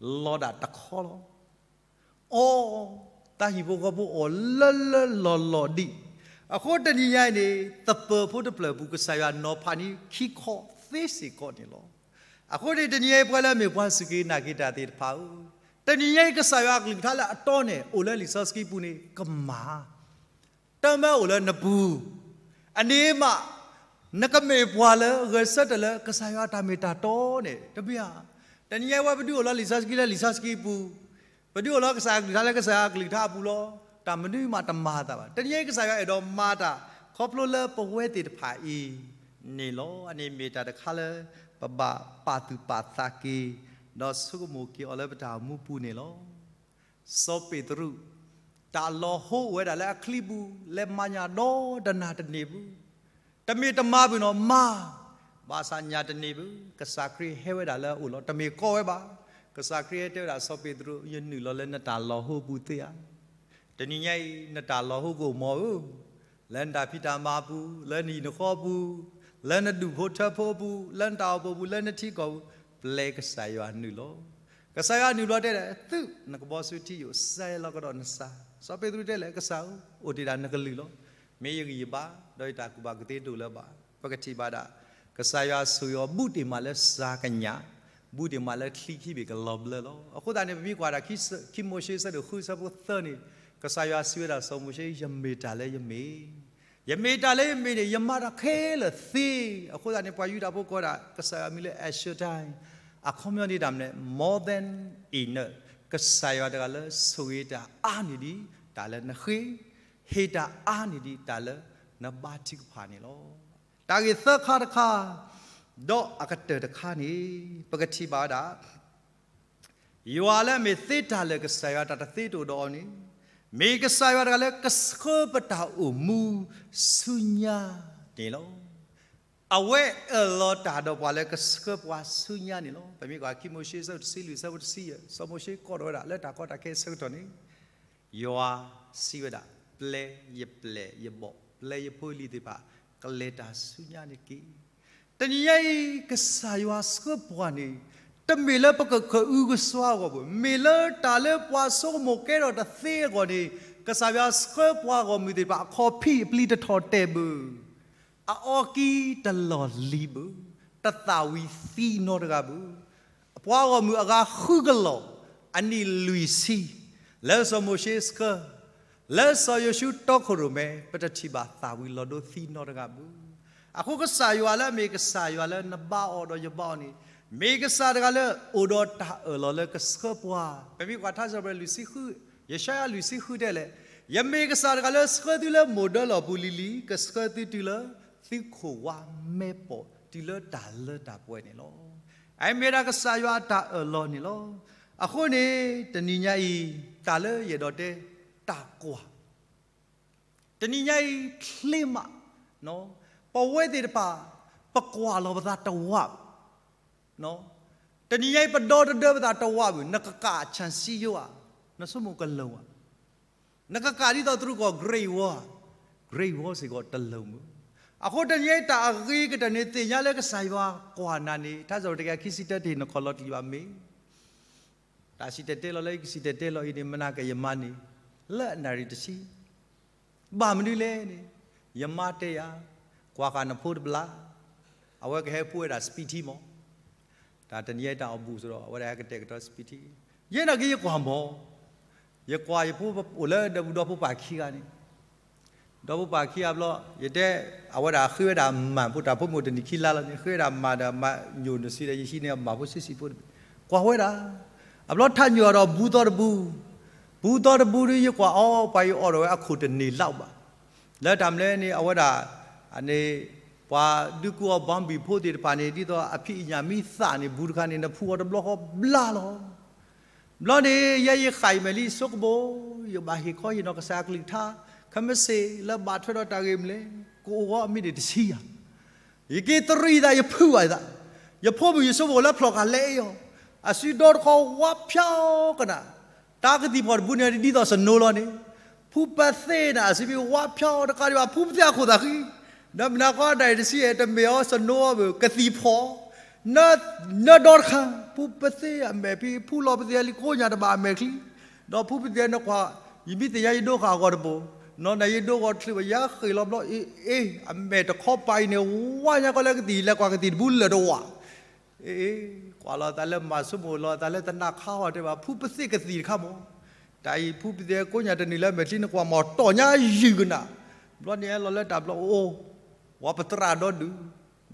လီၤဒၣ်တခီလီၤ အီၣ် သးဟံၣ်ဖိဃီဖိအီၣ်လၢလၢလီၢ်လီၢ်ဒံး အဃိတနံၤညါအံၤန့ၣ် သပၢၤဖိတဖျၢၣ်ပူၤ ကစၢ်ယွၤနီၤဖးန့ၢ်ခံခီသ့စ့ၢ်ကီးန့ၣ်လီၤ. အဃိန့ၣ် တနံၤညါအံၤ ပှၤလၢအမ့ၢ်ပှၤစူၢ်က့ၤနာ်က့ၤတၢ်သ့ၣ်တဖၣ်ဧၢ, တနံၤညါအံၤကစၢ်ယွၤအကလုၢ်ကထါလၢအတီန့ၣ် အိၣ်လၢလံာ်စီဆှံပူၤန့ၣ် ကမၤ တၢ်မၤအိၣ်လၢနပူၤ, အန့ၣ်မး နကမ့ၢ်ပှၤလၢဂဲၤဆၢထၢၣ်လၢ ကစၢ်ယွၤတၢ်မ့ၢ်တၢ်တီန့ၣ် တမ့ၢ်ဧါ. တနံၤညါအံၤဝဲပဒုးအိၣ်လၢလံာ်စီဆှံလၢလံာ်စီဆှံပူၤ, ပဒုးအိၣ်လၢကစၢ်အကလုၢ်ကထါလၢကစၢ်အကလုၢ်ကထါအပူၤလီၤ. တၢ်မနုၤမးတမၤအသးဘၣ်. တနံၤညါအံၤကစၢ်ယွၤအဲၣ်ဒိးမၤတၢ် ခီဖျိလၢပဝဲသ့ၣ်တဖၣ်အံၤန့ၣ်လီၤ. အန့ၣ်မ့ၢ်တၢ်တခါလၢ ပဘၣ်ပာ်သူၣ်ပာ်သးက့ၤ, ဒီးဆိကမိၣ်က့ၤအီၤလၢပတၢ်အိၣ်မူပူၤန့ၣ်လီၤ. စီၤပ့းတရူး တၢ်လီၤဟိအိၣ်ဝဲဒၣ်လၢအချံပူၤ လဲၤမၤညၣ်ဒီတနၤတန့ၢ်ပူၤ, တမ့ၢ်တမၤဘၣ်နီၤ မၤ, ဘၣ်ဆၣ်ညါတန့ၢ်ဘၣ်, ကစၢ်ခရံာ်ဟဲဝဲဒၣ်လၢအအိၣ်လီၤ, တမ့ၢ်ကီဝဲဘၣ်. ကစၢ်ခရံာ်ဟဲတဲဝဲဒၣ်စီၤပ့းတရူး, ယနုာ်လီၤလၢနတၢ်လီၢ်ဟိပူၤသ့ဧါ. တနံၤညါအံၤ နတၢ်လီၢ်ဟိကအိၣ်မီၤဧၢ, လၢနတၢ်ဖံးတၢ်မၤပူၤ, လၢနဟံၣ်နဃီပူၤ, လၢနဒူၣ်ဖိထၢဖိအပူၤ, လၢနတၢ်အိၣ်ဖှိၣ်ပူၤ, လၢနထံကီၢ်ပူၤ, ပျဲကစၢ်ယွၤနုာ်လီၤ. ကစၢ်ယွၤနုာ်ဘျီတဲဒၣ်, သုးနကဘီဆူထံယိာ်, စဲးလီၤကဒီးနစၢ်. စီၤပ့းတရူးတဲလဲၣ်, ကစၢ်ဧၢ, အိၣ်တ့ၢ်ဒၣ်နကလုၢ်လီၤ. မ့ၢ်ယဂံၢ်ယဘါ, ဒီးယတၢ်ကူၣ်ဘၣ်ကူၣ်သ့တအိၣ်လၢၤဘၣ်. ပကထံၣ်ဘၣ်ဒၣ် ကစၢ်ယွၤဆိၣ်ဂ့ၤအီၤ ဘူးတ့ၢ်မးလၢစှၤကညး, ဘူးတ့ၢ်မးလၢချံခံဘ့ၣ်ကလီၤဘျၢလီၤ. အဃိသတးန့ၣ် ပမ့ၢ်ကွၢ်ဒၣ် ခံမိၤၡ့ဆၢဒိၣ်ဃုဆၢဖိသၢန့ၣ်, ကစၢ်ယွၤစံးဝဲဒၣ်စီၤမိၤၡ့, ယမ့ၢ်တၢ်လၢယမ့ၢ်, ယမ့ၢ်တၢ်လၢယမ့ၢ်န့ၣ် ယမၤတၢ်ခဲလၢာ်သ့. အဃိသတးန့ၣ် ပှၤယူဒၤဖိကိးဒၣ် ကစၢ်ယွၤမံၤလၢ El Shaddai, အခီပညီန့ၣ်တၢ်မနုၤလဲၣ်, more than enough, ကစၢ်ယွၤတဂၤလၢဆိၣ်ဂ့ၤတၢ်အါန့ၢ်ဒံး တၢ်လၢနဃ့, ဟ့ၣ်တၢ်အါန့ၢ်ဒံး တၢ်လၢနဘါထုကဖၣ်န့ၣ်လီၤ. တၢ်ဂ့ၢ်သၢခါတခါ, ဒီးအကတၢၢ်တခါန့ၣ်, ပကထံၣ်ဘၣ်ဝဲဒၣ် ယွၤလၢအမ့ၢ်သ့တၢ်လၢာ် ကစၢ်ယွၤတၢ်တသ့တအိၣ်ဒီးအီၤန့ၣ်, မ့ၢ်ကစၢ်ယွၤတဂၤလၢကဆှၢပတၢ်အိၣ်မူဆူညါန့ၣ်လီၤ. အဝဲအၢၣ်လီၤတၢ်ဒီးပှၤလၢကဆှၢပှၤဆူညါန့ၣ်လီၤ. ပမ့ၢ်ကွၢ် ခံမိၤၡ့ဆၢဒိၣ်တဆံလွံၢ် ဆၢဖိတဆံယဲၢ်, စီၤမိၤၡ့ကိးထီၣ်ဝဲဒၣ်လၢတၢ်ကီတၢ်ခဲအဆၢကတီၢ်န့ၣ်, ယွၤစံးဝဲဒၣ်, ပျဲယပျဲၢ်ယဘီၣ်, ပျဲယဖိယလံၤသ့ၣ်တဖၣ်, ကလဲၤတၢ်ဆူညါန့ၣ်တက့ၢ်. တနံၤညါအံၤ ကစၢ်ယွၤဆှၢပှၤန့ၣ်, တမ့ၢ်လၢပကကအုကစွါအဂီၢ်ဘၣ်, မ့ၢ်လၢတၢ်လၢပှၤဆိကမိၣ်ကဲထီၣ်တသ့အဂီၢ်န့ၣ်, ကစၢ်ယွၤဆှၢပှၤဂီၢ်မုၢ်သ့ၣ်တဖၣ် အခီၣ်ဖံးအပျံၤတထီၣ်တဲာ်ဘၣ်. အအီကံတလီၢ်လံၤဘၣ်, တသၣ်ဝံၤသံနီတဂၤဘၣ်. ပှၤဂီၢ်မုၢ်အဂၤဃုကလီၢ်, အနံၣ်လွံၢ်ဆံ, လၢစီၤမိၤၡ့ဆှၢ, လၢစီၤယိၤၡူတီခိၣ်ရိၣ်မဲ, ပတထံၣ်ဘၣ်သၣ်ဝံၤလီၤဒိသံနီတဂၤဘၣ်. အဃိကစၢ်ယွၤလၢအမ့ၢ်ကစၢ်ယွၤလၢနဘါအီၤဒီးယဘါအီၤန့ၣ်, မ့ၢ်ကစၢ်တဂၤလၢအိၣ်ဒီးတၢ်အၢၣ်လီၤလၢကဆှၢပှၤ. ပမ့ၢ်ကွၢ်ထါစံးပတြၢၤလွံၢ်ဆံဃု, ယၡါယၤလွံၢ်ဆံဃုတဲလဲၣ်, ယမ့ၢ်ကစၢ်တဂၤလၢဆှၢသုလၢမိၢ်ဒၢလီၢ်ပူၤလံၤလံၤ, ကဆှၢသုတုၤလၢသုခိၣ်ဝါမဲပီၢ်, တုၤလၢတၢ်လၢတၢ်ပှဲၤန့ၣ်လီၤ. အမ့ၢ်ဒၣ်ကစၢ်ယွၤအတၢ်အၢၣ်လီၤန့ၣ်လီၤ. အဃိန့ၣ် တနံၤညါအံၤ တၢ်လၢယအဲၣ်ဒိးတဲ တၢ်ကွၢ် တနံၤညါအံၤချ့မး, ပဝဲသ့ၣ်တဖၣ် ပကွၢ်လီၤပသးတဝးဘၣ်. တနံၤညါအံၤ ပဒီတဒၢပသးတဝးဘၣ်, နကကးဆၣ်စံယိဧါ, နဆိကမိၣ်ကလၢာ်ဧါ, နကကးဒ်သိးတရူးကီၢ် Great Wall, Great Wall စ့ၢ်ကီးတလၢာ်ဘၣ်. အဃိတနံၤညါအံၤ တၢ်အဂ့ၤကတၢၢ်န့ၣ် သ့ၣ်ညါလၢကစၢ်ယွၤကွၢ်နၤန့ၣ် ထါစံးပတြၢၤတကယၤခံဆံတၢ တဟ့ၣ်နခီၣ်လီၤတံၢ်ဘၣ်မ့ၢ် တၢ်စံၣ်တဲၤတဲလီၤလၢယကစံၣ်တဲၤတဲလီၤအံၤန့ၣ် မနၤကယမါန့ၣ် လၢအနၣ်ရံၣ်တဆံ, ဘၣ်မနုၤလဲၣ်န့ၣ်, ယမါတဲယၤ, ကွၢ်ဃာ်နဖိတဘျီ, အဝဲကဟဲဖှိၣ်ဝဲဒၣ်စပံးထံမး, တၢ်တနံၤညါအံၤတၢ်အီၣ်ဘူးသိးဒီး အဝဲဒၣ်ဟဲကတဲာ်ကတီၤစပံးထံ, ယဲနာ်က့ယကွၢ်မး, ယကွၢ်ယဖိအိၣ်လၢဒီပုၢ်ဒီဖိပၢ်ခံဂၤန့ၣ် ဒီပုၢ်ပၢ်ခံဂၤဘျီ, ယတဲ, အဝဲဒၣ်ဃ့ဝဲဒၣ်မၢ်ဖိတၢ်ဖိမုၣ်တနံၣ်ခံလါလီၤန့ၣ် ဃ့ဝဲဒၣ်မၢ်ဒီးမၤညိၣ်နုာ်စံဒီး ယဟံးန့ၢ်အမၢ်ဖိဆံးဆံးဖိတဘ့ၣ်, ကွၢ်ဝဲဒၣ်, အဘျီထးညိၣ်အီၤဒီးဘူးသီတဘူး, ဘူးသီတဘူးဒီး ယကွၢ်အီၤ ပှၤအံၤအီၣ်ဒီးဝဲအခိၣ်တန့ၢ်လၢၤဘၣ်, လၢတၢ်မနုၤလဲၣ်န့ၣ် အဝဲဒၣ်, န့ၣ်, ပှၤဒုးကူအီၤ ဘီဘံၣ်ဖိသ့ၣ်တဖၣ်န့ၣ် ဒ်သိးအဖံးအညၣ်မံသးန့ၣ် ဘူးတခါန့ၣ် နဖှူအီၤတဘျီဃီဘျါလီၤ ဘျီန့ၣ် ယဲယဃၣ်အံၤမဲာ်လံ ဆိကမိၣ်, ယဘၣ်ဟ့ၣ်ခီဟ့ၣ်နီၤကစၢ်အကလုၢ်ကထါ, ခဲမုၢ်ဆ့ၣ်လၢဘၣ်ထွဲဒီးတၢ်ဂ့ၢ်မနုၤလဲၣ်, ကအိၣ်ဂီၢ်အမံးနံးတဆံယၤ, ယက့ၤတရံးသး ယဖုးဘၣ်ယသး, ယဖိမုၣ်ယဆိကမိၣ်လၢဖျီၣ်ဃာ်လဲအီၤ, အစုဒီတခီဝါဖျါကနၣ်, တၢ်ကသံၣ်ဖီၣ်တဘူးန့ၣ် ဒ်သိး snow လီၤန့ၣ်, ဖုပသ့ၣ်န့ၣ် အစုမ့ၢ်ဝါဖျါတခါဒံးဘၣ် ဖုပသ့ၣ်အခိၣ်သးဃံ, ဒီးမနၤဃီဒၣ်အံၤတဆံယဲၢ် တမ့ၢ်အီၤ snow ဘၣ် ကသံၣ်ဖီၣ် နဒီတခါ, ဖုပသ့ၣ်အမဲာ်ဖံး ဖုလီၤပသ့ၣ်လံကိးညါတဘၣ်အမဲာ်ချံ, ဒီးဖုပသ့ၣ်နကွၢ်, ယမ့ၢ်သ့ၣ်ညါယဒိဃာ်အဂီၢ်တဘိ, နီၢ်နၤယဒိဂီၤတချုးဘၣ် ယဃ့ၢ်လီၤဘျီ, အ့ အ့ အမဲာ်တခီပၤအံၤန့ၣ် ဝါညါကီလၢကသံၣ်လဲၤကွၢ်ကသံၣ်တဘူးလၢာ်တဝး, အ့ အ့ ကွၢ်လီၤသးလၢမၤဆိကမိၣ်လီၤသးလၢ သနၢ်ခါအီၤတဲဘၣ် ဖုပသ့ၣ်ကသံၣ်တခါမး, တၢ်အံၤဖုပသ့ၣ်ကိးညါတနံၤလၢမဲာ်ချံနကွၢ်မး တီၢ်ညါယုၢ်ကနၣ်, ဘျီန့ၣ်အဲၣ်လီၤလၢတၢ်ဘျီအိၣ်, ဝဲပသရၣ်ဒီ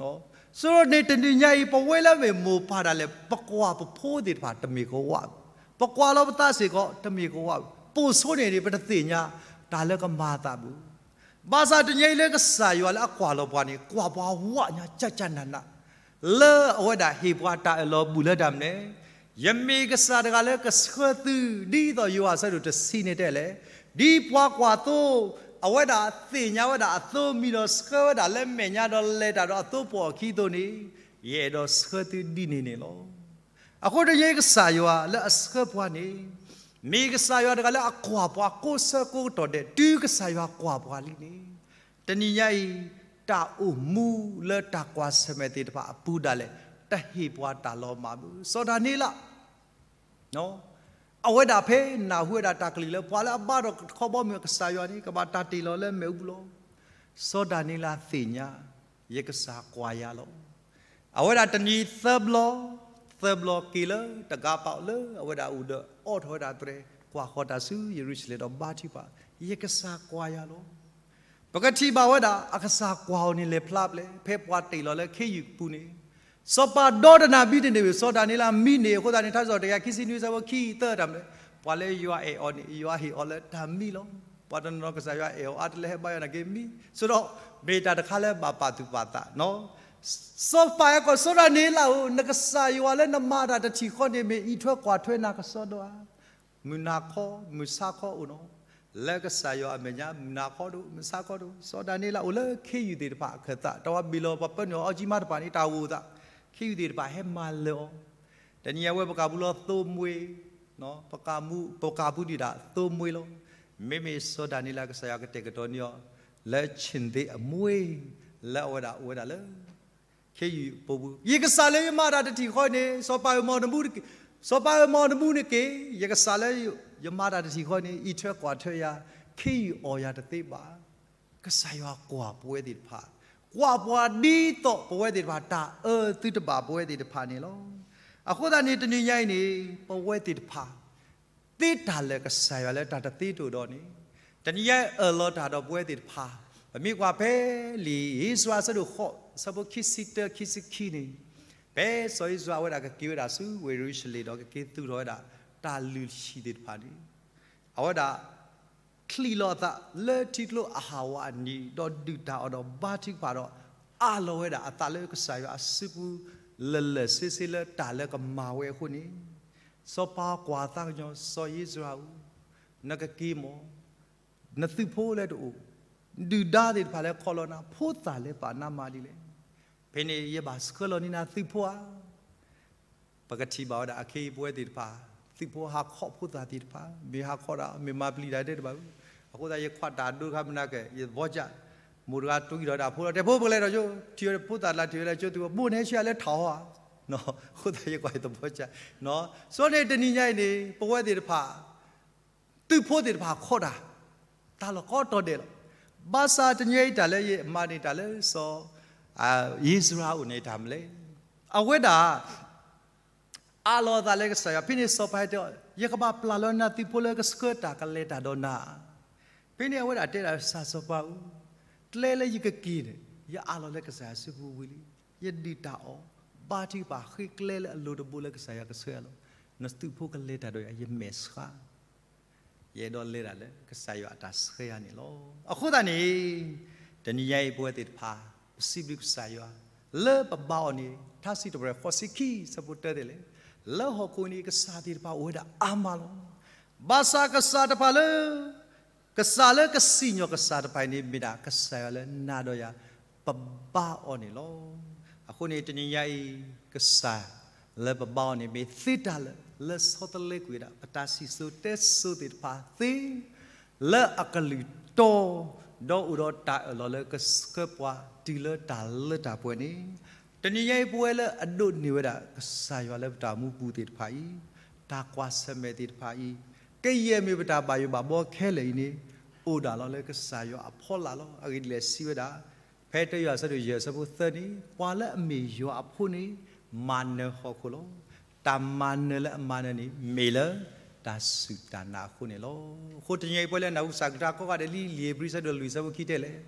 ဒုး ဆိန့ၣ်တနံၤညါအံၤ ပဝဲလၢမ့ၢ်မိၢ်ပၢ်ဒၣ်လဲာ် ပကွၢ်ပဖိသ့ၣ်တဖၣ်တမ့ၢ်ကဝၣ်, ပကွၢ်လီၤပသးစ့ၢ်ကီးတမ့ၢ်ကဝၣ်, ပိာ်ဆိန့ၣ်န့ၣ် ပတသ့ၣ်ညါတၢ်လၢကမၤအသးဘၣ်. ဘၣ်ဆၣ်တနံၤညါအံၤလၢကစၢ်ယွၤလၢအကွၢ်လီၤပှၤန့ၣ် ကွၢ်ပှၤဝးညါကၠၢ်ကၠၢ်နးနး, လၢအဝဲဒၣ်ဟ့ၣ်ပှၤတၢ်အၢၣ်လီၤဘူးလၢတၢ်မနုၤလဲၣ်, ယမ့ၢ်ကစၢ်တဂၤလၢကဆှၢသု, ဒ်သိးယိၤဟၣ်အဆၢဒိၣ်တဆံန့ၣ်တဲလဲၣ်, ဒ်ပှၤကွၢ်သိ အဝဲဒၣ်သ့ၣ်ညါဝဲဒၣ်အသိမံၤဒီးဆှၢဝဲဒၣ်လၢမဲာ်ညါဒီးလဲၤတၢ်ဒီးအသိပှီၢ်အခံအသိးန့ၣ်, ယအဲၣ်ဒိးဆှၢသုဒ်န့ၣ်န့ၣ်လီၤ. အဃိတနံၤအံၤကစၢ်ယွၤလၢအဆှၢပှၤန့ၣ်, မ့ၢ်ကစၢ်ယွၤတဂၤလၢအကွၢ်ပှၤကိးဆၢကိးကတီၢ်ဒဲး တုၤကစၢ်ယွၤကွၢ်ပှၤလံန့ၣ်, တနံၤညါအံၤ တၢ်အိၣ်မူလၢတၢ်ကွၢ်ဆၢၣ်မဲာ်သ့ၣ်တဖၣ်အပူၤဒၣ်လဲာ် တဟ့ၣ်ပှၤတၢ်လီၤမၢ်ဘၣ်. စီၤဒၤနံးယ့လး အဝဲဒၣ်ဖဲနၢ်ဟူဝဲဒၣ်တၢ်ကလုၢ်လၢပှၤလၢအဘါထီၣ်တခီဘီမုၢ်အကစၢ်ယွၤန့ၣ် ကဘၣ်တၢ်တ့ၢ်လီၤလၢမ့ၣ်အူပူၤလီၤ. စီၤဒၤနံးယ့လးသ့ၣ်ညါ, ယကစၢ်ကွၢ်ယၤလီၤ. အဝဲဒၣ်တနံၤသၢဘျီ, သၢဘျီက့ၤလၢတဂၤပာ်လၢအဝဲဒၣ်အိၣ်ဒီးအိးထီၣ်ဝဲဒၣ်တြဲၤ ကွၢ်ဃီၤတၢ်ဆူယရူၤၡလ့ၣ်ဒီးဘါထုကဖၣ်, ယကစၢ်ကွၢ်ယၤလီၤ. ပကထံၣ်ဘၣ်ဝဲဒၣ် အကစၢ်ကွၢ်အီၤန့ၣ်လဲၤဖျါပျဲၢ် ဖဲပှၤတ့ၢ်လီၤလၢခ့ယုၢ်ပူၤန့ၣ်, စီၤပၤဒီတနၤဘံတန့ၢ်ဝံၤ စီၤဒၤနံးယ့လးမံန့ၢ်အဃိသတးန့ၣ် ထါစံးထီၣ်တကယၤခံဆံနွံဆၢဖိခံသၢတၢ်မနုၤလဲၣ်, ပှၤလၢယွၤအဲၣ်အီၤန့ၣ် ယွၤဟ့ၣ်အီၤလၢတၢ်မံလီၤ. ပှၤတနီၤနီၤကစၢ်ယွၤအဲၣ်အီၤအါတလၢဟဲဘါယွၤန့ၣ်က့ၤမံ, ဆိဒီး မ့ၢ်တၢ်တခါလၢဘၣ်ပာ်သူၣ်ပာ်သးနီၤ. စီၤပၤအဲၣ်ကီး စီၤဒၤနံးယ့လးဧၢ, နကစၢ်ယွၤလၢနမၤတၢ်တထံၣ်ဃီန့ၣ် မ့ၢ်အံးထွဲကွၢ်ထွဲနၤကစီဒီဧါ. မုၢ်နၤခီ မုၢ်ဆါခီအိၣ်နီၤ, လၢကစၢ်ယွၤအမဲာ်ညါ မုၢ်နၤခီဒိၣ် မုၢ်ဆါခီဒိၣ်. စီၤဒၤနံးယ့လးအိၣ်လၢခ့ယုၢ်သ့ၣ်တဖၣ်အခၢၣ်သး တၢ်ဝဲဘ့ၣ်လီၤပှၤပၢနုာ်အီၤအီကၠံမါတဖၣ်န့ၣ် တၢ်ဂိၢ်သး, ခ့ယုၢ်သ့ၣ်တဖၣ်ဟဲမၤလၢာ်အီၤ. တနံၤညါဝဲပကးပူၤလီၤသိမွှ့, ပကးပူၤဒံးဒၣ်သိမွှ့လီၤ. မ့မ့ၢ်စီၤဒၤနံးယ့လးကစၢ်ယွၤကတဲာ်ကတီၤန့ၢ်အီၤ လၢဆ့ၣ်သ့အမွှ့ လၢအဝဲဒၣ်အိၣ်ဝဲဒၣ်လၢ ခ့ယုၢ်ပူၤ, ယကစၢ်လၢယမၤတၢ်တထံၣ်ဃီန့ၣ် စီၤပၤဧၢ, စီၤပၤဧၢမၤနမူနက့ၤ, ယကစၢ်လၢယမၤတၢ်တထံၣ်ဃီန့ၣ် အံးထွဲကွၢ်ထွဲယၤ, ခ့ယုၢ်အီၣ်ယၤတသ့ဘၣ်. ကစၢ်ယွၤကွၢ်ပဝဲသ့ၣ်တဖၣ်, ကွၢ်ပှၤဒ်သိးပဝဲသ့ၣ်တဖၣ် တၢ်အၢသုတဘၣ်ပဝဲသ့ၣ်တဖၣ်န့ၣ်လီၤ. အဃိသတးန့ၣ် တနံၤညါအံၤန့ၣ် ပဝဲသ့ၣ်တဖၣ် သ့တၢ်လၢာ်ကစၢ်ယွၤလၢတၢ်တသ့တအိၣ်ဒီးန့ၣ်, တနံၤညါအၢၣ်လီၤတၢ်ဒီးပဝဲသ့ၣ်တဖၣ်, ပမ့ၢ်ကွၢ်ဖဲလံာ်ဧ့စြၤအဆၢဒိၣ်ဃိး အဆၢဖိခံဆံတၢ ခံဆံခံန့ၣ်, ဖဲစီၤဧ့စြၤအဝဲဒၣ်ကက့ၤဝဲဒၣ်ဆူဝ့ၢ်ယရူၤၡလ့ၣ်ဒီးကက့ၤသူၣ်ထီၣ်ဝဲဒၣ်တၢ်လုၢ်ဟံၣ်သ့ၣ်တဖၣ်န့ၣ်, အဝဲဒၣ် ချံးလီၤအသးလၢထံကျိအဟၣ်ဝါအနံၤ ဒီးဒုၣ်တၢ်အီၣ်ဒီးဘါထုကဖၣ်ဒီး အးလီၤဝဲဒၣ်အသးလၢကစၢ်ယွၤအစုပူၤ လၢာ်လၢာ်ဆ့ဆ့လၢတၢ်လၢကမၤဝဲအဃိန့ၣ်, စီၤပၤကွၢ်သးကညီၤ စီၤဧ့စြၤဧၢ, နကက့ၤမီၢ်, နသုးဖိလၢတအိၣ်, ဒုၣ်ဒါသ့ၣ်တဖၣ်လၢခီလီၤနၤ, ဖိသၣ်လၢသးနါမၤဒ်လဲၣ်. ဖဲန့ၣ်ယဘၣ်ဆှၢလီၤန့ၢ်နၤသုးဖိဧါ. ပကထံၣ်ဘၣ်ဝဲဒၣ်အခ့အံၤပဝဲသ့ၣ်တဖၣ်, သုးဖိဟးခီဖိသၣ်သ့ၣ်တဖၣ်, မ့ၢ်ဟးခီဒၣ် မ့ၢ်မၤပျံၤတၢ်တဲတဘၣ်ဘၣ်. အဃိသတးယခွါတၢ်ဒိတခါမနၤကဲ ယသဘီကၠး, မိၢ်တဂၤတံၢ်ဒီးတၢ်ဖိဒီး တဲဖိပကလဲၤဒီးကၠိ, ထံၣ်ဝဲဒၣ်ဖိသၣ်တၢ်ထံၣ်ဝဲဒၣ်ကၠိ သုးဖိဘိန့ၣ်ဟဲဆံးအါလၢထးဟီဧါ. အဃိသတးယကွၢ်ယသဘီကၠး, စီၤန့ၣ်တနံၤညါအံၤန့ၣ် ပဝဲသ့ၣ်တဖၣ် သုးဖိသ့ၣ်တဖၣ်ခီတၢ်, တၢ်လီၢ်ကီတီၤဒဲးလီၤ. ဘၣ်ဆၣ်တနံၤညါအံၤတၢ်လၢယမၤန့ၢ်တၢ်လၢစီၤ ဧ့စြၤအအိၣ်န့ၣ်တၢ်မနုၤလဲၣ်. အဝဲဒၣ် အးလီၤအသးလၢကစၢ်ယွၤ, ဖဲန့ၣ်စီၤပၤဟဲတဲအီၤ, ယကဘၣ်ပျၢ်လီၤနၤသုးဖိလၢကဆှၢတၢ်ကလဲၤတၢ်ဒီးနၤ. ဖဲန့ၣ်အဝဲဒၣ်တဲဒၣ်ကစၢ်စီၤပၤဧၢ, ကျဲလၢယကက့ၤန့ၣ် ယအးလီၤလၢကစၢ်ယွၤစုပူၤဝံၤလံ. ယဒုၣ်တၢ်အီၣ်, ဘါထုကဖၣ်ဃ့ကျဲလၢအလိၤတဘိလၢကစၢ်ယွၤကဆှၢယၤလီၤ. နသုးဖိကလဲၤတၢ်ဒီးယၤ ယမဲာ်ဆှး ယအဲၣ်ဒိးလဲၤတၢ်လၢကစၢ်ယွၤအတၢ်ဆှၢယၤန့ၣ်လီၤ. အဃိသတးန့ၣ် တနံၤညါအံၤပဝဲသ့ၣ်တဖၣ် ပစံးဘျုးကစၢ်ယွၤ လၢပဘါအီၤန့ၣ် ထါစံးထီၣ်ပတြၢၤဃိးဆံခံ ဆၢဖိတၢတဲလဲၣ်, လၢဟီၣ်ခိၣ်န့ၣ်ကစၢ်သ့ၣ်တဖၣ်အိၣ်ဝဲဒၣ်အါမးလီၤ. ဘၣ်ဆၣ်ကစၢ်တဖၣ်လၢ ကစၢ်လၢကစံၣ်ညီၣ်ကစၢ်တဖၣ်အံၤန့ၣ် မ့ၢ်ဒၣ်ကစၢ်ယွၤလၢနၤဒီးယၤ ပဘါအီၤန့ၣ်လီၤ. အဃိန့ၣ် တနံၤညါအံၤ ကစၢ်လၢပဘါအီၤန့ၣ် မ့ၢ်သ့တၢ်လၢာ် လၢဆီတလဲကွံာ်ဝဲဒၣ် ပတၢ်စံၣ်စိၤတဲစိၤသ့ၣ်တဖၣ်သ့ လၢအကလုၢ်တီ ဒီးအိၣ်ဒီးတၢ်အၢၣ်လီၤလၢကဆှၢပှၤတုၤလၢတၢ်လၢတၢ်ပှဲၤန့ၣ်, တနံၤညါအံၤပဝဲလၢအဒိးန့ၢ်ဝဲဒၣ် ကစၢ်ယွၤလၢပတၢ်မူပူၤသ့ၣ်တဖၣ်အံၤ, တၢ်ကွၢ်ဆၢၣ်မဲာ်သ့ၣ်တဖၣ်အံၤ, ကယဲၢ်မ့ၢ်ပတၢ်ဘၣ်ယိၣ်ဘၣ်ဘှီခဲလၢာ်အံၤန့ၣ်, အိၣ်ဒၣ်လီၤလၢကစၢ်ယွၤအဖီလာ်လီၤ. အဂ့ၢ်ဒ်လဲၣ်စံးဝဲဒၣ် ဖဲတၢယွၤအဆၢဒိၣ်ယဲၢ်အဆၢဖိသၢန့ၣ်, ပှၤလၢအမ့ၢ်ယွၤအဖိန့ၣ် မၤနၢၤဟီၣ်ခိၣ်လီၤ. တၢ်မၤနၢၤလၢအမၤနၢၤန့ၣ် မ့ၢ်လၢတၢ်စူၢ်တၢ်နာ်အဃိန့ၣ်လီၤ. အဃိတနံၤညါအံၤပဝဲလၢနၢ်ဟူကစၢ်ကလုၢ်ကထါကိးဂၤဒဲးလံ လံာ်ဧ့ၤဘြံၤအဆၢဒိၣ်လွံၢ်အဆၢဖိခံတဲလဲၣ်,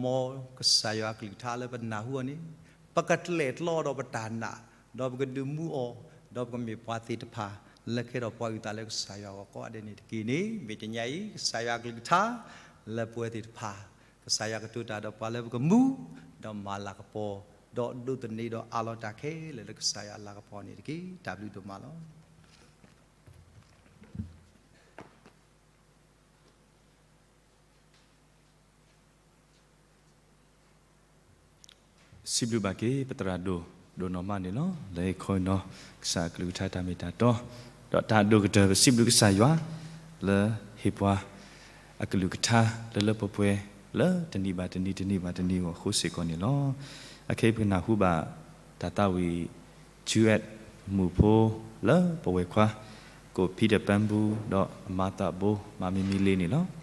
မ်ကစၢ်ယွၤအကလုၢ်ကထါလၢပနၢ်ဟူအီၤန့ၣ်, ပကကျဲၣ်ကျီဒီးပတၢ်နာ်, ဒီးပကဒုးမူအီၤ, ဒီးပကမ့ၢ်ပှၤသ့ၣ်တဖၣ် လၢကဲထီၣ်ပှၤအုၣ်သးလၢကစၢ်ယွၤအဂီၢ်ကိးဂၤဒဲးန့ၣ်တက့ၢ်န့ၣ်, မ့ၢ်တနံၤညါအံၤ ကစၢ်ယွၤအကလုၢ်ကထါ လၢပဝဲသ့ၣ်တဖၣ် ကစၢ်ယွၤကတိၤတၢ်ဒီးပှၤလၢပကမူ, ဒီးမၤလၤကပီၤ, ဒီးဒိးသန့ၤဒီးအးလီၤတၢ်ခဲလၢာ်လၢကစၢ်ယွၤအလၤကပီၤန့ၣ်တက့ၢ်. တၢ်ဘျုးဒိၣ်မးလီၤ. စံးဘျုးဘၣ်က့ၤ ပသရၣ်ဒိၣ် ဒိၣ်နီၢ်မးန့ၣ်လီၤ. လၢဟ့ၣ်ခီနီၤ ကစၢ်အကလုၢ်ကထါတၢ်မ့ၢ်တၢ်တီ, ဒီးတၢ်ဒိၣ်ကတၢၢ် ပစံးဘျုးကစၢ်ယွၤ လၢဟ့ၣ်ပှၤ အကလုၢ်ကထါ လၢလၢပှဲၤပှဲၤ လၢတနံၤဘၣ်တနံၤ တနံၤဘၣ်တနံၤအဂီၢ်အဃိစ့ၢ်ကီးန့ၣ်လီၤ. အခဲအံၤပကနၢ်ဟူဘၣ် တၢ်သးဝံၣ် Jude မုၣ်ဖိ လၢပဝဲၢ်ခွါ ကိးဖံဒီးပၢ်ဘူ ဒီးအမါသးဘိ မါမံမံလ့န့ၣ်လီၤ.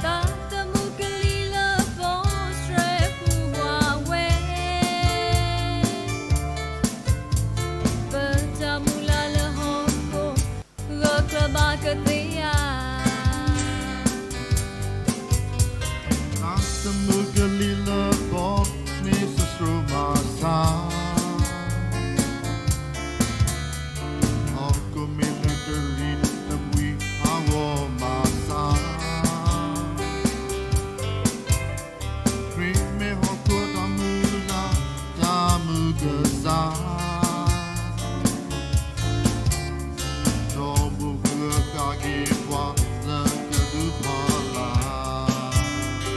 သးသမူကလံၤလၢပီၣ်ဆှဲပူၤဝဲ ပတၢ်မုၢ်လၢ်လၢဟီၣ်ခိၣ် ဂၢၢ်ကျၢၤဘၣ်ကသ့ဧါ. သးသမူကလံၤလၢပီၣ် မ့ၢ်စၢ်စရိမၤစၢ် ဟီၣ်ခိၣ်မ့ၢ်လၢတရံးတဘှံး ဟးဂီၤမၤစၢ် ခရံာ်မ့ၢ်ဟီၣ်ခိၣ်တၢ်မုၢ်လၢ် တၢ်မုၢ်ကစၢ် ဒီးမူကဂၢၢ်ကးက့ၤပှၤ လၢကဒုးဖီလာ်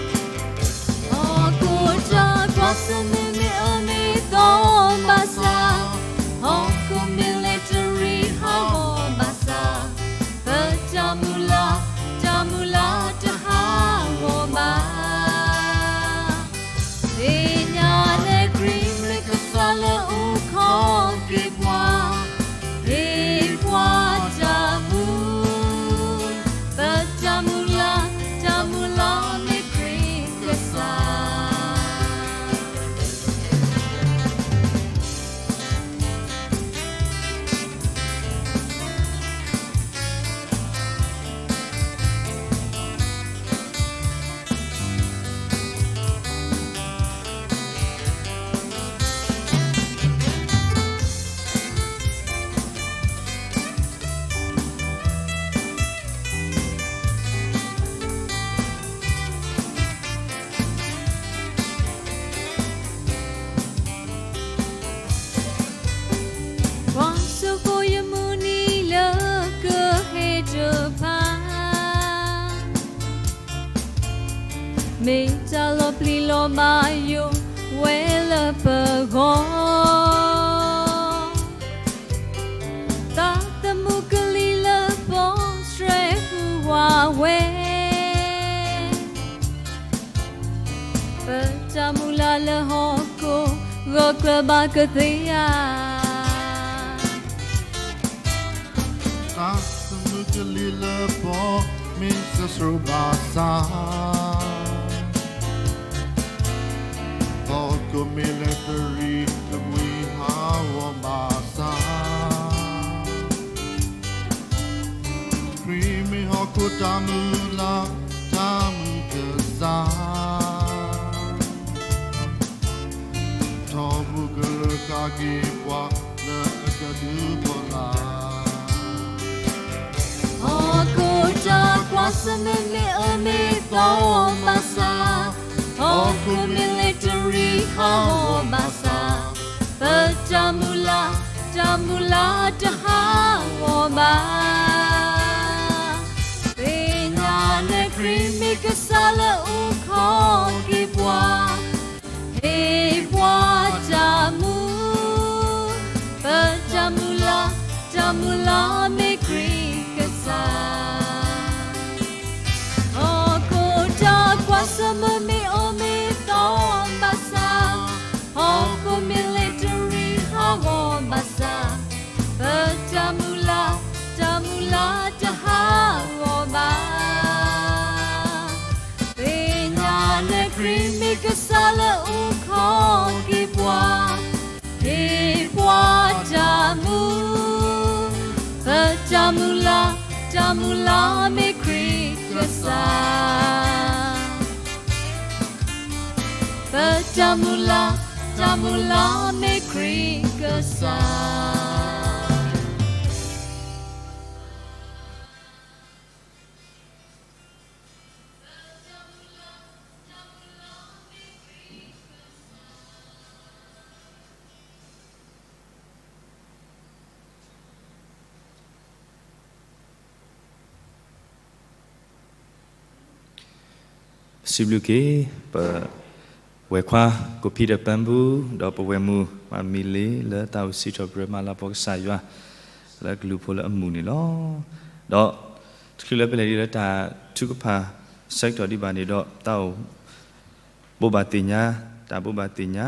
ဟီၣ်ခိၣ်တၢ်ကွၢ်ဆၢၣ်မဲာ်မ့ၢ်အၢမ့ၢ်သီဘၣ်ဆၣ်, ဟီၣ်ခိၣ်မ့ၢ်လၢတရံးဟးဂီၤဘၣ်ဆၣ်, ပတၢ်မုၢ်လၢ်, တၢ်မုၢ်လၢ်တဟးဂီၤဘၣ်. သ့ၣ်ညါလၢခရံာ်မ့ၢ်ကစၢ်လၢအိၣ်ခိးက့ၤပှၤ, ဟ့ၣ်ပှၤတၢ်မူ, ပတၢ်မုၢ်လၢ်, တၢ်မုၢ်လၢ်မ့ၢ်ခရံာ်ကစၢ်. ပှၤစိာ်ဃိယမုၢ်နံၤလၢကဟဲတဖၣ်, မ့ၢ်တၢ်လီၤပျံၤလီၤဘၣ်ယိာ်ဝဲလၢပဂီၢ်, သးသမူကလံၤလၢပီၣ်ဆှဲဟူဝဲဝဲ ပတၢ်မုၢ်လၢ်လၢဟီၣ်ခိၣ် ဂၢၢ်ကျၢၤဘၣ်ကသ့ဧါ. သးသမူကလံၤလၢပီၣ် မ့ၢ်စၢ်စရိဘၣ်ဆၣ်, ဟီၣ်ခိၣ်မ့ၢ်လၢတရံးတဘှံးဟးဂီၤဘၣ်ဆၣ်, ခရံာ်မ့ၢ်ဟီၣ်ခိၣ်တၢ်မုၢ်လၢ် တၢ်မုၢ်ကစၢ်, ထီဘိကရၢကးက့ၤပှၤလၢအကဒုးဖီလာ်. ဟီၣ်ခိၣ်တၢ်ကွၢ်ဆၢၣ်မဲာ်မ့ၢ်အၢမ့ၢ်သီဘၣ်ဆၣ်, ဟီၣ်ခိၣ်မ့ၢ်လၢတရံးဟးဂီၤဘၣ်ဆၣ်, ပတၢ်မုၢ်လၢ်, တၢ်မုၢ်လၢ်တဟးဂီၤဘၣ်. သ့ၣ်ညါလၢခရံာ်မ့ၢ်ကစၢ်လၢအိၣ်ခိးက့ၤပှၤ, ဟ့ၣ်ပှၤတၢ်မူ, ပတၢ်မုၢ်လၢ်, တၢ်မုၢ်လၢ်မ့ၢ်ခရံာ်ကစၢ်. ဟီၣ်ခိၣ်တၢ်ကွၢ်ဆၢၣ်မဲာ်မ့ၢ်အၢ ပတၢ်မုၢ်လၢ်မ့ၢ်ခရံာ်ကစၢ်, ပတၢ်မုၢ်လၢ်, တၢ်မုၢ်လၢ်မ့ၢ်ခရံာ်ကစၢ်. စံးဘျုးက့ၤ ပဝဲၢ်ခွါ ကိးဖံဒီးပၢ်ပူၤ ဒီးပဝဲၢ်မုၣ် မၤမံၤလ့ လၢတၢ်အိၣ်စံးထီၣ်ပတြၢၤမၤလၤကပီၤကစၢ်ယွၤ လၢကလူးဖိလၢအမူးန့ၣ်လီၤ. ဒီးတချုးလၢပလဲၤဒ်လၢတၢ်ထုကဖၣ်ဆၢကတီၢ်ဒံးဘၣ်န့ၣ်ဒီး တၢ်အိၣ် ဘိးဘၣ်သ့ၣ်ညါ, တၢ်ဘိးဘၣ်သ့ၣ်ညါ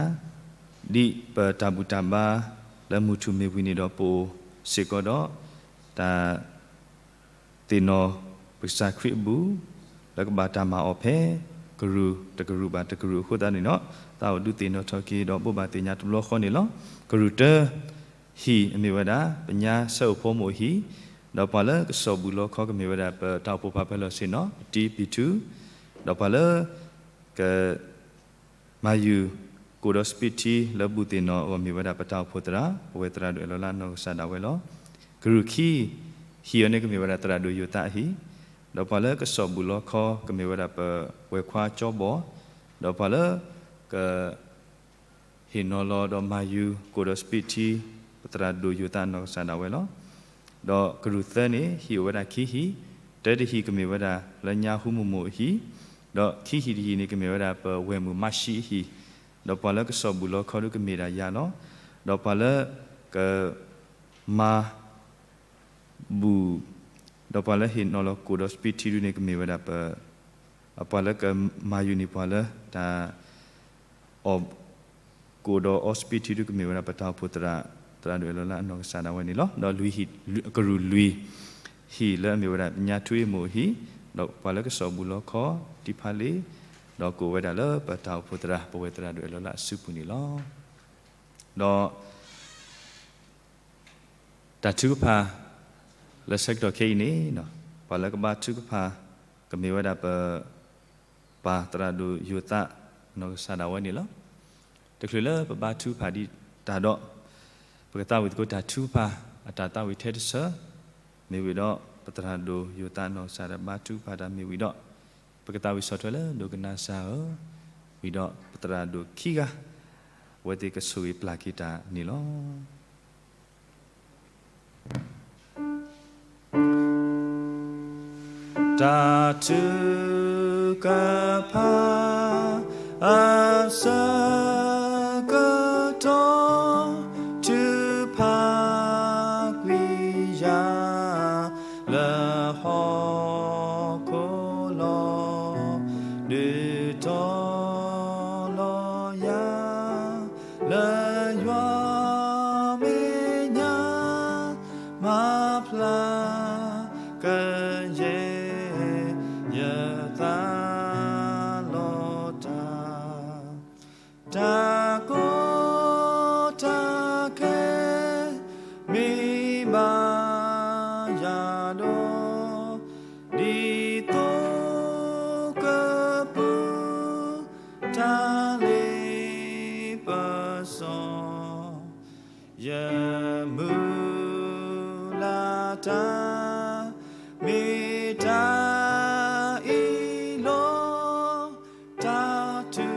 ဒ်ပတၢ်ဘူၣ်တၢ်ဘါလၢမုၢ်ထူၣ်မ့ၢ်ဝံၤန့ၣ်ဒီး ပအိၣ်စ့ၢ်ကီးဒီး တၢ် သ့ၣ်နီၣ်ပကစၢ်ခရံာ်အဘူၣ် လၢကဘၣ်တၢ်မၤအီၤဖဲ ကရူၢ်တကရူၢ်ဘၣ်တကရူၢ်အဃိသတးန့ၣ်ဒီး တၢ်အိၣ်ဒုးသ့ၣ်နီၣ်ထီၣ်က့ၤဒီးဘိးဘၣ်သ့ၣ်ညါတဘျီဃီန့ၣ်လီၤ. ကရူၢ်တၢ ဟံၣ်အမ့ၢ်ဝဲဒၣ် ပညါဆၢအိၣ်ဖီမိၢ်အဟံၣ်, ဒီးပှၤလၢကစီၣ်ဘူးလီခီကမ့ၢ်ဝဲဒၣ် ပတၢ်အိၣ်ဖှိၣ်ဖးဖၢလီၤဆ့ၣ်နီၤ ပတံပံၤထူ, ဒီးပှၤလၢ က မၤယုၤ ကိၣ်ဒီးစပံးထံလၢဘူၣ်သ့ၣ်နီၣ်အဂီၢ်မ့ၢ်ဝဲဒၣ်ပတၢ်အိၣ်ဖှိၣ်သရၣ် ပဝဲသရၣ်ဒိၣ်အဲၣ်လီၤလၢအနီၢ်ကစၢ်ဒၣ်ဝဲလီၤ. ကရူၢ်ခံ ဟံၣ်အံၤန့ၣ်ကမ့ၢ်ဝဲဒၣ်သရၣ်ဒိၣ်ယိၤသးအဟံၣ်, ဒီးပှၤလၢကစီၣ်ဘူးလီခီကမ့ၢ်ဝဲဒၣ်ပဝဲၢ်ခွါကၠီဘီၣ်, ဒီးပှၤလၢ က ဟ့ၣ်နီၤလီၤဒီးမၤယုၤကိၣ်ဒီးစပံးထံ ပသရၣ်ဒိၣ်ယိၤသးအနီၢ်ကစၢ်ဒၣ်ဝဲလီၤ. ဒီးကရူၢ်သၢန့ၣ် ဟံၣ်အိၣ်ဝဲဒၣ်ခံဟံၣ်, တၢတဟံၣ်ကမ့ၢ်ဝဲဒၣ်လၢညါဟူမိၢ်မိၢ်အဟံၣ်, ဒီးခံဟံၣ်တဟံၣ်န့ၣ်ကမ့ၢ်ဝဲဒၣ်ပဝဲၢ်မုၣ်မၤၡံအဟံၣ်, ဒီးပှၤလၢကစီၣ်ဘူးလီခီဒုကမ့ၢ်ဒၣ်ယၤလီၤ. ဒီးပှၤလၢ က မၤ ဘူၣ်, ဒီးပှၤလၢဟ့ၣ်နီၤလီၤကိၣ်ဒီးစပံးထံဒုန့ၣ်ကမ့ၢ်ဝဲဒၣ်ပ ပှၤလၢကမၤယုၤန့ၣ်ပှၤလၢတၢ် အီၣ် ကိၣ်ဒီးအီစပံးထံဒုကမ့ၢ်ဝဲဒၣ်ပတၢ်အိၣ်ဖှိၣ်သရၣ် သရၣ်ဒိၣ်အဲၣ်လီၤလၢအနီၢ်ကစၢ်ဒၣ်ဝဲန့ၣ်လီၤ. ဒီးလွံၢ်ဟံၣ် ကရူၢ်လွံၢ် ဟံၣ်လၢအမ့ၢ်ဝဲဒၣ်ပညါထူအ့ၣ်မိၢ်အဟံၣ်, ဒီးပှၤလၢကစီၣ်ဘူးလီခီတံဖးလ့ၤ, ဒီးကအိၣ်ဝဲဒၣ်လၢပတၢ်အိၣ်ဖှိၣ်သရၣ် ပဝဲသရၣ်ဒိၣ်အဲၣ်လီၤလၢအစုပူၤန့ၣ်လီၤ. ဒီး တၢ်ထုကဖၣ် လၢဆၢကတီၢ်ခဲအံၤန့ၣ် ပှၤလၢကဘါထုကဖၣ် ကမ့ၢ်ဝဲဒၣ်ပ ပၢ်သရၣ်ဒိၣ်ယိၤသး နီၢ်ကစၢ်ဒၣ်ဝဲန့ၣ်လီၤ. တချုးလၢပဘါထုကဖၣ်ဒံးတၢ်ဒီး ပကသးဝံၣ်သကိးတၢ်ထုကဖၣ် အတၢ်သးဝံၣ်ထဲတဆၢ မ့ၢ်ဝံၤဒီး ပသရၣ်ဒိၣ်ယိၤသးနီၢ်ကစၢ်ဒၣ်ဘါထုကဖၣ်တၢ်မ့ၢ်ဝံၤဒီး ပကသးဝံၣ်ဆီၣ်ထွဲလၢဒိကနၣ်စၢ်ဧၢ, ဝံၤဒီးပသရၣ်ဒိၣ်ခံဂၤ အဝဲသ့ၣ်ကဆိၣ်ဂ့ၤပျၢ်က့ၤတၢ်န့ၣ်လီၤ. တၢ်ထုကဖၣ် အဆၢကတီၢ် ထုကဖၣ်ကွံာ်ယၤ လၢဟီၣ်ခိၣ်လီၤ. ဒုးတီၤလီၤယၤ လၢယွၤမဲာ်ညါ မၤဖျါကယဲၢ် ယသးလီၤတၢ် တၢ်ကီတၢ်ခဲ မ့ၢ်ဘၣ်ယၤဒီး ဒ်သိးကပူၤ တၢ်လ့ပစီ ယမုၢ်လၢ်တၢ် မ့ၢ်တၢ်အံၤလီၤ. တၢ်ထု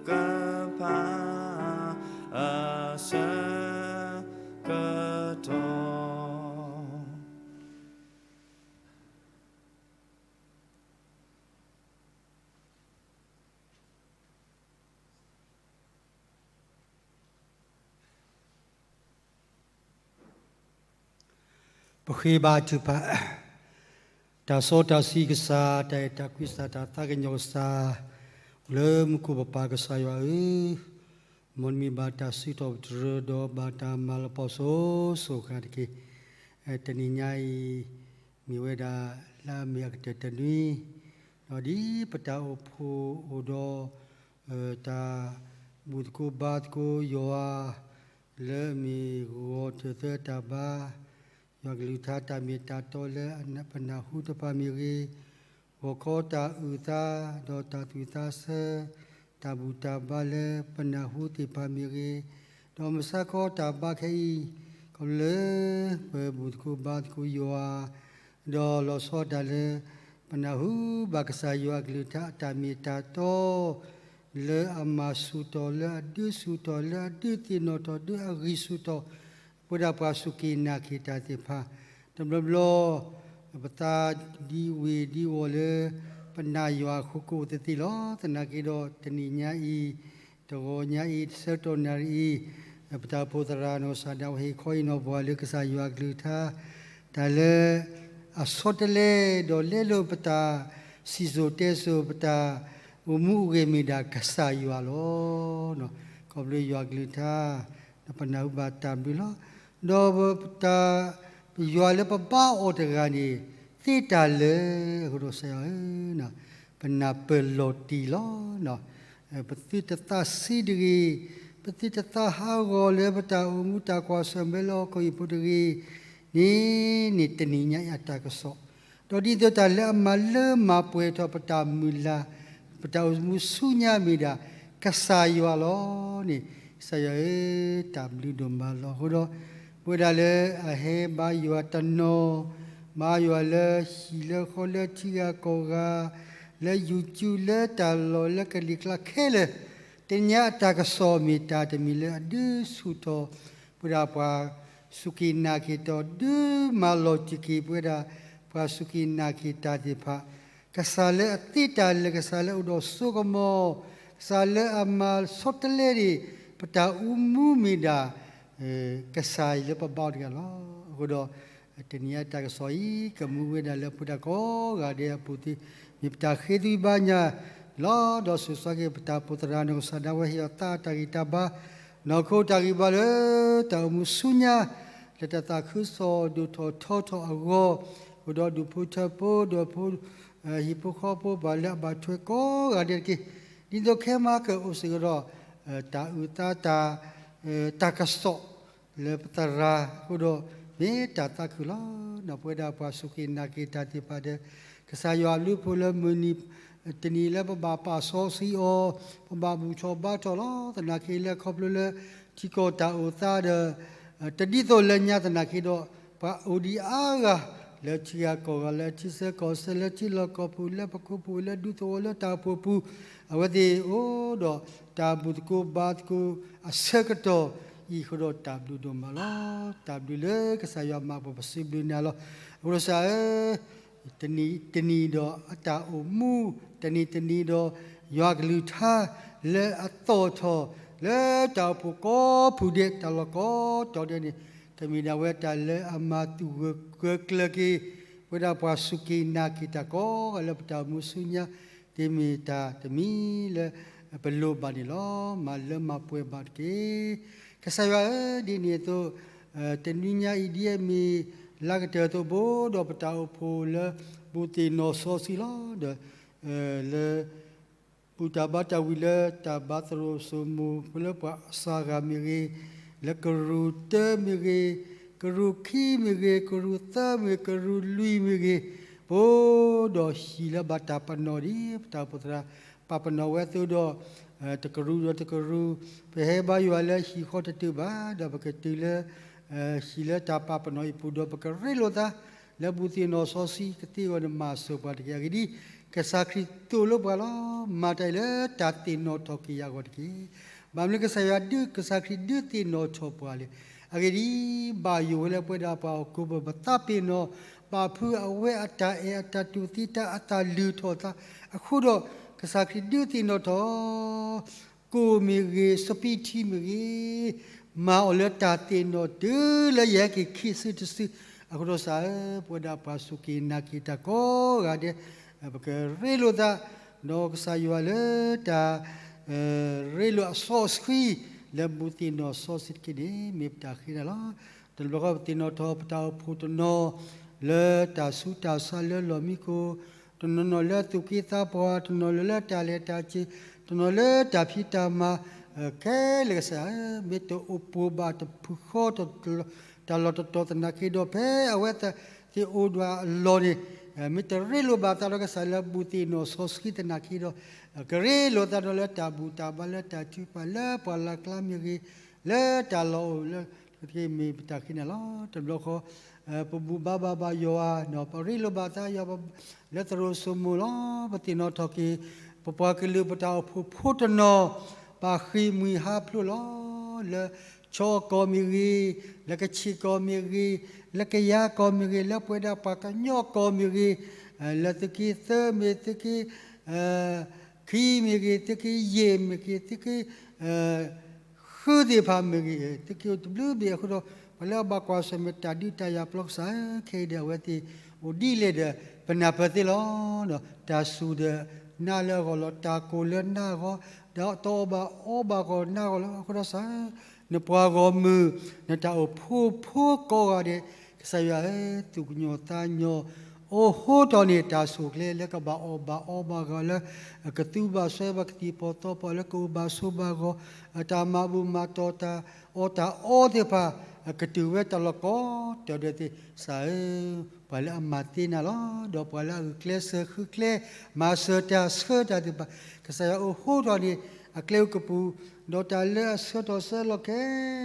ကဖၣ် အဆၢကတီၢ် ပဃ့ဘါထုကဖၣ်. တၢ်စီတၢ်ဆှံကစၢ်, တၢ်အဲၣ်တၢ်ကွံကစၢ်, တၢ်သးကညီၤကစၢ်, အိၣ်လၢမူခိၣ်ပပၢ်ကစၢ်ယွၤဧၢ, မ်နမံၤဘၣ်တၢ်စံးထီၣ်ပတြၢၤ ဒီးဘၣ်တၢ်မၤလၤကပီၤစိၤစိၤအဃၣ်တက့ၢ်. တနံၤညါအံၤ မ့ၢ်ဝဲဒၣ်လၢအမ့ၢ်အကတၢၢ်တနွံ, ဒီးဒ်ပတၢ်အိၣ်ဖှိၣ်အိၣ်ဒီး တၢ်ဘူၣ်သကိးဘါသကိးယွၤ လၢအမ့ၢ်ဂီၤထၢၣ်သၢတၢ်ဘါ, ယွၤကလုၢ်ကထါတၢ်မ့ၢ်တၢ်တီလၢပနၢ်ဟူတဖၣ်မ့ၢ်ဂ့ၤ, ဂီၤခီတၢ်အုၣ်သး ဒီးတၢ်သူၣ်သးဆၢ တၢ်ဘူၣ်တၢ်ဘါလၢပနၢ်ဟူသ့ၣ်တဖၣ်မ့ၢ်ဂ့ၤ, ဒီးမုၢ်ဆါခီတၢ်ဘါခဲအံၤ ခီဖျိလၢ ပဘူၣ်သကိးဘါသကိးယွၤ ဒီးလီၤဆီဒၣ်တၢ်လၢ ပနၢ်ဟူဘၣ်ကစၢ်ယွၤအကလုၢ်ကထါအတၢ်မ့ၢ်တၢ်တီ လၢအမၤဆူၣ်ထီၣ် လၢအဒုးဆူၣ်ထီၣ် လၢအဒုးသ့ၣ်နီၣ်ထီၣ် ဒုးအဂံၢ်ဆူၣ်ထီၣ် ပဝဲဒၣ်ပှၤစူၢ်က့ၤနာ်က့ၤတၢ်သ့ၣ်တဖၣ်, တဘျီဘျီ ပသးဒံဝ့ၢ်ဒံဝီၤလၢ ပနာ်ယွၤအဃိကအိၣ်သ့သ့လီၤ. သနာ်က့ဒီးတနံၤညါအံၤ, တဂီၤညါအံၤ တဆၢကတီၢ်နၣ်ရံၣ်အံၤ, ပတၢ်အိၣ်ဖှိၣ်သရၣ်နီၢ်ကစၢ်ဒၣ်ဝဲဟ့ၣ်ခီအံၤနီၢ်ပှၤလၢကစၢ်ယွၤအကလုၢ်ကထါ တၢ်လၢ အဆီတလဲ ဒီးလဲလိာ်ပတၢ်စံၣ်စိၤတဲစိၤ ပတၢ်အိၣ်မူအိၣ်ဂဲၤမ့ၢ်ဒၣ်ကစၢ်ယွၤလီၤ. ခီဖျိယွၤကလုၢ်ကထါ ပနၢ်ဟူဘၣ်တၢ်ဘျုးလီၤ. ဒီးပတၢ် ယွၤလၢပဘါအီၤတဂၤန့ၣ် သ့တၢ်လၢ အဃိဒီးကစၢ်ယွၤဧၢ ပနၢ်ပၢၢ်လီၤတံၢ်လီၤ. ပသုတသးဆံးတဂ့ၤ, ပသုတသးဟးဂီၤလၢပတၢ်အိၣ်မူတၢ်ကွၢ်ဆၢၣ်မဲာ်လၢဟီၣ်ခိၣ်ဟံၣ်ဖိတဂ့ၤန့ၣ်န့ၣ် တနံၤညါအံၤအတၢ်ကစီၣ်, ဒီးဒ်သိးတၢ်လၢအမၤလၢမၤပှဲၤထီၣ်ပတၢ်မုၢ်လၢ် ပတၢ်အိၣ်မူဆူညါမ့ၢ်ဒၣ် ကစၢ်ယွၤလီၤန့ၣ်, ကစၢ်ယွၤဧၢ, တၢ်ဘျုးဒိၣ်မးလီၤ. အဃိဒီး ပဝဲဒၣ်လၢအဟဲဘါယွၤတနီၤ, ဘါယွၤလၢဟံၣ်လၢဃီလၢထံဂၤကီၢ်ဂၤ, လၢ YouTube လၢတၢ်လီၢ်လၢကလံၤကျါခဲလၢာ်, တနံၤအံၤအတၢ်ကစီၣ်မ့ၢ်တၢ်တမံၤလၢအဒုးဆူၣ်ထီၣ် ပဝဲဒၣ်ပှၤစူၢ်က့ၤနာ်က့ၤတၢ် ဒုးမၤလီၤတံၢ်က့ၤပဝဲဒၣ် ပှၤစူၢ်က့ၤနာ်က့ၤတၢ်သ့ၣ်တဖၣ်, ကစၢ်လၢအသ့တၢ်လၢာ် ကစၢ်လၢအအိၣ်ဒီးစိကမီၤ, ကစၢ်လၢအမၤဆီတလဲန့ၣ် ပတၢ်အိၣ်မူမ့ၢ်ဒၣ် ကစၢ်အံၤလၢပဘါအီၤတဂၤလီၤ. အဃိဒီး တနံၤအံၤတၢ်ကစီၣ်အံၤ ကမူဝဲဒၣ်လၢပဝဲဒၣ်ကိးဂၤဒဲးအပူၤသ့, မ့ၢ်ပတၢ်ဃ့သွံဘါညါလီၤ. ဒီးဆိၣ်ဂ့ၤက့ၤပတၢ်အိၣ်ဖှိၣ်သရၣ်နီၢ်ကစၢ်ဒၣ်ဝဲ ဟ့ၣ်အီၤသးအတၢ်ဂံၢ်တၢ်ဘါ, နီၢ်ခိတၢ်ဂံၢ်ဘါလၢ တၢ်အိၣ်မူဆူညါ လၢတၢ်သးခုကစီၣ်ဒိၣ်ထီၣ်ထီထီၣ်အဂီၢ်, အိၣ်ဒီးဒူၣ်ဖိထၢဖိ ဒီးဖိ ဟံၣ်ဖိဃီဖိ ပှၤလၢအဘၣ်ထွဲကိးဂၤဒဲးတက့ၢ်. ဒ်သိးခဲမၤကအိၣ်စ့ၢ်ကီးဒီး တၢ်အုၣ်သးတၢ် တၢ်ကစီၣ်လၢပသရၣ်အဃိဒီး မ့ၢ်တၢ်သးခုလီၤ. ပဝဲဒၣ်ပှၤစူၢ်က့ၤနာ်က့ၤတၢ်သ့ၣ်တဖၣ်ဒီး ကစၢ်ယွၤအဘျုးအဖှိၣ်လၢမုၢ်နံၤတနံၤလၢပဘၣ်ပာ်စီဆှံအီၤ, ပဘၣ်ဘူၣ်ထီၣ်ဘါထီၣ်လီၤ. သနာ်က့လၢခီဖျိလၢ ထံကီၢ်တၢ်အိၣ်သးဒီး တဒ်သိးလၢညါသနာ်က့ဒီး ပှၤအိၣ်ဒံးအါဂၤ လၢထံဂၤကီၢ်ဂၤ လၢထံဆၢကီၢ်ဆၢ လၢထံလီၢ်ကီၢ်ပူၤ လၢပခိၣ်ပူၤ လၢဒူသဝီ လၢတၢ်အိၣ်ဖှိၣ်ပူၤ, အဝဲသ့ၣ်အိၣ်ဒီးတၢ်ဘူၣ်သကိးဘါသကိးအဆၢကတီၢ်အံၤအဃိဒီး တၢ်ဘျုးဒိၣ်မးလီၤ. တၢ်ဘျုးလၢကစၢ်ယွၤမၤပှဲၤပစံးဘျုးနၤလီၤ. အဃိဒီးကစၢ်ဧၢ, တနံၤတနံၤဒီးအတၢ်အိၣ်မူ, တနံၤတနံၤဒီးယွၤကလုၢ်ကထါလၢအသီၣ်ထီၣ် လၢတၢ်အိၣ်ဖှိၣ်ကိးဖုဒဲး တၢ်လီၢ်ကိးတီၤဒဲးန့ၣ် ကမ့ၢ်ဒၣ်ဝဲတၢ်လၢအမၤသူၣ်ဂၢၢ်ကျၢၤက့ၤ ပဝဲဒၣ်ပှၤစူၢ်က့ၤနာ်က့ၤတၢ်ကိးဂၤလၢပတၢ်အိၣ်မူဆူညါ ဒ်မ့ၢ်တၢ်တမံၤလၢပလိၣ်ဘၣ်န့ၣ်လီၤ. မၤလၢမၤပှဲၤဘၣ်တက့ၢ်. ကစၢ်ယွၤဧၢ, ဒ်န့ၣ်အသိး တနွံညါအံၤ ဒ်အမ့ၢ်လါကတၢၢ်အသိး ပအိၣ်ဒီးပတၢ်အိၣ်ဖှိၣ်လၢ ဘူၣ်သ့ၣ်နီၣ်စီဆှံလီၤ. ဒီး လၢ ဘူၣ်တၢ်ဘါတၢ်ဝံၤလၢတၢ်ဘါသရိာ်စိမိၤ လၢပှၤအစှၤဂၤမ့ၢ်ဂ့ၤ, လၢကရူၢ်တၢမ့ၢ်ဂ့ၤ, ကရူၢ်ခံမ့ၢ်ဂ့ၤ, ကရူၢ်သၢမ့ၢ်ဂ့ၤ, ကရူၢ်လွံၢ်မ့ၢ်ဂ့ၤ, ပအိၣ်ဒီးဟံၣ်လၢဘၣ်တၢ်ပနီၣ်ဒ် ပတၢ်အိၣ်ဖှိၣ်သရၣ် ပာ်ပနီၣ်ဝဲအသိးဒီး တကရူၢ်ဒီးတကရူၢ် ပဟဲဘါယွၤလၢဟံၣ်ဃီတတုၤဘၣ် ဒီးပကတုၤလၢ ဟံၣ်လၢတၢ်ပာ်ပနီၣ်အံၤအပူၤဒီး ပကရ့လိာ်သး လၢဘူၣ်သ့ၣ်နီၣ်စီဆှံကသ့အဂီၢ်န့ၣ် မၤစၢၤပှၤတက့ၢ်. အဂ့ၢ်ဒ်အံၤ, ကစၢ်ခရံာ်သိၣ်လိပှၤလီၤ. မၤတၢ်အံၤလၢတၢ်သ့ၣ်နီၣ်ထီၣ်က့ၤယၤအဂီၢ်တက့ၢ်. ဘၣ်မနုၤကစၢ်ယွၤဒုး ကစၢ်ခရံာ်ဒုးသ့ၣ်နီၣ်ထီၣ်ပှၤလဲၣ်. အဂ့ၢ်ဒ်အံၤ, ဘၣ်ယိၣ်ဝဲလၢပဝဲဒၣ်ပှၤဟီၣ်ခိၣ်ဖိ ပသးပ့ၤနီၣ် ပာ်ဖုးအဝဲအတၢ်အဲၣ် အတၢ်တူၢ်သံ တၢ်အသးလုၢ်ထီၣ်သး အဃိဒီး ကစၢ်ခရံာ်ဒုးသ့ၣ်နီၣ်ထီၣ် ကိၣ်မ့ၢ်ဂ့ၤ, စပံးထံမ့ၢ်ဂ့ၤ, မၤအီၤလၢတၢ်သ့ၣ်နီၣ်တုၤလၢယဟဲက့ၤခံစုတစု, အဃိဒီးကစၢ်ဧၢ, ပဝဲဒၣ်ပှၤစူၢ်က့ၤနာ်က့ၤတၢ်ကိးဂၤဒဲး, ပကရ့လိာ်သး, ဒီးကစၢ်ယွၤလၢတၢ် ရ့လိာ်အစီအဆှံ လၢဘူၣ်သ့ၣ်နီၣ်စီဆှံတက့ၢ်န့ၣ် မ့ၢ်ပတၢ်ဃ့တၢ်လီၤ. တဘျီဃီပသ့ၣ်နီၣ်ထီၣ်ပတၢ်အိၣ်ဖှိၣ်တနီၤ လၢတၢ်ဆူးတၢ်ဆါလၢလီၢ်မံခိၣ်, တနီၤနီၤလၢသူၣ်က့သးပှၢ်, တနီၤလၢလၢတၢ်လဲၤတၢ်က့ၤ, တနီၤလၢတၢ်ဖံးတၢ်မၤ, ခဲလၢာ်ကစၢ်ဧၢ, မ့ၢ်တအိၣ်ပိၢ်ဘၣ်တဖုဃီတလီၤ တၢ်လီၢ်တတီၤသနာ်က့ဒီး ဖဲအဝဲသ့ၣ်အိၣ်ဒံးအလီၢ်န့ၣ် မ့ၢ်တရ့လိာ်ဘၣ်သးဒီးကစၢ်လၢအဘူးသ့ၣ်နီၣ်စီဆှံသနာ်က့ဒီး ကရ့လိာ်သးဒီးလၢတၢ်ဘူၣ်တၢ်ဘါလၢတၢ်ထုကဖၣ်လၢပှၢ်လၢ်ကျါမ့ၢ်ဂ့ၤ, လၢတၢ်လီၢ်အိၣ်လၢ မ့ၢ်ပတၢ်ဃ့နၤလီၤ. တဘျီဃီ ပဘူၣ်ဘါဘၣ်ဘၣ်ယွၤဧါ, ပရ့လိာ်ဘၣ်သးယွၤ လၢသရိာ်စိမိၤလီၤ. ပသ့ၣ်နီၣ်ထီၣ်က့ၤ ပပှၤကလုာ်ပတၢ်အိၣ်ဖှိၣ်ဖိတနီၤ ပာ်ဃံးမှံဟးဖျိးလီၤ. လၢဆီကီၢ်မ့ၢ်ဂ့ၤ, လၢကခ့ၣ်ကီၢ်မ့ၢ်ဂ့ၤ, လၢကယၤကီၢ်မ့ၢ်ဂ့ၤ, လၢပဝဲဒၣ်ပှၤကညီကီၢ်မ့ၢ်ဂ့ၤ, လၢသုးက့သၢမ့ၢ်သုးက့ ခံမ့ၢ်ဂ့ၤ, သုးက့ယဲၢ်မ့ၢ်ဂ့ၤ, သုးက့ ဃုသ့ၣ်တဖၣ်မ့ၢ်ဂ့ၤ, သုးက့အိၣ်တဘျုးဘ့ၣ်အဃိဒီး ပှၤလၢအဘၣ်ကွၢ်ဆၢၣ်မဲာ်တၢ်ဒုးတၢ်ယၤပျီကစၢ် ခဲအံၤဒီး အဝဲသ့ၣ်အိၣ်ဒ်လဲၣ်ဒီး ပနၢ်ပၢၢ်သ့လီၤ. တၢ်စူၢ်ဒီးနးလၢအဂီၢ်လီၤ, တၢ်ကိၢ်လၢနးအဂီၢ်, ဒီးတအီၣ်ဘၣ်အီဘၣ်အဂီၢ်နးအဂီၢ်လီၤ. အဃိဒီးကစၢ် နပှၤဂီၢ်မုၢ် နတၢ်အိၣ်ဖှိၣ်ဖိကိးဂၤဒဲး ကစၢ်ယွၤဧၢ, သူၣ်ကညီၤသးကညီၤ အိၣ်ဟိထီၣ်န့ၣ် တၢ်ဆိၣ်ကျဲလၢကဘၣ်အီၣ်ဘၣ်အီဘၣ်အဂီၢ်လၢ ကသူဘၣ်စွဲဘၣ်ကသံၣ်ပီၣ်သီပီၣ် လၢကအိၣ်ဘၣ်ဆိးဘၣ်အဂီၢ်, တၢ်မၤဘူၣ်မၤတီၢ် တၢ်အီၣ်တၢ်အီသ့ၣ်တဖၣ် ကတုၤဝဲတၢ်လီၢ်ကိးတၢ်ဒဲးသ့ၣ် ကစၢ်ဧၢ, ပှၤလၢအမၤသ့နၤလီၤ. ဒီးပှၤလၢအဂုာ်ကျဲးစၢးဃုကျဲ မၤစၢၤတၢ်ဆှၢတၢ်သ့ၣ်တဖၣ် ကစၢ်ယွၤအိၣ်ဟိထီၣ်န့ၣ် အကျဲအိၣ်ကပူၤ ဒီးတၢ်လၢအဆှၢထီၣ်ဆှၢလီၤခဲ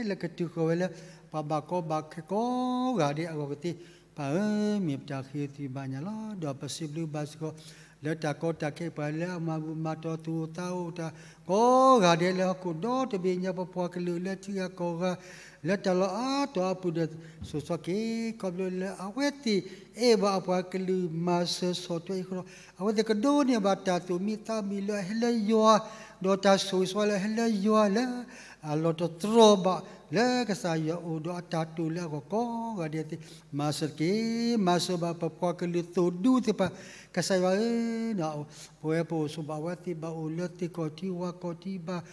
လၢာ် ကတုၤဃီၤဝဲလၢ ပှၤဘၣ်ကီဘၣ်ခဲကိးဂၤဒဲးအဂီၢ်ကသ့, ပၢ်ဧၢ, မ့ၢ်ပတၢ်ဃ့သံဘၣ်ညါလီၤ. ဒီးပစံးဘျုးဘၣ်စ့ၢ်ကီး လၢတၢ်ကီတၢ်ခဲ ပှၤလၢအမၤဘူၣ်မၤတီၢ်သူၣ်အိၣ်သးအိၣ်တၢ် ကိးဂၤဒဲးလၢဟီၣ်ခိၣ်ဒီတဘ့ၣ်ညါ ပပှၤကလုာ်လၢထံဂၤကီၢ်ဂၤ လၢတၢ်လီၢ်အါတီၤအပူၤဒီး စိာ်စီက့ၤ ခီဖျိလၢအဝဲသ့ၣ်အဲၣ်ဘၣ်အပှၤကလုာ် မၤစၢၤဆီၣ်ထွဲအဃိဒီး အဝဲသ့ၣ်ကဒိးန့ၢ်ဘၣ်တၢ်သူၣ်မံသးမံလၢအဟဲလၢယွၤ, ဒီးတၢ်ဆိၣ်ဂ့ၤဆိၣ်ဝါလၢအဟဲလၢယွၤလၢ အလီၢ်တတြီၤဘၣ်လၢကစၢ်ယွၤအိၣ်ဒီးအတၢ်တိာ်လၢအဂီၢ်ကိးဂၤဒဲးသ့ၣ် မၤစၢၤတက့ၢ်. မၤစၢၤဘၣ်ပပှၤကလုာ်သိၣ်ဒူသ့ၣ်တဖၣ် ကစၢ်ယွၤဧၢ, ပဝဲပအိၣ်ဆိးဘၣ်အဝဲသ့ၣ်ဘၣ်အိၣ်လၢသ့ၣ်ကီၢ်ထံ ဝၤကီၢ်ထံဘၣ်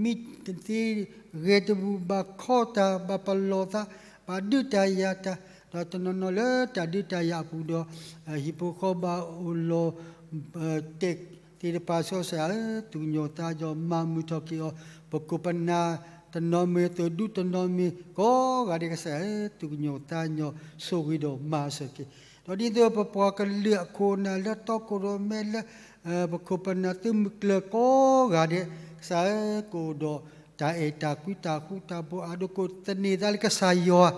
မံသ့ဂဲၤတဘူၣ် ဘၣ်ခီတၢ် ဘၣ်ပလီၢ်သး ဘၣ်ဒုးတၢ်ယၤတၢ် ဒီးတနီၤနီၤလၢတၢ်ဒုးတၢ်ယၤအပူၤဒီး ဟံၣ်ဖိဃီဘၣ်အိၣ်လီၤ တဲာ်သ့ၣ်တဖၣ် ကစၢ်ဧၢ, သူၣ်ကညီၤသးကညီၤ မၤမုာ်ထီၣ်က့ၤအီၤ, ပခိၣ်ပနၢ်တနီၤမ့ၢ် သိၣ်ဒူတနီၤမ့ၢ် ကိးဂၤဒဲး ကစၢ်ဧၢ, သူၣ်ကညီၤသးကညီၤ ဆိၣ်ဂ့ၤဒီးမၤစၢၤက့ၤ, ဒီးဒ်သိးပပှၤကလုာ်အခိၣ်အနၢ်လၢတီခိၣ်ရိၣ်မဲလၢ ပခိၣ်ပနၢ်သုးမုၢ်ကျၢၤကိးဂၤဒဲး ကစၢ်ဧၢ, ကအိၣ်ဒီးတၢ်အဲၣ်တၢ်ကွံ တၢ်ဃူတၢ်ဖိး အဒိ ကသန့ၤသးလၢကစၢ်ယွၤ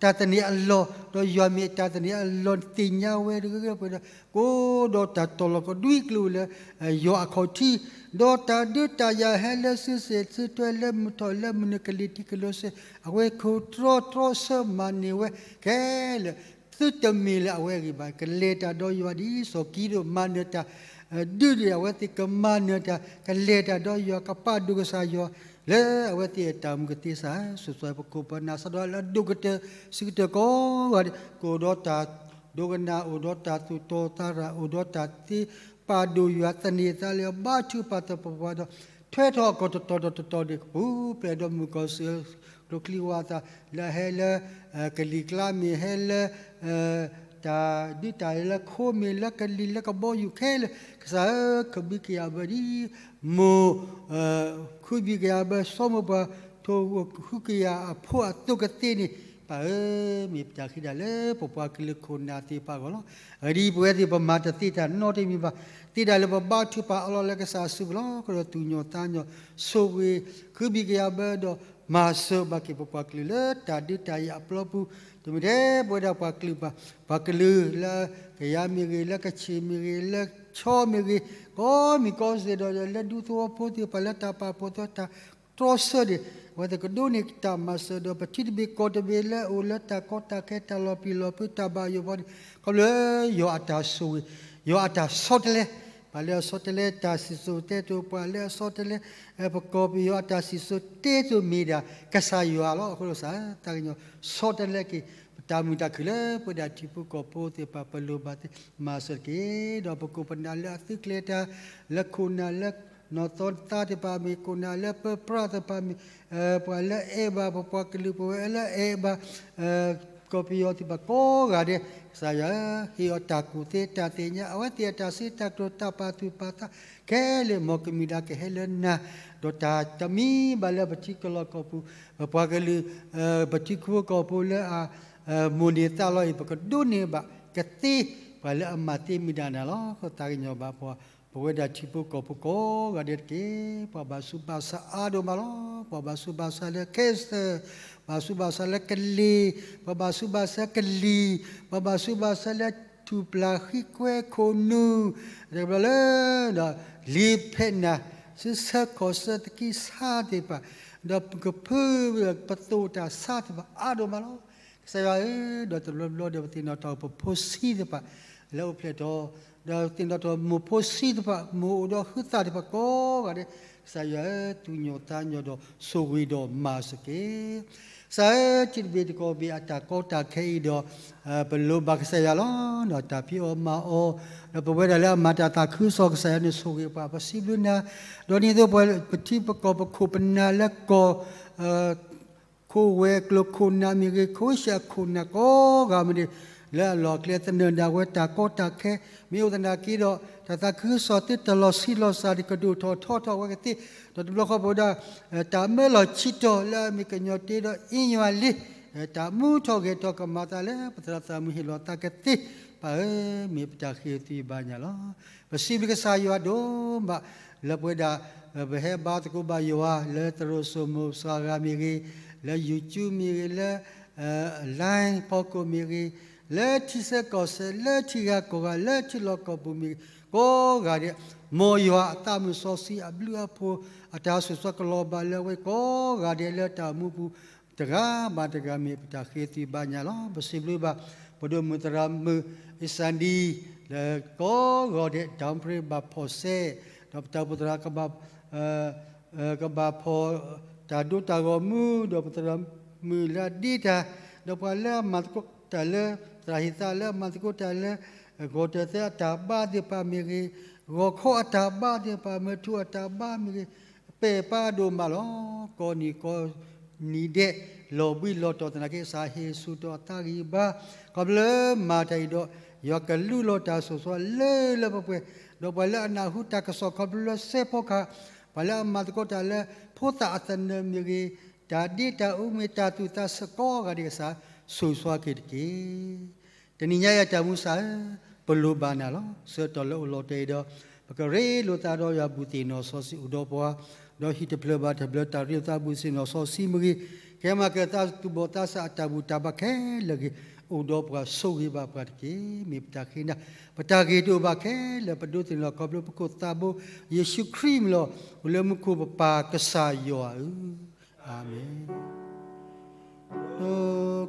တၢ်သန့ၤအလီၢ်, ဒီးယွၤမ့ၢ်တၢ်သန့ၤအလီၢ် သ့ၣ်ညါဝဲတဂ့ၤဂ့ၤပှဲၤဒီး ကအိၣ်ဒီးတၢ်တီၤလီၤကဒွံကျိၤလၢ ယွၤအခီၣ်ထံး, ဒီးတၢ်ဒုးတၢ်ယၤဟဲလၢစုစ့ၣ်စုထွဲ လၢမုၢ်ထီၣ်လၢမုၢ်နုာ် ကလံၤထံးကလံၤစ့ၣ် အဝဲခိၣ်တြီတြီဆၢမၤန့ၢ်ဝဲခဲလၢာ်, သုတမ့ၢ်လၢအဝဲအဂ့ၢ်ဘၣ်, ကလဲၤတၢ်ဒီးယွၤဒ်စီၤကံးဒဧိၣ် မၤနၢၤတၢ် ဒုးဒံးအဝဲသ့ၣ်ကမၤနၢၤတၢ် ကလဲၤတၢ်ဒီးယွၤ ကပာ်ဒိၣ်ကစၢ်ယွၤ လၢအဝဲသ့ၣ်အတၢ်မုၢ်ကသ့စ့ၢ်, စိၤစိၤပခိၣ်ပနၢ် စးထီၣ်လၢအဒိၣ်ကတၢၢ် ဆံးကတၢၢ်ကိးဂၤဒဲး ကအိၣ်ဒီးတၢ်ဒိကနၣ် အိၣ်ဒီးတၢ်သူၣ်တီသးရၣ် အိၣ်ဒီးတၢ်သ့ ပာ်ဒိၣ်ယွၤ သန့ၤသးလၢအဘါထုကဖၣ်သပှၢ်ပှၢ်ဒီး ထွဲထီၣ်အကတီၢ်တတီၤဒီးတတီၤန့ၣ် ကပူၤဖျဲးဒီးမုၣ်ကီၢ်စဲၣ် ကျိချံဝးသး လၢအဟဲလၢ ကလံၤကျါမ့ၢ် ဟဲလၢ တၢ်ဒုးတၢ်ယၤလၢခိမ့ၢ် လၢကလံၤလၢကဘီယူၤခဲလၢာ် ကစၢ်ဧၢ, ကဘံကယၤဘၢဒ် မိၢ် ဃုဘံကယၤဘၢ စီၤမိၢ်ပှၢ် ထိၣ်ဃုကယၤအဖိအသိးကသ့န့ၣ် ပၢ်ဧၢ, မ့ၢ်ပတၢ်ဃ့တၢ်လၢပပှၤကလုာ်ခိၣ်နၢ်သ့ၣ်တဖၣ်အဂီၢ်လီၤ. အဂ့ၢ်ဒ်အံၤပဝဲသ့ၣ်ပမၤတသ့တၢ်နီတမံၤဘၣ်, သ့တၢ်လၢပဘါထုကဖၣ်အလီၢ်လၢကစၢ်အစုပူၤလီၤ. ကဒီးသူၣ်ကညီၤသးကညီၤ ဆိၣ်ဂ့ၤ ဃုဘံကယၤဘၢဒီး မၤစၢၤဘၣ်က့ၤပပှၤကလုာ်လၢတၢ်ဒုးတၢ်ယၤအပျီပူၤ, တမ့ၢ်ထဲပဝဲဒၣ်ပှၤကလုာ်ဘၣ်, ပှၤကလုာ်လၢကယၤမ့ၢ်ဂ့ၤ, လၢကခ့ၣ်မ့ၢ်ဂ့ၤ, လၢဆီမ့ၢ်ဂ့ၤ, ကိးမံၤကိးစ့ၢ်ဒီး လၢဒူသဝီဖိသ့ၣ်တဖၣ် လၢတၢ်ပာ်ဖှိၣ်သ့ တၢ်တြီဆၢန့ၣ် အဝဲသ့ၣ်ကဒိးန့ၢ်တၢ်မၤစၢၤဒီး ပထံတဘ့ၣ်ကီၢ်တဘ့ၣ်လၢအိၣ်လၢတၢ်ကီတၢ်ခဲ တၢ်လီၤပျံၤလီၤဖုး တၢ်ဘၣ်ယိၣ်ဘၣ်န့ၣ် ခီဖျိယွၤအတၢ်ဆိၣ်ဂ့ၤ, ယွၤအတၢ်ဆီတလဲ, ပှၤလၢအဆီတလဲတၢ်စံၣ်စိၤတဲစိၤ ပှၤလၢအဆီတလဲ ပကီၢ်ပယီၤအတၢ်စံၣ်စိၤတဲစိၤမ့ၢ်ဒၣ် ကစၢ်ယွၤလီၤ. အဃိဒီးကစၢ်သးကညီၤ ဆီတလဲက့ၤ ပတၢ်မုာ်တၢ်ခုၣ်လၢပဝဲဒၣ်ထံဖိကီၢ်ဖိသ့ၣ်တဖၣ် ပလိၣ်ဘၣ်သ့ၣ် မၤစၢၤတက့ၢ်. ဒီးပခိၣ်ပနၢ်လၢအသုးကျဲၤတၢ် လၢခိၣ်နၢ်လၢနီၢ်သီသးသ့ၣ်တဖၣ်မ့ၢ် ခိၣ်နၢ်လၢပၢပြးသ့ၣ်တဖၣ်မ့ၢ် ပှၤလၢအအဲၣ်ဘၣ်ပပှၤကလုာ် ပဝဲလၢအအဲၣ်ဘၣ် ကီၢ်ပယီၤသ့ၣ်တဖၣ်ကိးဂၤဒဲး, ကစၢ်ယွၤဧၢ, ဟ့ၣ်အီၤတၢ်ကူၣ်သ့တၢ်သ့ၣ်ညါ, အဝဲသ့ၣ်အတၢ်စံးတၢ်ကတိၤတၢ်ပာ်သူၣ်ပာ်သးခဲလၢာ် မ်ကမံၤဒၣ်ကဟဲလၢနၤ, ဒီးတၢ်တမံၤဘၣ်လၢပထံကီၢ်လီၢ်ကီၢ်ပူၤ, ပပှၤကလုာ်, ပထံခိကီၢ်ဖိလၢအ မိၢ်န့ၢ်သးလီၤအံၤ ပကဒိးန့ၢ်ဘၣ်ကသ့ ပှၤလၢအမၤသ့မံၤဒၣ်နၤလီၤ. သးကညီၤဘၣ်ပှၤ, ပဝဲဒၣ်ထံဖိကီၢ်ဖိကိးဂၤဒဲးတက့ၢ်. ပှၤဘၣ်ဆူးဘၣ်ဆါအါဒိၣ်မးလီၤ. ပှၤဘၣ်ဆူးဘၣ်ဆါလၢ cancer, ဘၣ်ဆူးဘၣ်ဆါလၢကလံၤ, ပှၤဘၣ်ဆူးဘၣ်ဆါကလံၤ, ပှၤဘၣ်ဆူးဘၣ်ဆါလၢထူၣ်ပျၢ်ဃံကွဲခိၣ်နူာ်, တဘျီလၢ လံာ်ဖဲးနၤ, ဆူဆၢခီၣ်ဆၢသကံဆါသ့ၣ်တဖၣ်, ဒီးပကဖုပသိးတၢ်ဆါသ့ၣ်တဖၣ်အါဒိၣ်မးလီၤ. ကစၢ်ယွၤဧၢ, ဒီးတဘျီဘျီဒီးပသ့ၣ်နီၣ်ထီၣ်ပဖိဆံးသ့ၣ်တဖၣ်လၢအိၣ်ဖျဲၣ်ထီၣ်, ဒီးသ့ၣ်နီၣ်ထီၣ်မိၢ်ဖိဆံးသ့ၣ်တဖၣ်, မိၢ်အိၣ်ဒီးဟုသၣ်သ့ၣ်တဖၣ်ကိးဂၤဒဲး, ကစၢ်ယွၤဧၢ, သူၣ်ညီၣ်သးညီဒီးဆိၣ်ဂ့ၤဒီးမၤစၢၤက့ၤ ကစၢ်ဧၢ, ထံၣ်တဘ့ၣ်တကီၢ်ဘ့ၣ်အတၢ်ကီတၢ်ခဲအံၤဒီး, ပလိၣ်ဘၣ်ကစၢ်ယွၤလီၤ. တၢ်ဖံးအီၣ်မၤအီၣ်, ဒီးပဝဲဒၣ်လၢအမၤတၢ်သးခုကစီၣ် ကစၢ်ယွၤန့ၣ်ဆိၣ်ဂ့ၤပှၤ ပစံးဘျုးနၤ, ဒီးဒ်သိးပှၤ ပထံပကီၢ်ပခိၣ်ပနၢ်လၢကီၢ် ခိၣ်ဝဲၤကျိၤခိၣ်နၢ်မ့ၢ်ဂ့ၤ, ခိၣ်ဝဲရှဲခိၣ်နၢ်ကိးဂၤမ့ၢ်ဂ့ၤ, လၢအလီၢ်အကျဲသနၢၣ်ဒၣ်ဝဲတၢ်ကီတၢ်ခဲ, မ့ၢ်အိၣ်သနာ်က့ဒီး တၢ်သးခုကစီၣ်သုတၢ်လီၤဆံးလီၤစှၤဒံး ကဒိၣ်ထီၣ်ထီထီၣ်ဝဲကသ့, ဒီးတဘျီဃီပဝဲဒၣ် တၢ်မၢလီၤဆံးတီၤလၢအမ့ၢ်ကညီတ့ဒီးအ့ယွၤလံ, တၢ်မူထီၣ်ဂဲၤထီၣ်ကမၤသးလၢပသရၣ်သးမုၢ်ဟ့ၣ်လီၤသးကသ့, ပၢ်ဧၢ, မ့ၢ်ပတၢ်ဃ့သံဘါညါလီၤ. ပစံးဘျုးကစၢ်ယွၤဒိၣ်မး လၢပဝဲဒၣ် ပဟဲဘါသကိးဘၣ်ယွၤ လၢသရိာ်စိမိၤစှၤဂၤမ့ၢ်ဂ့ၤ, လၢ YouTube မ့ၢ်ဂ့ၤ, လၢ Line ဖီခိၣ်မ့ၢ်ဂ့ၤ, လၢထံဆၢကီၢ်ဆၢ, လၢထံဂၤကီၢ်ဂၤ, လၢထံလီၢ်ကီၢ်ပူၤမ့ၢ်ဂ့ၤ, ကိးဂၤဒဲး, မ်ယွၤအသးမုၢ်စီဆှံအဘျုးအဖှိၣ် အတၢ်ဆိၣ်ဆှီကလီၤဘၣ်လၢအဝဲကိးဂၤဒဲးလၢတၢ်အိၣ်မူပူၤ တဂၤဘၣ်တဂၤ မ့ၢ်ပတၢ်ဃ့သံဘါညါလီၤ. ပစံးဘျုးဘၣ် ပဒိၣ်မုၢ်သရၣ်မုၣ် အ့စၣ်ဒံ လၢကိးဂၤဒဲး ဒီပြ့ဘၣ်ဖီၣ်စဲး, ဒီးပတၢ်အိၣ်ဖှိၣ်သရၣ် ကဘၣ်ဖီၣ်တၢ်ဒိတၢ်ဂီၤမူ, ဒီးပသရၣ်မုၣ်လၢအဒ့တၢ်, ဒီးပှၤလၢအမၤသကိးတၢ်လၢ သရၣ်ဟံသးလၢအမၤသကိးတၢ်လၢ ဂီၤတၢ်သၢအတၢ်ဘါသ့ၣ်တဖၣ်မ့ၢ်ဂ့ၤ, ဂီၤခီအတၢ်ဘါသ့ၣ်တဖၣ်, မုၢ်ထူၣ်အတၢ်ဘါမ့ၢ်ဂ့ၤ, ပဲာ်ပာ်ဒိၣ်မးလီၤ. ကိးနံၤကိးနံၤဒဲး လီၤဘှံးလီၤတီၤသနာ်က့ ကစၢ်ဟ့ၣ်ဆူၣ်ထီၣ်အသးဂံၢ်ဘါ, ခီဖျိလၢမၤတၢ်အံၤဒီး ယွၤကလူလီၤတၢ်ဆိၣ်ဆှီလၢလၢပှဲၤပှဲၤ, ဒီးပှၤလၢအနၢ်ဟူတၢ်ကစီၣ်ခီဖျိလၢစဲးဖီကဟၣ်, ပှၤလၢအမၤသကိးတၢ်လၢ ဖိသၣ်အသနၢၣ်မ့ၢ်ဂ့ၤ, တၢ်ဒ့တၢ်အူမ့ၢ်တၢ်သူၣ်သးဆၢကိးဂၤဒဲး ကစၢ်ဆိၣ်ဆှီက့ၤတက့ၢ်. တနံၤညါအံၤအတၢ်မူကစၢ်ဧၢ, ပလိၣ်ဘၣ်နၤလီၤ. ဆၢကတီၢ်လၢအိၣ်လီၤတဲာ်အံၤဒီး ပကရ့လိာ်သးဒီးယွၤ ဘူးသ့ၣ်နီၣ်စီဆှံအိၣ်ဒီးပှၤ, ဒီးဟံၣ်တဖျၢၣ်ဘၣ်တဖျၢၣ် တၢ်ရ့လိာ်သး ဘူးသ့ၣ်နီၣ်စီဆှံမ့ၢ်ဂ့ၤ, ကဟဲမၤကဲၤသးသူၣ်ဘီၣ်သးစၢ်အတၢ်ဘူၣ်တၢ်ဘါခဲလၢာ်ဂ့ၤ, အိၣ်ဒီးပှၤဆိၣ်ဂ့ၤဘၣ်ပှၤတက့ၢ်. မ့ၢ်ပတၢ်ဃ့နၤ, ပတၢ်ဂ့ၤတအိၣ်ဘၣ်ခဲလၢာ် ပဒိးသန့ၤလီၤခီဖျိပခိၣ်သးဘိ ယ့ၣ်ၡူးခရံာ်မံၤလီၤ. အိၣ်လၢမူခိၣ်ပပၢ်ကစၢ်ယွၤဧၢ, အၤမ့ၣ်. ဒိ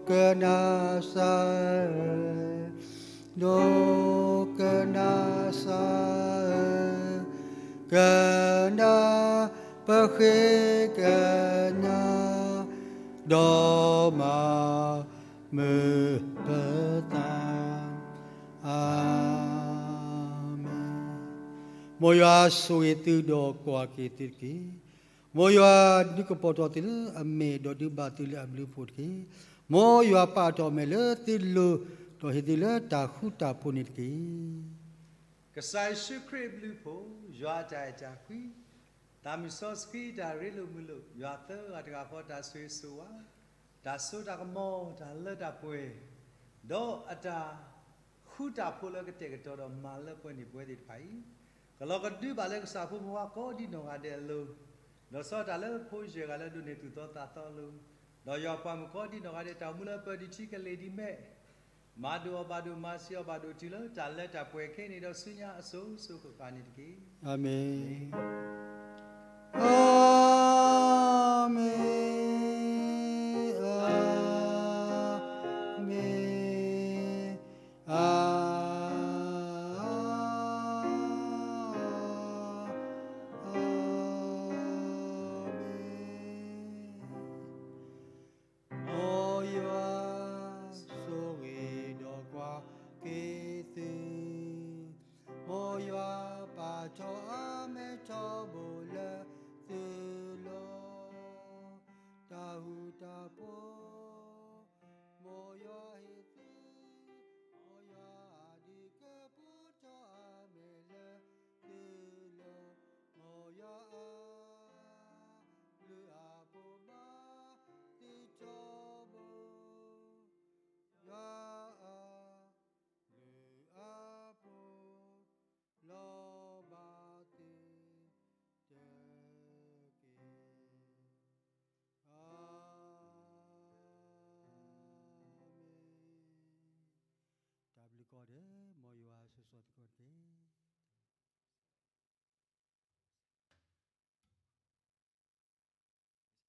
ကနၣ်စၢ်ဧၢ, ဒိကနၣ်စၢ်ဧၢ, ကနၣ်ပဃ့ကညး, ဒီးမၤမုာ်ပသး, အၤမ့ၣ်. မ်ယွၤဆိၣ်ဂ့ၤသုဒီးကွၢ်က့ၤသုတက့ၢ်. မ်ယွၤဒုးကပီၤထီၣ်သုလၢအမဲာ် ဒီးဒုးဘၣ်သုလၢအဘျုးအဖှိၣ်တက့ၢ်. မ်ယွၤပာ်ထီၣ်အမဲာ်လၢသုလိၤ, ဒီးဟ့ၣ်သုလၢတၢ်ဃူတၢ်ဖိးန့ၣ်တက့ၢ်. ကစၢ်ယ့ၣ်ၡူးခရံာ်အဘျုးအဖှိၣ်, ယွၤအတၢ်အဲၣ်တၢ်ကွံ, သးမုၢ်စီဆှံတၢ်ရ့လိာ်မုာ်လိာ်, ယွၤသၢဂၤတဂၤဃီတၢ်ဆိၣ်ဂ့ၤဆိၣ်ဝါ, တၢ်စိတၢ်ကမီၤ, တၢ်လၢတၢ်ပှဲၤ, ဒီးအတၢ်ဃူတၢ်ဖိးလၢကတဲာ်ကတီၤဒီးမၤလၢပှဲၤန့ၢ်ပဝဲသ့ၣ်တဖၣ်အံၤ, ကလီၤကဒုဘၣ်လၢကစၢ်ဖိမုၣ်ဖိခွါကိးဒံနီၢ်ဂၤဒဲးအလိၤ, ဒီးဆီတၢ်လၢဖိယဲၢ်ဂၤလၢဒိးန့ၢ်သူၣ်သီသးသီအလိၤ, ဒီးယွၤပှၤမုၣ်ကိးဒံနီၢ်ဂၤဒဲး တၢ်အိၣ်မူလၢပၢၢ်ဒံးထံကလ့ၢ်ဒံးမဲး, မၤဒိၣ်အီၤဘၣ်ဒိၣ် မၤစံးအီၤဘၣ်ဒိၣ် တုၤလၢတၢ်လၢတၢ်ပှဲၤခဲအံၤန့ၣ် ဒီးဆူညါအစိၤစိၤဃၣ်ဃၣ်န့ၣ်တက့ၢ်. အၤမ့ၣ်, အၤမ့ၣ်, အၤမ့ၣ်, အၤမ့ၣ်. မ်ယွၤဆိၣ်ဂ့ၤဒီးကွၢ်က့ၤသု, မ်ယွၤပာ်ထီၣ်အမဲာ်ထီဘိ တၢ်ကစီၣ်သံကွၢ်တက့ၢ်.